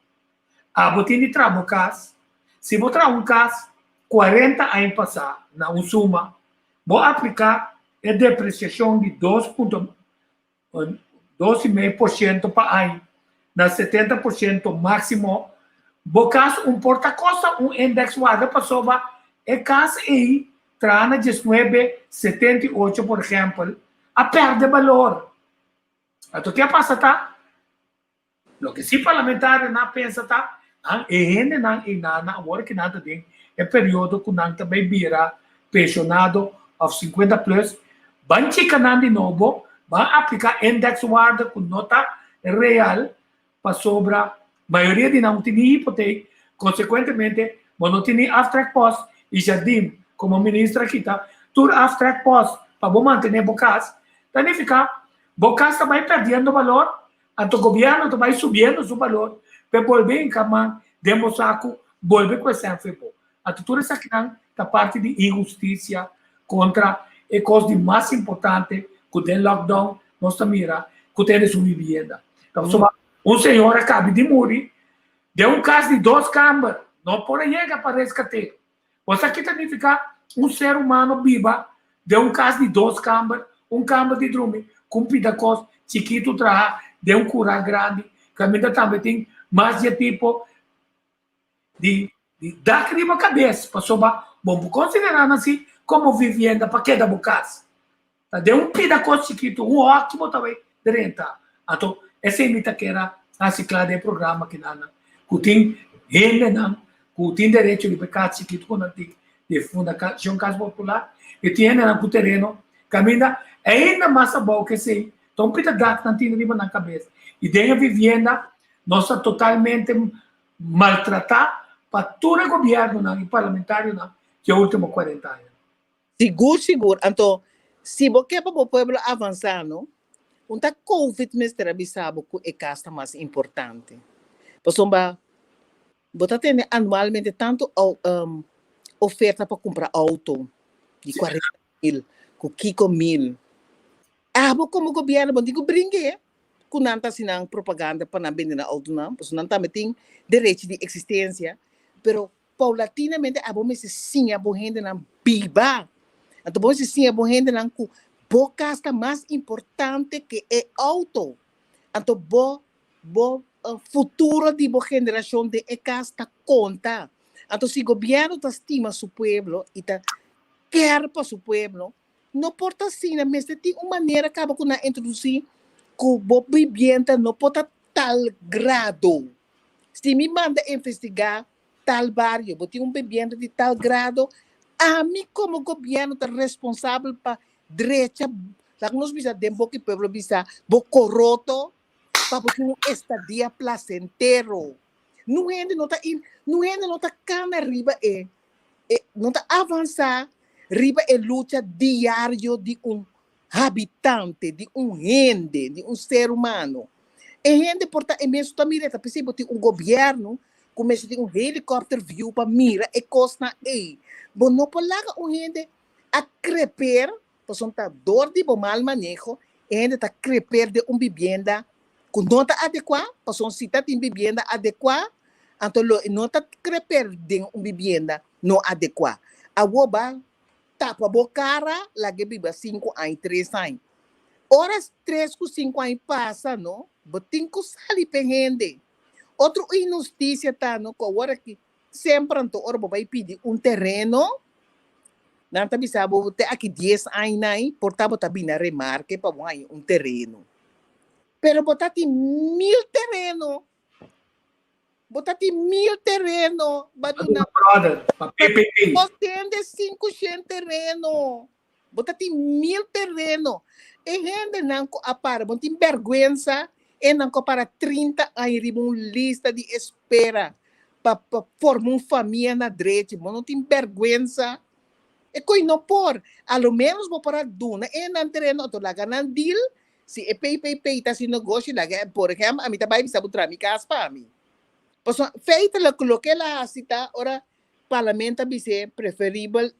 abo tin di traha bo kas. Si bo traha un kas 40 aña pasá na un suma, bo apliká e depresiashon di dos punto 2,5% pa aña na 70% máksimo, bo kas un por ta kosta un indeks warda pasobra e kas ei traha na 1978 por ehèmpel a pèrdè balor. Anto ke a pasa ta, loke si parlamentarionan a pensa ta, nan e hendenan einan awor ke nan ta den e periodo ku nan ta bai bira pensionado òf 50 plus, ban chika nan di nobo, ban aplika indexwaarde ku no ta real pasobra mayoria di nan no tin ni hipotek, konsekuentemente bo no tin ni aftrekpost i Jardim komo minister a kita tur aftrekpost pa bo mantené bo kas, ta nifiká Bo kas ta bai perdiendo balor, anto gobièrnu ta bai subiendo su balor p'e bolbe hinka man den bo saku, bolbe ku e sèn fo'i bo. Anto tur esakinan ta parti di inhustisia kontra e kos di mas importante ku den lockdown nos ta mira ku ta su vivienda. Pasobra un señor a kabi di muri den un kas di dos kamber, no por a yega pa reskat'é. Bo sa ki ta nifiká un ser humano biba den un kas di dos kamber, un kamber di drumi ku un pida kos chikitu traha den un kurá grandi, kaminda tambe tin mas di e tipo di dak riba kabes, pasobra bo por konsiderá nan si komo vivienda pa keda bo kas. Ta den un pida kos chikitu, un hòki bo ta bai drenta. Anto esei mi ta kera hasi kla den e programa kinanan, ku tin hendenan ku tin derecho riba e kas chikitu ku nan tin di Fundashon Kas Popular i tin hendenan ku tereno kaminda ainda mas abou ku esei, ta un pida dak nan tin riba nan kabes. I den e vivienda nos ta totalmente maltratá pa tur e gobièrnunan i parlamentarionan di e último 40 aña. Sigur sigur, anto si bo ke pa bo pueblo avansá no, un ta covid mester a bisa bo ku e kas ta mas importante. Pasobra bo ta tene anualmente tantu oferta pa kumpra outo di 40 mil ku kiko mil. Abo komo gobièrnu bo tin ku bringa e. ku nan ta hasi nan propaganda pa nan bende nan outonan, pasobra nan tambe tin derecho di eksistensia, pero paulatinamente abo mester siña bo hendenan biba. Anto bo mester siña bo hendenan ku bo kas ta mas importante ke e outo. Anto bo bo futuro di bo generashon den e kas ta konta. Anto si gobièrnu ta stima su pueblo i ta kèr pa su pueblo, no por ta asina. Mester tin un manera kaba ku nan introdusí ku bo bibienda no por ta tal grado. Si mi manda investigá tal bario, bo tin un bibienda di tal grado, ami komo gobièrnu ta responsabel pa drecha, laga nos bisa den boki pueblo bisa, bo koroto pa bo tin un estadia plasentero. Nun hende no ta in, nun hende no ta kana riba e, e no ta avansá riba e lucha diario di un habitante, di un hende, di un ser humano. E hende por ta e mes ta mira, ta p'esei bo tin un gobièrnu ku mester tin un helicopter view pa mira e kosnan ei. Bo no por laga un hende a kreper, pasobra ta dor di bo mal maneho e hende ta kreper den un bibienda ku no ta adekuá, pasobra si ta tin bibienda adekuá, anto lo e no ta kreper den un bibienda no adekuá. Awor ba Tapa bo cara, lag'e biba sinku aña, tres aña. Ora tres ku sinku aña pasa no, bo tin ku sali p'e hende. Otro inhustisia ta no ku awor aki semper anto ora bo bai pidi un tereno, nan ta bisa bo te aki dies aña nai por ta bo ta bini a remarke pa bo haña un tereno. Pero bo ta tin mil tereno. Bo ta tin mil tereno, ba duna. Brother, pa PPP. Bo tende 500 tereno. Bo ta tin mil tereno. E hendenan ku a para, bo tin bergwensa, e nan ku a para 30 aña riba un lista di espera pa pa forma un famia na drechi. Bo no tin bergwensa. E koe no por. A lo menos bo por a duna e hendenan tereno, anto laga nan deal. Si e PPP ta hasi negoshi laga e, por ehempel, ami ta bai bisa bo traha mi kas pa mi. Pasobra feitelijk loke el a hasi ta ora parlamento a bis'é preferibel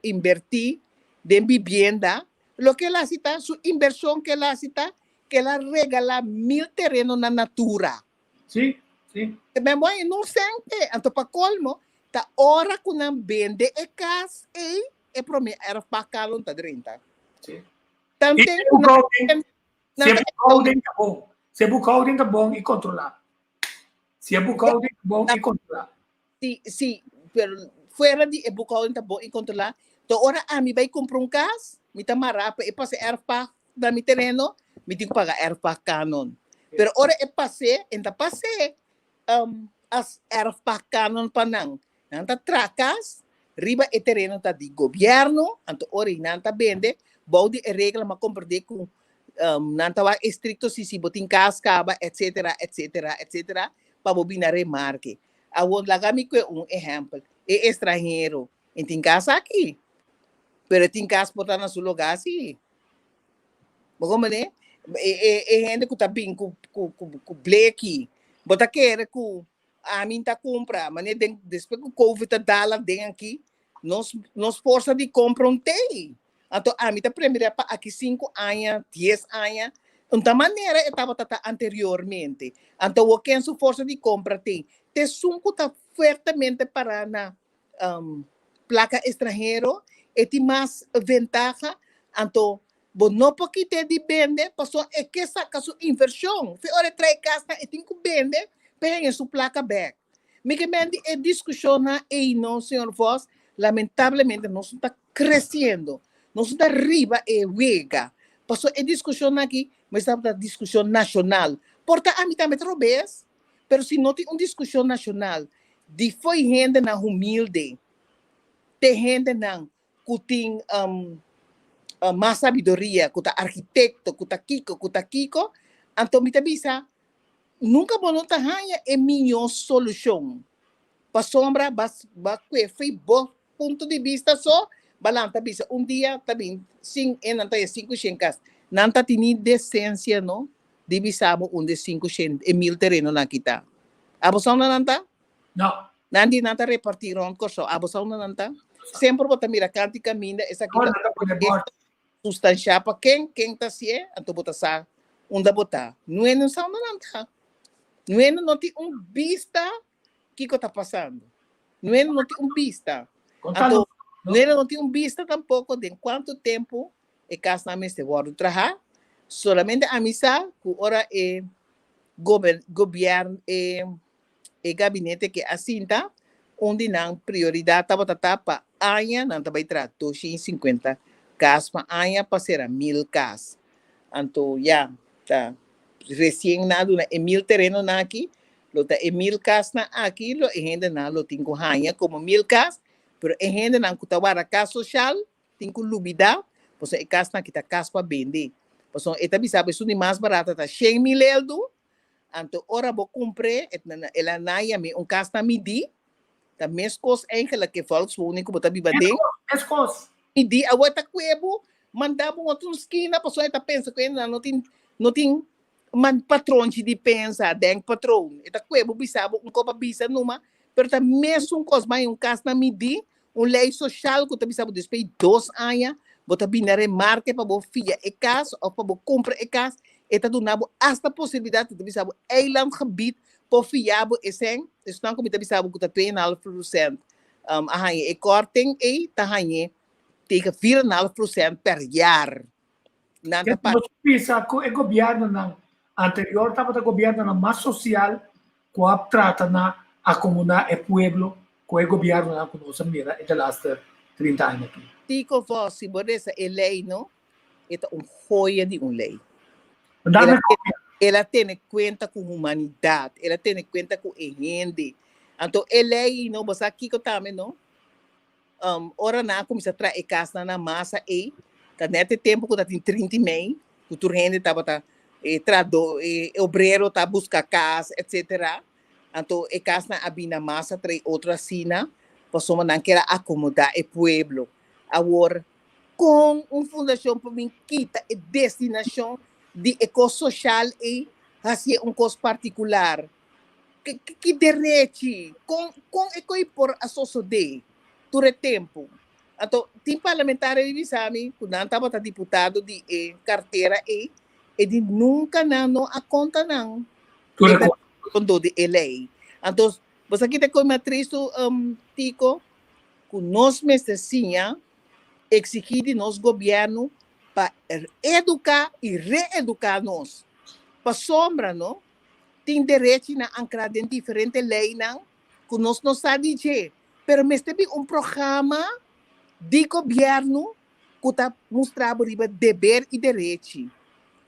inbertí den bibienda, loke el a hasi ta su inbershon ke el a hasi ta ke el a regalá mil tereno na natura. Sí, sí. Te ben bo no sente, anto pa colmo ta ora ku nan bende e kas ei e promé erfpakkalon ta drenta. Sí. Tanten E boekhouding, si e boekhouding ta bon. Si e boekhouding ta bon i kontrolá. Si e boekhouding ta bon i kontrolá. Si, si, pero fuera di e boekhouding ta bon i kontrolá, to ora ami bai kumpra un kas, mi ta mará pa e pasa erfpacht na mi tereno, mi tin ku paga erfpacht kanon. Pero ora e pas'é, e no ta pas'é as erfpacht kanon pa nan. Nan ta traha kas riba e tereno ta di gobièrnu, anto ora i nan ta bende bou di e regla m'a komprendé ku nan ta wak estrikto si si bo tin kas kaba etsetera etsetera etsetera pa bo bini a remarke. Awor laga mi kue un ehèmpel, e estranhero e tin kas aki pero e tin kas por ta na su lugá si. Bo komprendé? E e e hende ku ta bin ku ku ku bleki bo ta kere ku Ami ta kumpra, mane den despues ku covid a dal aden aki, nos nos forsa di kompra un tei. Anto ami ta premira pa aki sinku aña, dies aña, un ta manera e tabata ta anteriormente. Anto awor ken su forsa di kompra tin? T'esun ku ta fuertemente pará na plaka estranhero, e tin mas ventaha, anto Bo no por kit'é di bende pasobra e ke saka su invershon. Fi ora e trae kasnan e tin ku bende pa e haña su plaka bèk. Mi ke men di e diskushonnan ei no, señor Vos, lamentablemente nos no ta kresiendo, nos no ta riba e wega. Pasobra e diskushonnan aki mester tabata diskushon nashonal. Por ta ami tambe ta robes, pero si no tin un diskushon nashonal di fo'i hendenan humilde te hendenan ku tin mas sabiduria, ku ta arkitekto, ku ta kiko, ku ta kiko, anto mi ta bisa, nunka bo no ta haña e mihó solushon. Pasobra ba ba kue fi bo punto di bista so, ba lanta bisa un dia ta bin sin e nan ta e sinku shen kas. Nan ta tini desensia no di bisa bo unda e sinku shen, e mil terenonan kita. Abo sa unda nan ta? No. Nan di nan ta repartí rònt Kòrsou. Abo sa unda nan ta? Semper bo ta mira kanti kaminda esaki No, ta nan ta pone bòrd. sustanshá pa ken, ken ta hasié, anto bo ta sa. Unda bo ta? Nue no sa unda nan ta. Nue no tin un bista kiko ta pasando. Nue no tin un bista. Anto, nue no tin un bista tampoko den kuantu tempu e kasnan mester wòrdu trahá. Solamente ami sa ku ora e gober gobièrnu e e gabinete ke a sinta, un di nan prioridat tabata ta pa aña nan ta bai traha 250 kas pa aña pa sera 1000 kas. Anto ya, ta resien nan a duna e 1000 terenonan aki, lo ta e 1000 kasnan aki lo e hendenan lo tin ku haña komo 1000 kas, pero e hendenan ku ta warda kas soshal tin ku lubida, pasobra e kasnan aki ta kas pa bende. Pasobra e ta bisa bo esun di mas barata ta 100,000 eldu, Anto ora bo kumpr'é, el a naya mi un kas na midí, ta meskos eigenlijk ke volkswoning ku bo ta biba den. Meskos. Midí, awor ta kue bo, manda bo un otro skina, pasobra e ta pensa ku e no tin, no tin man patronchi di pensa, denkpatroon. E ta kue bo bisa bo un kopa bisa numa, pero ta mesun kos, bai un kas na midí, un lei soshal ku ta bisa bo despues di 2 aña bo ta bini na remarke pa bo fia e kas òf pa bo kumpra e kas, e ta duna bo asta posibilidat, e ta bisa bo eilandgebied por fia bo esei, esnan ku mi ta bisa bo ku ta twee en half prosent a haña e korting ei ta hañ'e tegen vier en half prosent per jaar. Nan ta paga. Nos bisa ku e gobièrnunan anterior tabata gobièrnunan mas sosial ku a trata na akomodá e pueblo ku e gobièrnunan ku nos a mira e delaster 30 aña aki. Tico Vos, si bo resa e lei no, E ta un joya di un lei. Dame El a tene kuenta ku humanidat, el a tene kuenta ku e hende. Anto e lei no, bo sa kiko tambe no? Ora nan a kuminsá traha e kasnan na masa ei, ta nèt e tempu ku ta tin 30 i mei, ku tur hende tabata e trahadó, e obrero ta buska kas, etsetera. Anto e kasnan a bin na masa trae otro asina, pasobra nan kier a akomodá e pueblo. Awor, Kon un fundashon por bin kita e destinashon di e kos soshal ei hasié un kos partikular? Ki derechi? Kon kon e koi por a sosodé tur e tempu? Anto tin parlamentario di bisa mi ku nan tabata diputado di e kartera ei, e di nunka nan no a konta nan Tur e kos. Rondó di e lei. Anto bo sa kita koi mas tristu, Tico? Ku nos mester siña exigí di nos gobierno pa educa y reeduca nos. Pasobra no tin derechinan ancra den diferente leynan cu nos no sa di dje, pero mester bin un programa di gobierno cu ta mustra bo riba deber y derechi.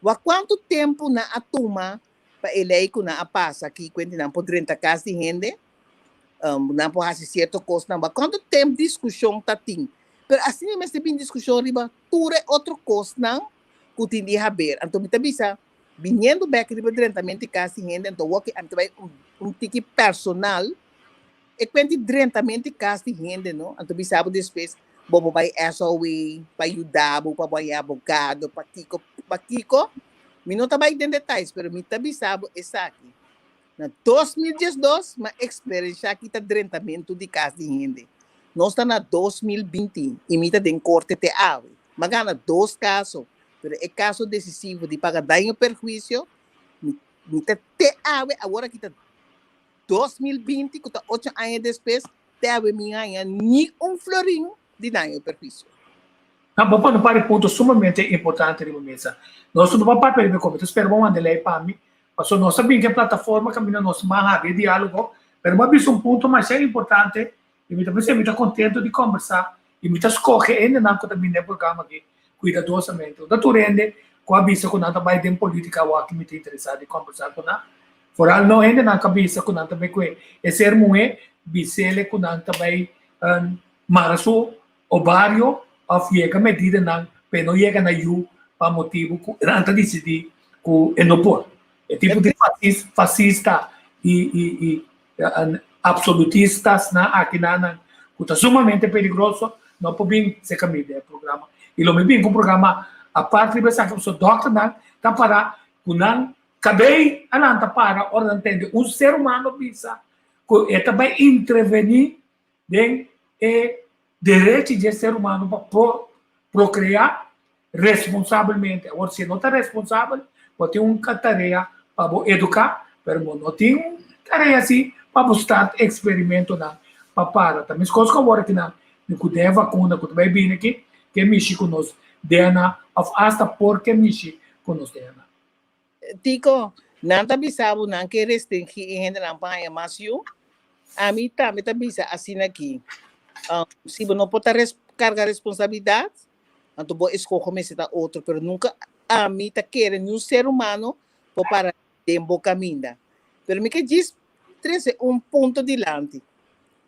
Wak cuanto tempo nan a tuma pa e ley cu nan a pasa aki cu nan por drenta cas di hende? Nan por hasi sierto kosnan, ma kuantu tempu diskushon ta tin? Pero asina mester bin diskushon riba tur e otro kosnan ku tin di haber. Anto mi ta bisa, biniendo bek riba drentamentu di kas di hende, anto wòk ami ta bai un tiki personal, e kuent di drentamentu di kas di hende no, anto bisa bo despues bo por bai SOW pa yuda bo, pa bai abogado, pa kiko, pa kiko, mi no ta bai den detayes, pero mi ta bisa bo esaki. Na 2012 m'a eksperenshá kita drentamentu di kas di hende. Nos ta na 2020 i mi ta den korte te awe. M'a gana dos kaso, pero e kaso desisivo di paga daño perhuisio, mi mi ta te awe, awor aki ta 2020 ku ta ocho aña despues, te awe mi haña ni un florin di daño perhuisio. Na, bo pone un par di punto sumamente importante riba mesa. Nos no por papia riba e kos, mi ta spera bo manda e lei pa mi, Pasobra nos ta bin ku e plataforma kaminda nos mas habri e diálogo, pero bo a bisa un punto masha importante i mi ta pensa mi ta kontento di kombersá i mi ta skohe e hendenan ku ta bini den e programa aki kuidadosamente. Unda tur hende ku a bisa ku nan ta bai den polítika awor mi ta interesá di kombersá ku nan. Foral no hendenan ku a bisa ku nan ta bai ku e ser muhé bis'ele ku nan ta bai mara su ovario òf yega medidanan pa e no yega na yu pa motibu ku nan ta disidí ku e no por. E tipo di fasista i i i absolutistasnan aki nan ku ta sumamente peligroso no por bin serka mi den e programa. I lo mi bin ku un programa apart riba esaki pasobra dòkternan ta pará ku nan kabei a lanta para ora nan tende un ser humano bisa ku e ta bai intervení den e derechi dje ser humano pa procrea responsabelmente. Awor, si e no ta responsabel, Bo tin un tarea pa bo eduká, pero bo no tin un tarea si pa bo start eksperimentonan pa para. Ta meskos ku awor akinan mi ku den e vakuna ku ta bai bini aki ke mishi ku nos DNA òf asta por ke mishi ku nos DNA. Tiko, nan ta bisa bo nan ke restringí e hendenan pa haña mas yu? Ami tambe ta bisa asina aki. Si bo no por ta karga responsabilidat, anto bo eskoho mester ta otro, pero nunka ami ta kere niun ser humano por para den bo kaminda. Pero mi ke djis trese un punto dilanti.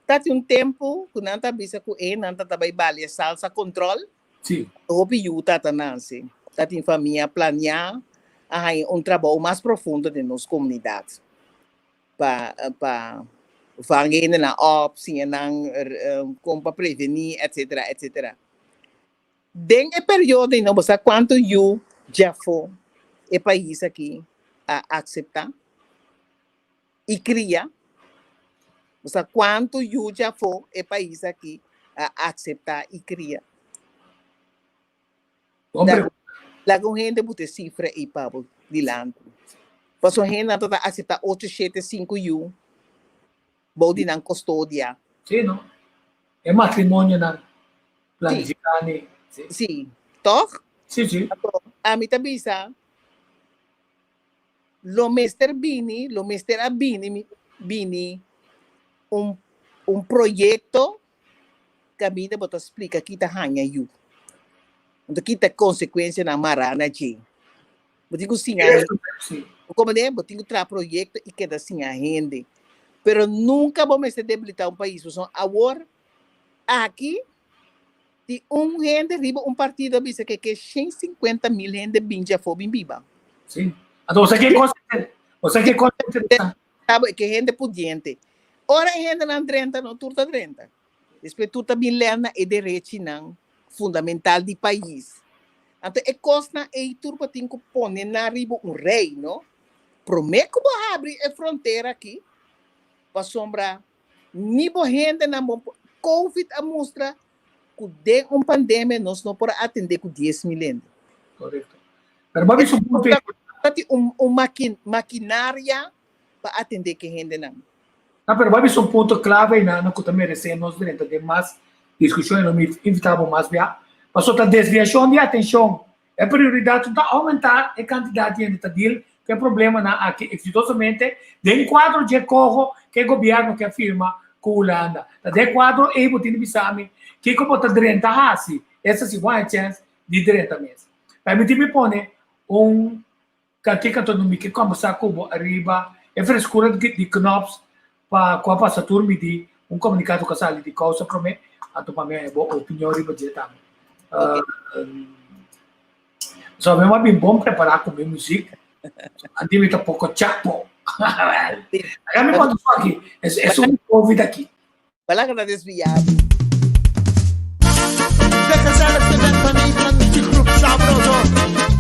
Ta tin un tempu ku nan ta bisa ku e nan ta ta bai balia salsa control. Sí. Hopi yu ta ta nase, ta tin famia planeá a haña un trabou mas profundo den nos komunidat. Pa pa vang hendenan op, siña nan kon pa prevení, etsetera, etsetera. Den e periodo ei no bo sa kuantu yu djafó e pais aki a akseptá i kria? Bo sa kuantu yu djafó e pais aki a akseptá i kria? Bon pregunta. Laga un hende buta e sifra ei pa bo dilanti. Pasobra hendenan ta ta akseptá ocho, shete, sinku yu bou di nan kostodia. Sí, no? E matrimonionan planifiká ni. Sí. Sí, tòg? Sí, sí. Anto, ami ta bisa, lo mester bini, lo mester a bini, bini un, un proyekto kaminda bo ta splika ki ta haña yu. Anto ki ta konsekuensianan mará na dje. Bo tin ku siña hende. Sí. Bo komprendé? Bo tin ku traha proyekto i keda siña hende. Pero nunka bo mester debilitá un pais. Pasobra awor aki tin un hende riba un partido a bisa ke ke 150 mil hende bin djafó bin biba. Sí. Anto bo sa ke kos, bo sa ke kos interesante? Sabo ke hende pudiente. Ora e hendenan drenta, no tur ta drenta. Despues tur ta bin lèn na e derechinan fundamental di pais. Anto e kosnan ei tur bo tin ku pone nan riba un rei, no? Promé ku bo habri e frontera aki, pasobra ni bo hendenan bo por. Covid a mustra ku den un pandemia nos no por a atendé ku 10.000 hende. Korekto. Pero bo a bisa un punto Ta tin un un makinaria pa atendé ku e hendenan. No, pero bo a bisa un punto clave einan cu ta merece nos drenta den mas discusion y lo mi invita bo mas bia. Pasobra ta desviacion di atencion. E prioridad no ta aumenta e cantidad di hende ta deal cu e problemanan aki exitosamente den cuadro dje coho cu e gobierno ke a firma cu Hulanda. Ta den e cuadro ey bo tin di bisa mi kico bo ta drenta haci. Esta si bo haña chens di drenta mes. Permiti mi pone un Kaki kanto no mi ke kombersá ku bo ariba e freskura di Knops pa ku a pasa tur mi di un komunikado ku a sali di kousa promé, anto pa mi haña bo opinion riba dje tambe. So mi a bin bon prepará ku mi muzik, anti mi ta poko chapo. Laga mi konta su aki, esun di covid aki. Balaga ta desviado. De gezelligste band van Nederland, muziekgroep Sabroso.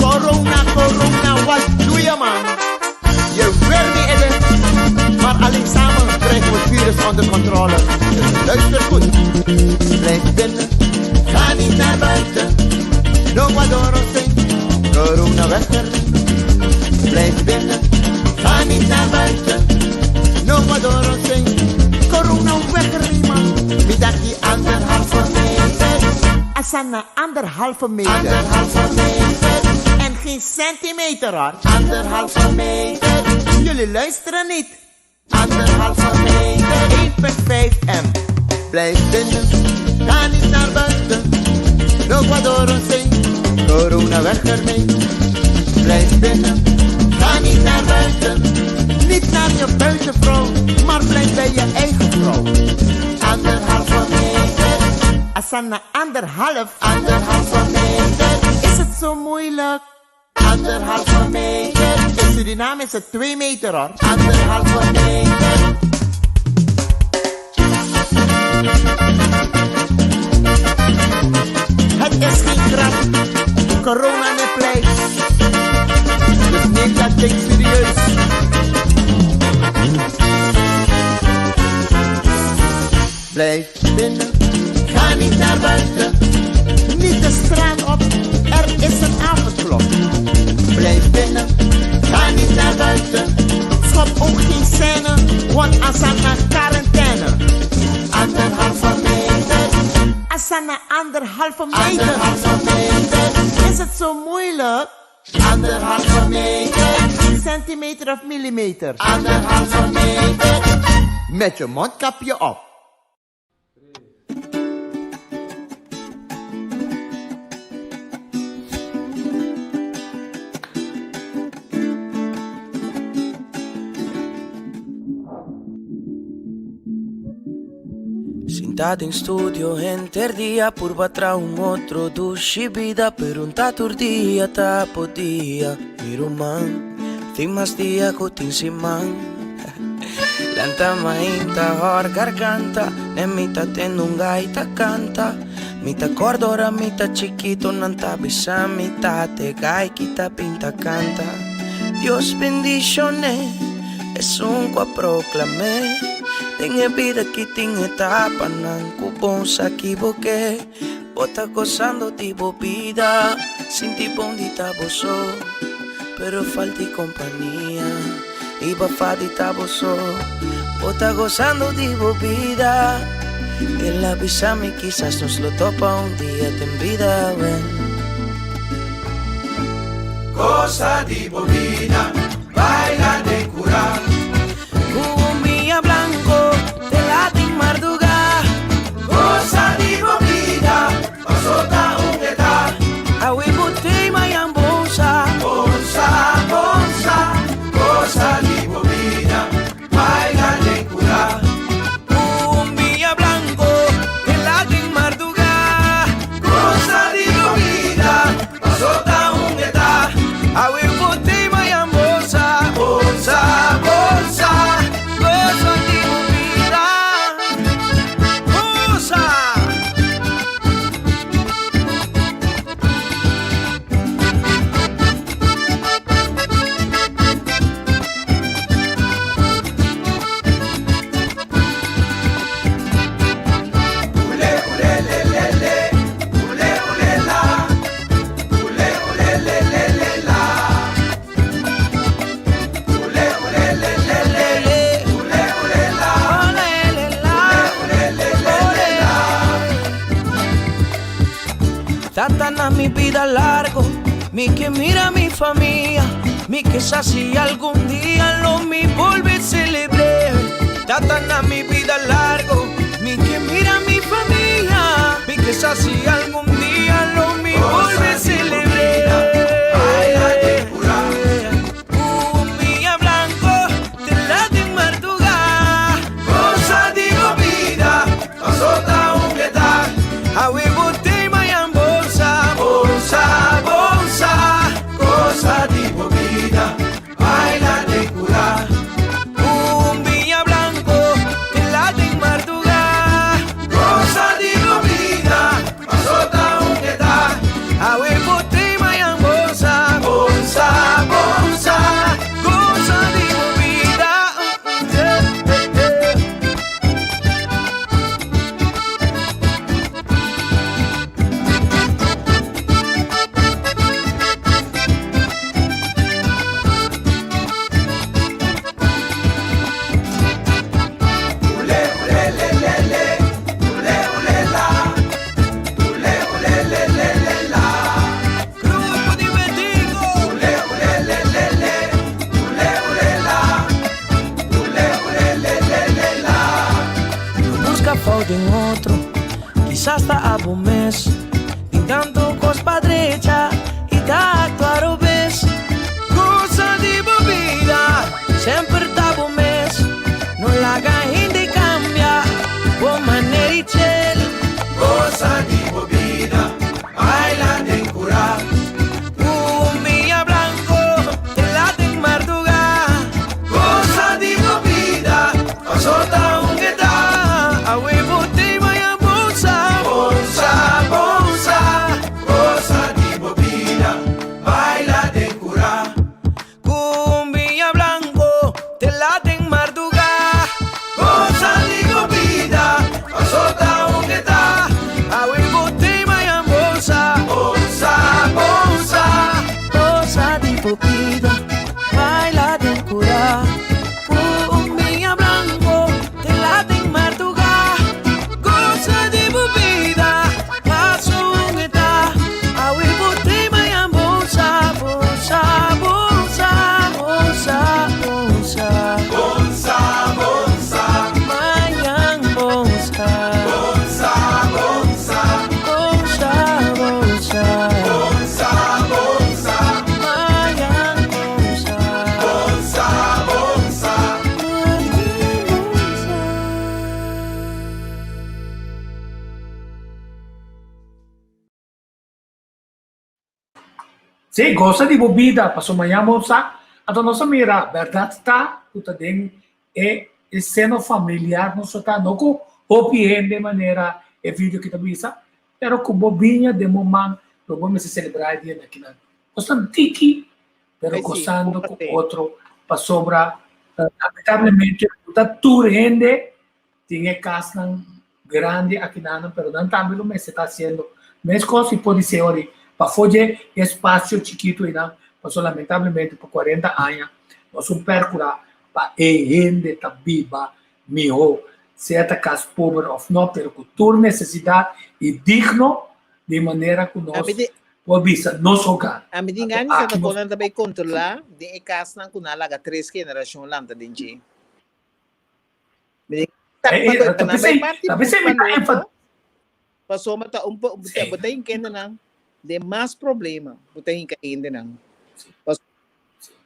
Corona, corona, wat doe je man? Je wil niet eten, maar alleen samen krijgen we het virus onder controle. Dus luister goed. Blijf binnen, ga niet naar buiten. No adoro corona weg ermee. Blijf binnen, ga niet naar buiten. No adoro corona weg ermee man. Mi daki anderhalve meter. Asana anderhalve meter. Anderhalve meter. En geen centimeter hoor. Anderhalve meter. Jullie luisteren niet. Anderhalve meter. 1,5 m. Blijf binnen, ga niet naar buiten. No adoro corona weg ermee. Blijf binnen, ga niet naar buiten. Niet naar je buitenvrouw, maar blijf bij je eigen vrouw. Anderhalve meter. Asana anderhalf. Anderhalve meter. Is het zo moeilijk? Anderhalve meter. In Suriname is het 2 meter hoor. Anderhalve meter. Het is geen grap, corona ne pleit. Dus neem dat ding serieus. Blijf binnen, ga niet naar buiten. Niet de straat op, er is een avondklok. Blijf binnen, Anderhalve meter. Anderhalve meter. Is het zo moeilijk? Anderhalve meter. Centimeter of millimeter? Anderhalve meter. Met je mondkapje op. Sinta den studio henter dia purba traha un otro dushi bida pero un ta tur dia ta podia mi ruman tin mas dia ku tin siman lanta mainta hor garganta ne mi ta tende un gaita kanta mi ta korda ora mi ta chikito nan ta bisa mi tate gai kita pinta kanta Dios bendishone Esun ku a proklam'é den e bida ki tin etapanan ku bon sa kiboké. Bo ta gosando di bo bida, sinti bon di ta bo so, pero falt'i kompania i bafa di ta bo so. Bo ta gosando di bo bida, el a bisa mi kisas nos lo topa un dia den bida, well. Gosa di bo bida. Baila den cura. Cu un biña blanco te latin marduga. Goza di bo bida, paso ta un eta. Awe bo tey mayan bon sa. Bon sa, bon sa, goza di bo bida, baila den cura. Cu un biña blanco te latin marduga. Goza di bo bida, paso ta un eta. Awe bo tey mayan bon sa. Bon sa, bon sa, goza di bo bida, goza. Tata na mi bida largo, mi ke mira mi famia, mi ke sa si algun dia lo mi bolbe celebr'é. Tata na mi bida largo, mi ke mira mi famia, mi ke sa si algun dia lo mi bolbe celebr'é. Cumbia blanco te latin marduga. Goza di bo bida, paso ta un eta. Awe bo tey mayan bon sa. Bon sa, bon sa, goza di bo bida, baila den cura. Cumbia blanco te latin marduga. Goza di bo bida, paso ta un eta. Awe bo tey mayan bon sa. Bon sa, bon sa, goza di bo bida. Grupo di Betico. No busca fout den otro, kisas ta abo mes. Tin tanto cos pa drecha y ta actua robes. Goza di bo bida, semper ta bo mes. No laga hende cambia bo manera y chel. Goza di bo bida, baila den cura. Cumbia blanco, te latin marduga. Goza di bo bida, paso ta un eta. Awe bo tey mayan bon sa. Bon sa, bon sa, goza di bo bida, baila. Sí, gosa di bo bida, pasobra mañan bo sa. Anto nos a mira, bèrdat ta ku ta den e e seno familiar nos a ta, no ku hopi hende manera e video aki ta bisa, pero ku bo biña den bo man lo bo mester selebrá e dia di akinan. Kosnan tiki, pero gosando ku otro, pasobra lamentablemente no ta tur hende Tin e kasnan grandi akinanan, pero nan tambe lo mester ta hasiendo meskos i podisé ori pafó dje espasio chikitu einan, pasobra lamentablemente pa kuarenta aña nos un pèrkurá pa e hende ta biba mihó, sea ta kas pober òf no, pero ku tur nesesidat i digno di manera ku nos por bisa nos hogar. Ami tin gana di sa ta kon nan ta bai kontrolá den e kasnan ku nan a laga tres generashon lanta den dje. Pasobra ta un bo ta hinka hendenan den mas problema, bo ta hinka hendenan.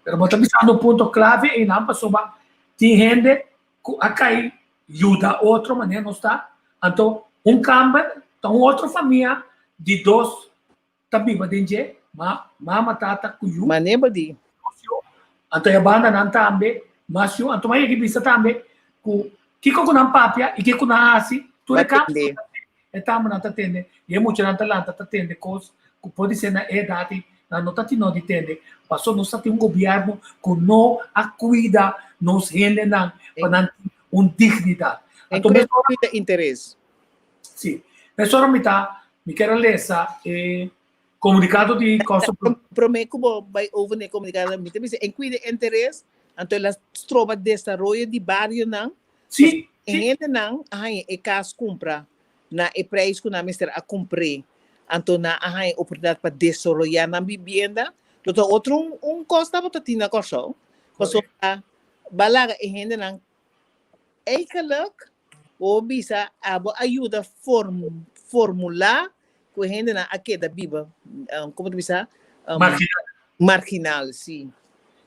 Pero bo ta bisando un punto clave einan pasobra tin hende ku a kai yuda otro manera nos ta, anto un kamber ta un otro famia di dos ta biba den dje, ma mama, tata ku yu. Mane bo di. Nos yu. Anto e banda nan tambe, mas yu. Anto m'a yegi bisa tambe ku kiko ku nan papia i kiko ku nan hasi, tur e Ba kas tende. e tambenan ta tende i e muchanan ta lanta ta tende kos ku por di ser na e edat ei nan no ta tino di tende. Pasobra nos ta tin un gobièrnu ku no a kuida nos hendenan pa nan tin un dignidat. En Anto kuida mesora. kuida interes. Sí. Mesora mi ta, mi kier a lesa e comunicado di Costa Prome ku bo bai over na e comunicado, mi ta bisa en cuida interes, anto el a stroba desaroyo di barionan. Sí, E sí. hendenan a haña e kas kumpra na e prijs ku nan mester a kumpr'é, anto nan a haña oportunidat pa desaroyá nan bibienda. Lo ta otro un, un kos tabata tin na Kòrsou, pasobra ba laga e hendenan Eigenlijk, bo bisa abo a yuda form, formula ku e hendenan a keda biba, um, komo ta bisa? Um, Marginal. Marginal, si.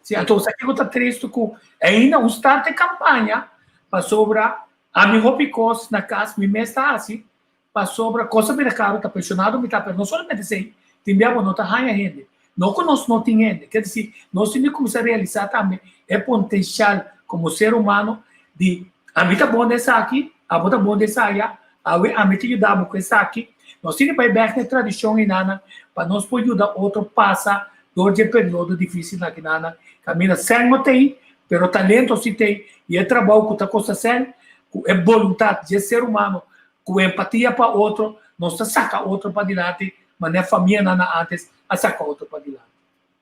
Si, anto sa kiko ta tristu ku ainda un start e kampaña pasobra ami hopi kos na kas mi mes ta hasi Pasobra kos a bira karu, ta presionado mi ta, pero no solamente esei, tin bia bo no ta haña hende. No ku nos no tin hende, ker disi nos tin di kuminsá realisá tambe e potenshal komo ser humano di ami ta bon den esaki, abo ta bon den esaya, awe ami ta yuda bo ku esaki. Nos tin di bai bèk na e tradishon einanan pa nos por yuda otro pasa dor di e periodo difísil akinanan. Kaminda sèn no t'ei, pero talento si t'ei i e trabou ku ta kosta sèn, ku e boluntat di e ser humano Ku empatia pa otro, nos ta saka otro padilanti manera famianan na antes a saka otro padilanti.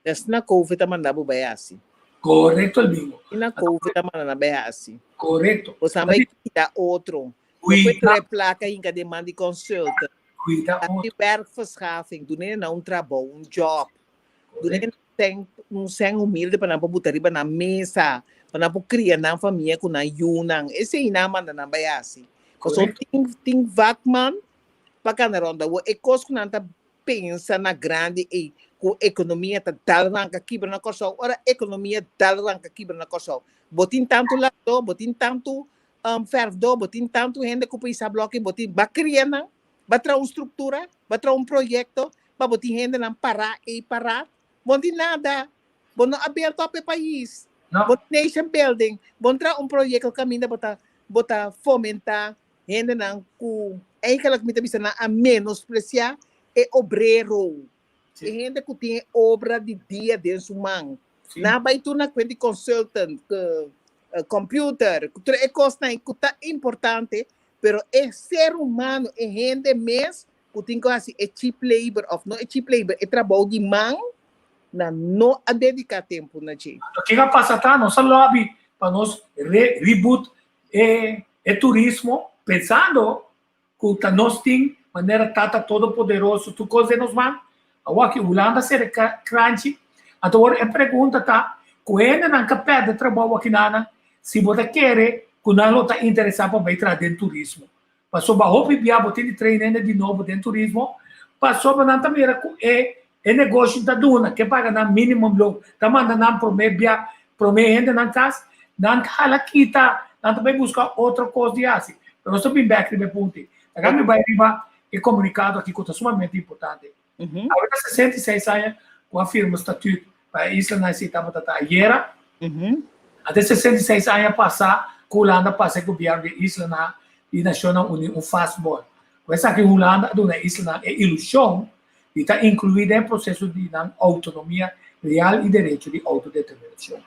Esna Covid a manda bo bai hasi. Korekto Elmingo. Esna Covid a manda nan bai hasi. Korekto. Bo sa bai cuida otro. No puede trae placa hinca den man di consultant. Cuida otro. Haci werkverschaffing, dun'e nan un trabou, un job. Dun'e nan un sèn humilde pa nan por buta riba nan mesa, pa nan por kria nan famia ku nan yunan. Esei nan a manda nan bai hasi. Pasobra tin tin vakman pa kana rònt awor. E kos ku nan ta pensa na grandi ei, ku ekonomia ta dal ranka kibra na Kòrsou. Ora ekonomia dal ranka kibra na Kòrsou, bo tin tantu ladó, bo tin tantu fèrfdó, bo tin tantu hende ku por hisa blòki, bo tin, ba kria nan, ba traha un struktura, ba traha un proyekto pa bo tin hendenan pará ei pará. Bo no tin nada. Bo no a build up e pais. No. Bo nation building. Bo no traha un proyekto kaminda bo ta bo ta fomentá hendenan ku eigenlijk mi ta bisa nan a menospresiá e obrero. Sí. E hende ku tin e obra di dia den su man. Sí. Nan a bai tur na kuenta di consultant, ku computer, ku tur e kosnan ku ta importante, pero e ser humano, e hende mes ku tin ku hasi e cheap labor òf no e cheap labor, e trabou di man, nan no a dediká tempu na dje. Anto kiko a pasa ta? Nos a lobby pa nos re reboot e e turismo pensando ku ta nos tin manera Tata Todopoderoso tur kos den nos man. Awor aki Hulanda a sera kranchi. Anto awor e pregunta ta ku hendenan ka pèrdè trabou akinanan si bo ta kere ku nan lo ta interesá pa bai traha den turismo. Pasobra hopi bia bo tin di train hende di nobo den turismo, pasobra nan ta mira ku e e negoshi ta duna, ke paga nan minimum loon, ta manda nan prome bia, prome hende nan kas, nan ta hala kita, nan ta bai buska otro kos di hasi. Pero nos ta bin bek riba e punto ei. Ta kami bai riba e komunikado aki ku ta sumamente importante. Awe ta 66 aña. ku a firma statüt pa e islanan esei tabata ta ayera. Ante 66 aña pasá ku Hulanda pasa e gobièrnu di e islanan di Nashonnan Uní un fastball. Ku esaki Hulanda a duna e islanan e ilushon di ta inkluí den e proseso di nan outonomia real i derecho di outodeterminashon.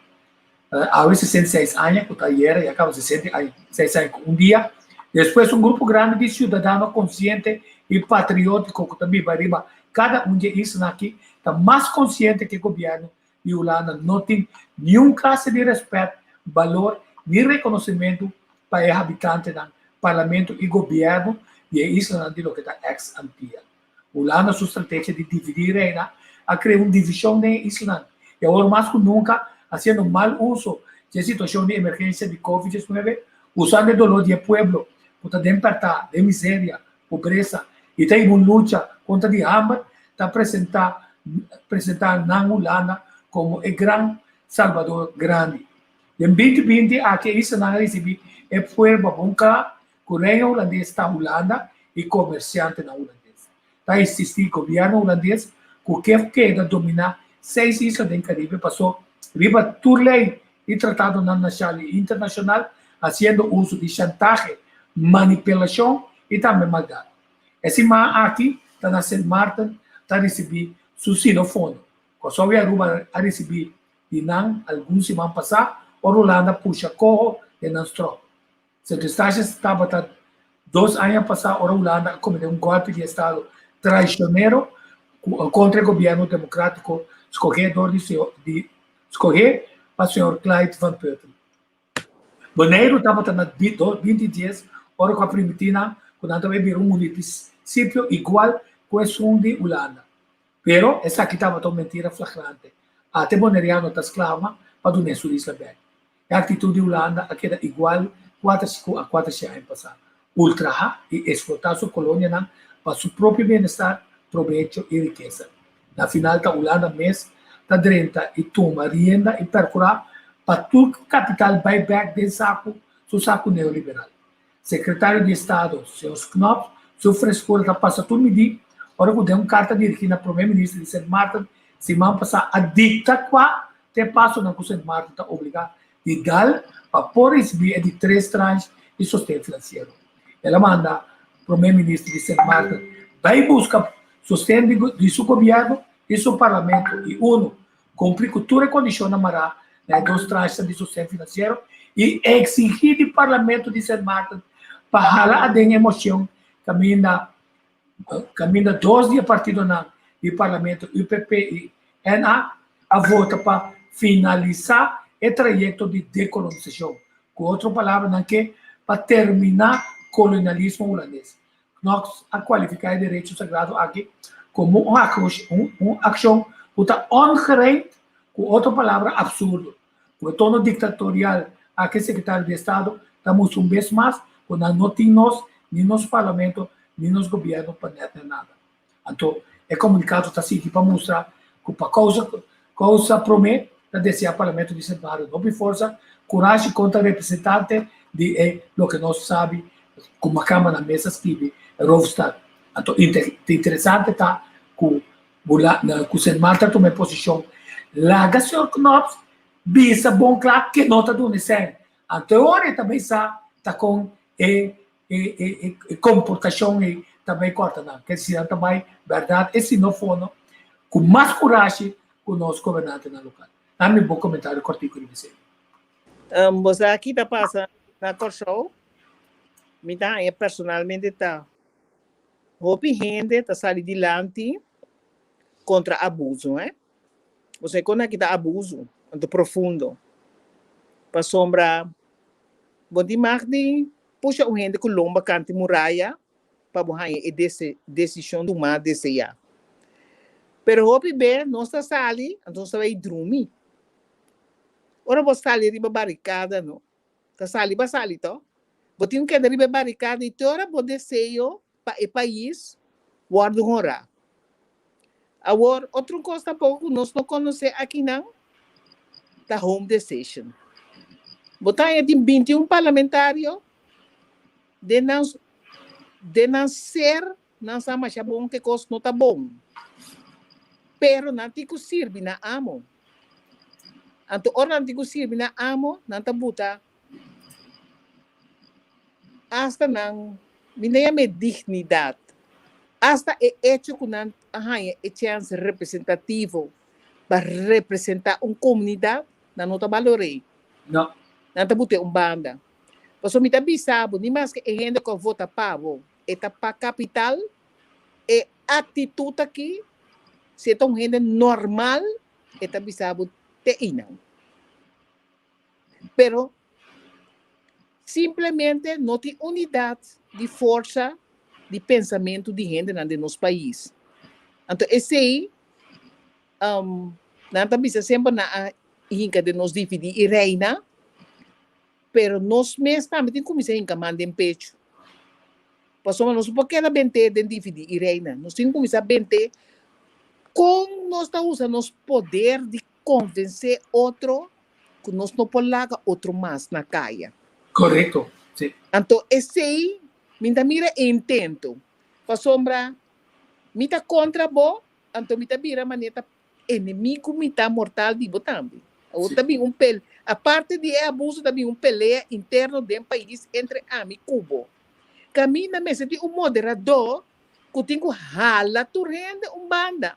Awe 66 aña ku ta ayera ya kaba 66 aña ku un dia. Despues un grupo grandi di siudadano konsiente i patriótiko ku ta biba riba kada un di e islanan aki ta mas konsiente ku e gobièrnu di Hulanda no tin niun klase di rèspèt, balor ni rekonosimentu pa e habitantenan, parlamento i gobièrnu di e islanan di loke ta eks Antia. Hulanda su strategia di dividí i reina a krea un divishon den e islanan i awor mas ku nunka hasiendo mal uso di e situashon di emergensia di Covid 19, usando e doló di e pueblo ku ta den pèrtá, den miseria, pobresa i ta hiba un lucha kontra di hamber, ta presentá presentá nan Hulanda komo e gran salbador grandi. Den binti binti aki e islanan a risibí e prueba bon kla ku Reino Hulandes ta Hulanda i komersiantenan hulandes. Ta insistí gobièrnu hulandes ku ke keda dominá seis isla den Karibe pasó riba tur lei i tratadonan nashal i internashonal hasiendo uso di shantahe, manipulashon i tambe maldat. E siman aki ta na Sint Maarten ta risibí su sinofono. Kòrsou i Aruba a risibí di nan algun siman pasá ora Hulanda pusha koho den nan stròp. Sint Eustatius tabata dos aña pasá ora Hulanda a kometé un gòlpi di estado traishonero kontra e gobièrnu demokrátiko skohé dor di di skohé pa señor Clyde van Putten. Boneiru tabata na 20 dies ora ku a primintí nan ku nan ta bai bira un munisipio igual ku esun di Hulanda. Pero esaki tabata un mentira flagrante. Ate boneriano ta sklama pa dun'é su isla bèk. E aktitut di Hulanda a keda igual kuater ku a kuater aña pasá, ultrahá i eksplotá su kolonianan pa su propio bienestar, probecho i rikesa. Na final ta Hulanda mes ta drenta i tuma rienda i perkurá pa tur kapital bai bèk den saku su saku neoliberal. Sekretario di Estado, señor Knops, su freskura ta pasa tur midí ora ku den un karta dirigí na Promé Minister di Sint Maarten siman pasá a dikta kua te pasonan ku Sint Maarten ta obligá di dal pa por risibí e di tres tranche di sosten finansiero. El a manda Promé Minister di Sint Maarten bai buska sosten di su gobièrnu i su parlamento i uno Kumpli ku tur e kondishonnan mará na e dos tranchenan di sosten finansiero i eksigí di Parlamento di Sint Maarten pa hala aden e mocion kaminda kaminda dos di e partidonan di Parlamento UPP i NA a vota pa finalisá e trayekto di dekolonisashon, ku otro palabra nan ke pa terminá kolonialismo hulandes. Knox a kualifiká e derecho sagrado aki komo un un akshon ku ta ongerijmd, ku otro palabra absurdo. Ku e tono diktatorial aki e sekretario di estado ta mustra un bes mas ku nan no tin nos, ni nos parlamento, ni nos gobièrnu pa nèt na nada. Anto e komunikado ta sigui pa mustra ku pa kousa kousa promé ta deseá parlamento di Sint Maarten hopi forsa, kurashi kontra representante di e loke nos sabi ku makamba na mesa skibi Roofstad. Anto interesante ta ku ku Sint Maarten a tuma e posishon laga señor Knops bisa bon kla ke no ta duna e sèn. Anto e ora e ta bay sa ta kon e e e komportashon ei ta bai kòrta nan. Ke si nan ta bai bèrdat e sinofono ku mas kurashi ku nos gobernantenan lokal. Nan mi bo komentario kòrtiku riba esei. Bo sa ki ta pasa na Kòrsou? Mi ta haña personalmente ta hopi hende ta sali dilanti kontra abuso, eh. Bo sa kon aki ta abuso, anto profundo. Pasobra bo tin mag di pusha un hende ku lomba kanti muraya pa bo haña e desishon tuma deseá. Pero hopi be nos ta sali, anto nos ta bai drumi. Ora bo sali riba barikada no, ta sali bo a sali to. Bo tin ku keda riba e barikada i te ora bo deseo pa e pais wòrdu honrá. Awor, otro kos tampoko ku nos no konosé akinan ta home decision. Bo ta haña tin 21 parlamentario den nan den nan ser nan sa masha bon ke kos no ta bon. Pero nan tin ku sirbi nan amo. Anto ora nan tin ku sirbi nan amo, nan ta buta asta nan, mi ta yama e dignidat, asta e echo ku nan a haña e chèns representativo pa representá un komunidat, nan no ta balor'é. No. Nan ta but'é un banda. Pasobra mi ta bisa bo, ni maske e hende ku a vota pa bo, e ta pa kapital, E actitud aki, si e ta un hende normal, e ta bisa bo te einan. Pero simplemente no tin unidad di forsa di pensamento di hendenan den nos pais. Anto esei, um, nan ta bisa semper nan a hinka den nos dividi i reina, Pero nos mes tambe tin kuminsá hinka man den pechu. Pasobra nos no por keda bent'é den dividí i reina. Nos tin kuminsá bent'é kon nos ta usa nos poder di konvensé otro ku nos no por laga otro mas na kaya. Korekto, si. Anto esei mi ta mira e intento. Pasobra mi ta kontra bo, anto mi ta bira manera ta Enemigo mitá mortal di bo tambe. Awor ta bin un pel, aparte di e abuso ta bin un pelea interno den pais entre ami ku bo. Kaminda mester tin un moderadó ku tin ku hala tur hende un banda.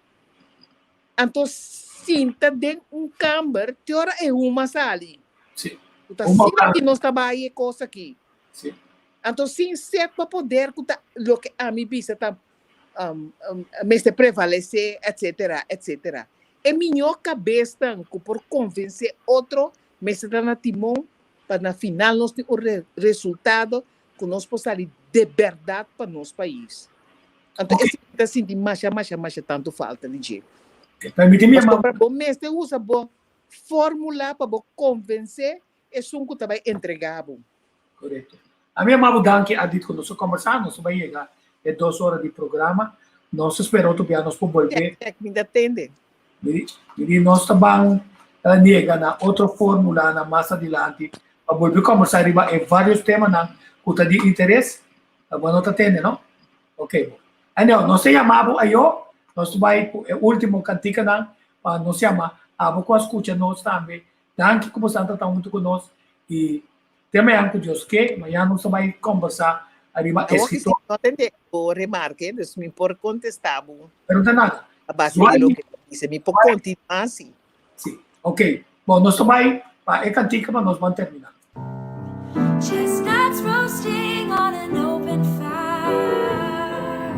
Anto sinta den un kamber te ora e huma sali. Sí. Ku ta asina ki nos ta bai e kos aki. Sí. Anto sin set pa poder ku ta loke ami bisa ta mester prevalesé, etcetera, etcetera. E mihó kabesnan ku por konvensé otro mester ta na timon pa na final nos tin un resultado ku nos por sali de bèrdat pa nos pais. Anto esei mi ta sinti masha, masha, masha tantu falta di dje. Pasobra bo mester usa bo fórmula pa bo konvensé esun ku ta bai entregá bo. Korekto. Ami a mabo danki Adit ku nos a kombersá, nos a bai yega e dos ora di programa. Nos ta spera otro bia nos por bolbe. Check, mi ta tende. Mi di nos ta ban yega na otro formulanan mas adilanti pa bolbe kombersá riba e varios temanan ku ta di interes. Bo no ta tende no? Ok bo. Anyhow, nos ta yama bo ayo, nos ta bai ku e ultimo kantikanan pa nos yama abo ku a skucha nos tambe. Danki ku boso a ta huntu ku nos i te mañan ku Dios ke, mañan nos ta bai kombersá ariba Awor ki si eskritor. no tende bo remarke, dus mi por kontestá bo Pero no ta nada. a base di loke bo bisa. Mi por kontinuá si. Si, ok. Bon, nos ta bai pa e kantika pa nos ban terminá. Chestnuts roasting on an open fire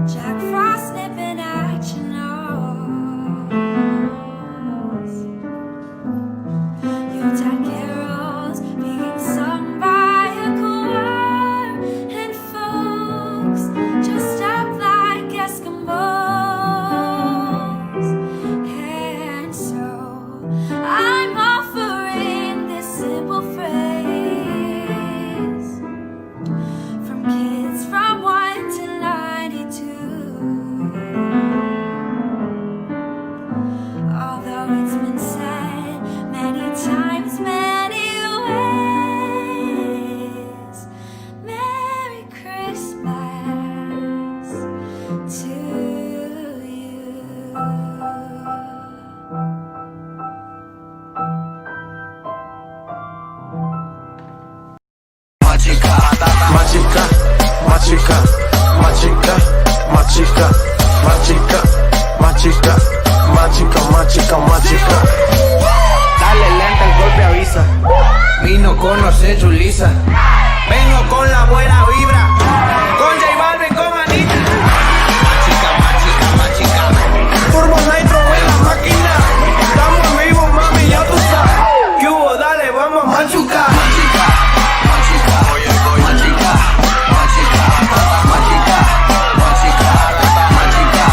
Jack Frost nipping at your nose Yuletide carols being sung by a choir And folks dressed up like Eskimos And so I'm offering this simple phrase From kids from 1 to 92 Although it's been said many times, many ways Merry Christmas to you. Machica, machica, machica, machica, machica, machica, machica, machica, machica. Dale lenta, el golpe avisa. Mi no conoce Julisa. Vengo con la buena vibra. Con J Balvin, con Anita. Machica, machica, machica. Turbo Nitro en la máquina. Estamos en vivo, mami, ya tú sabes. ¿Qué hubo? Dale, vamos a machucar. Machica, machica, machica, machica, machica, machica, machica, machica,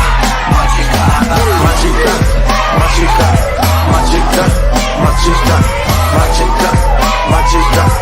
Machica, machica, machica, machica, machica, machica.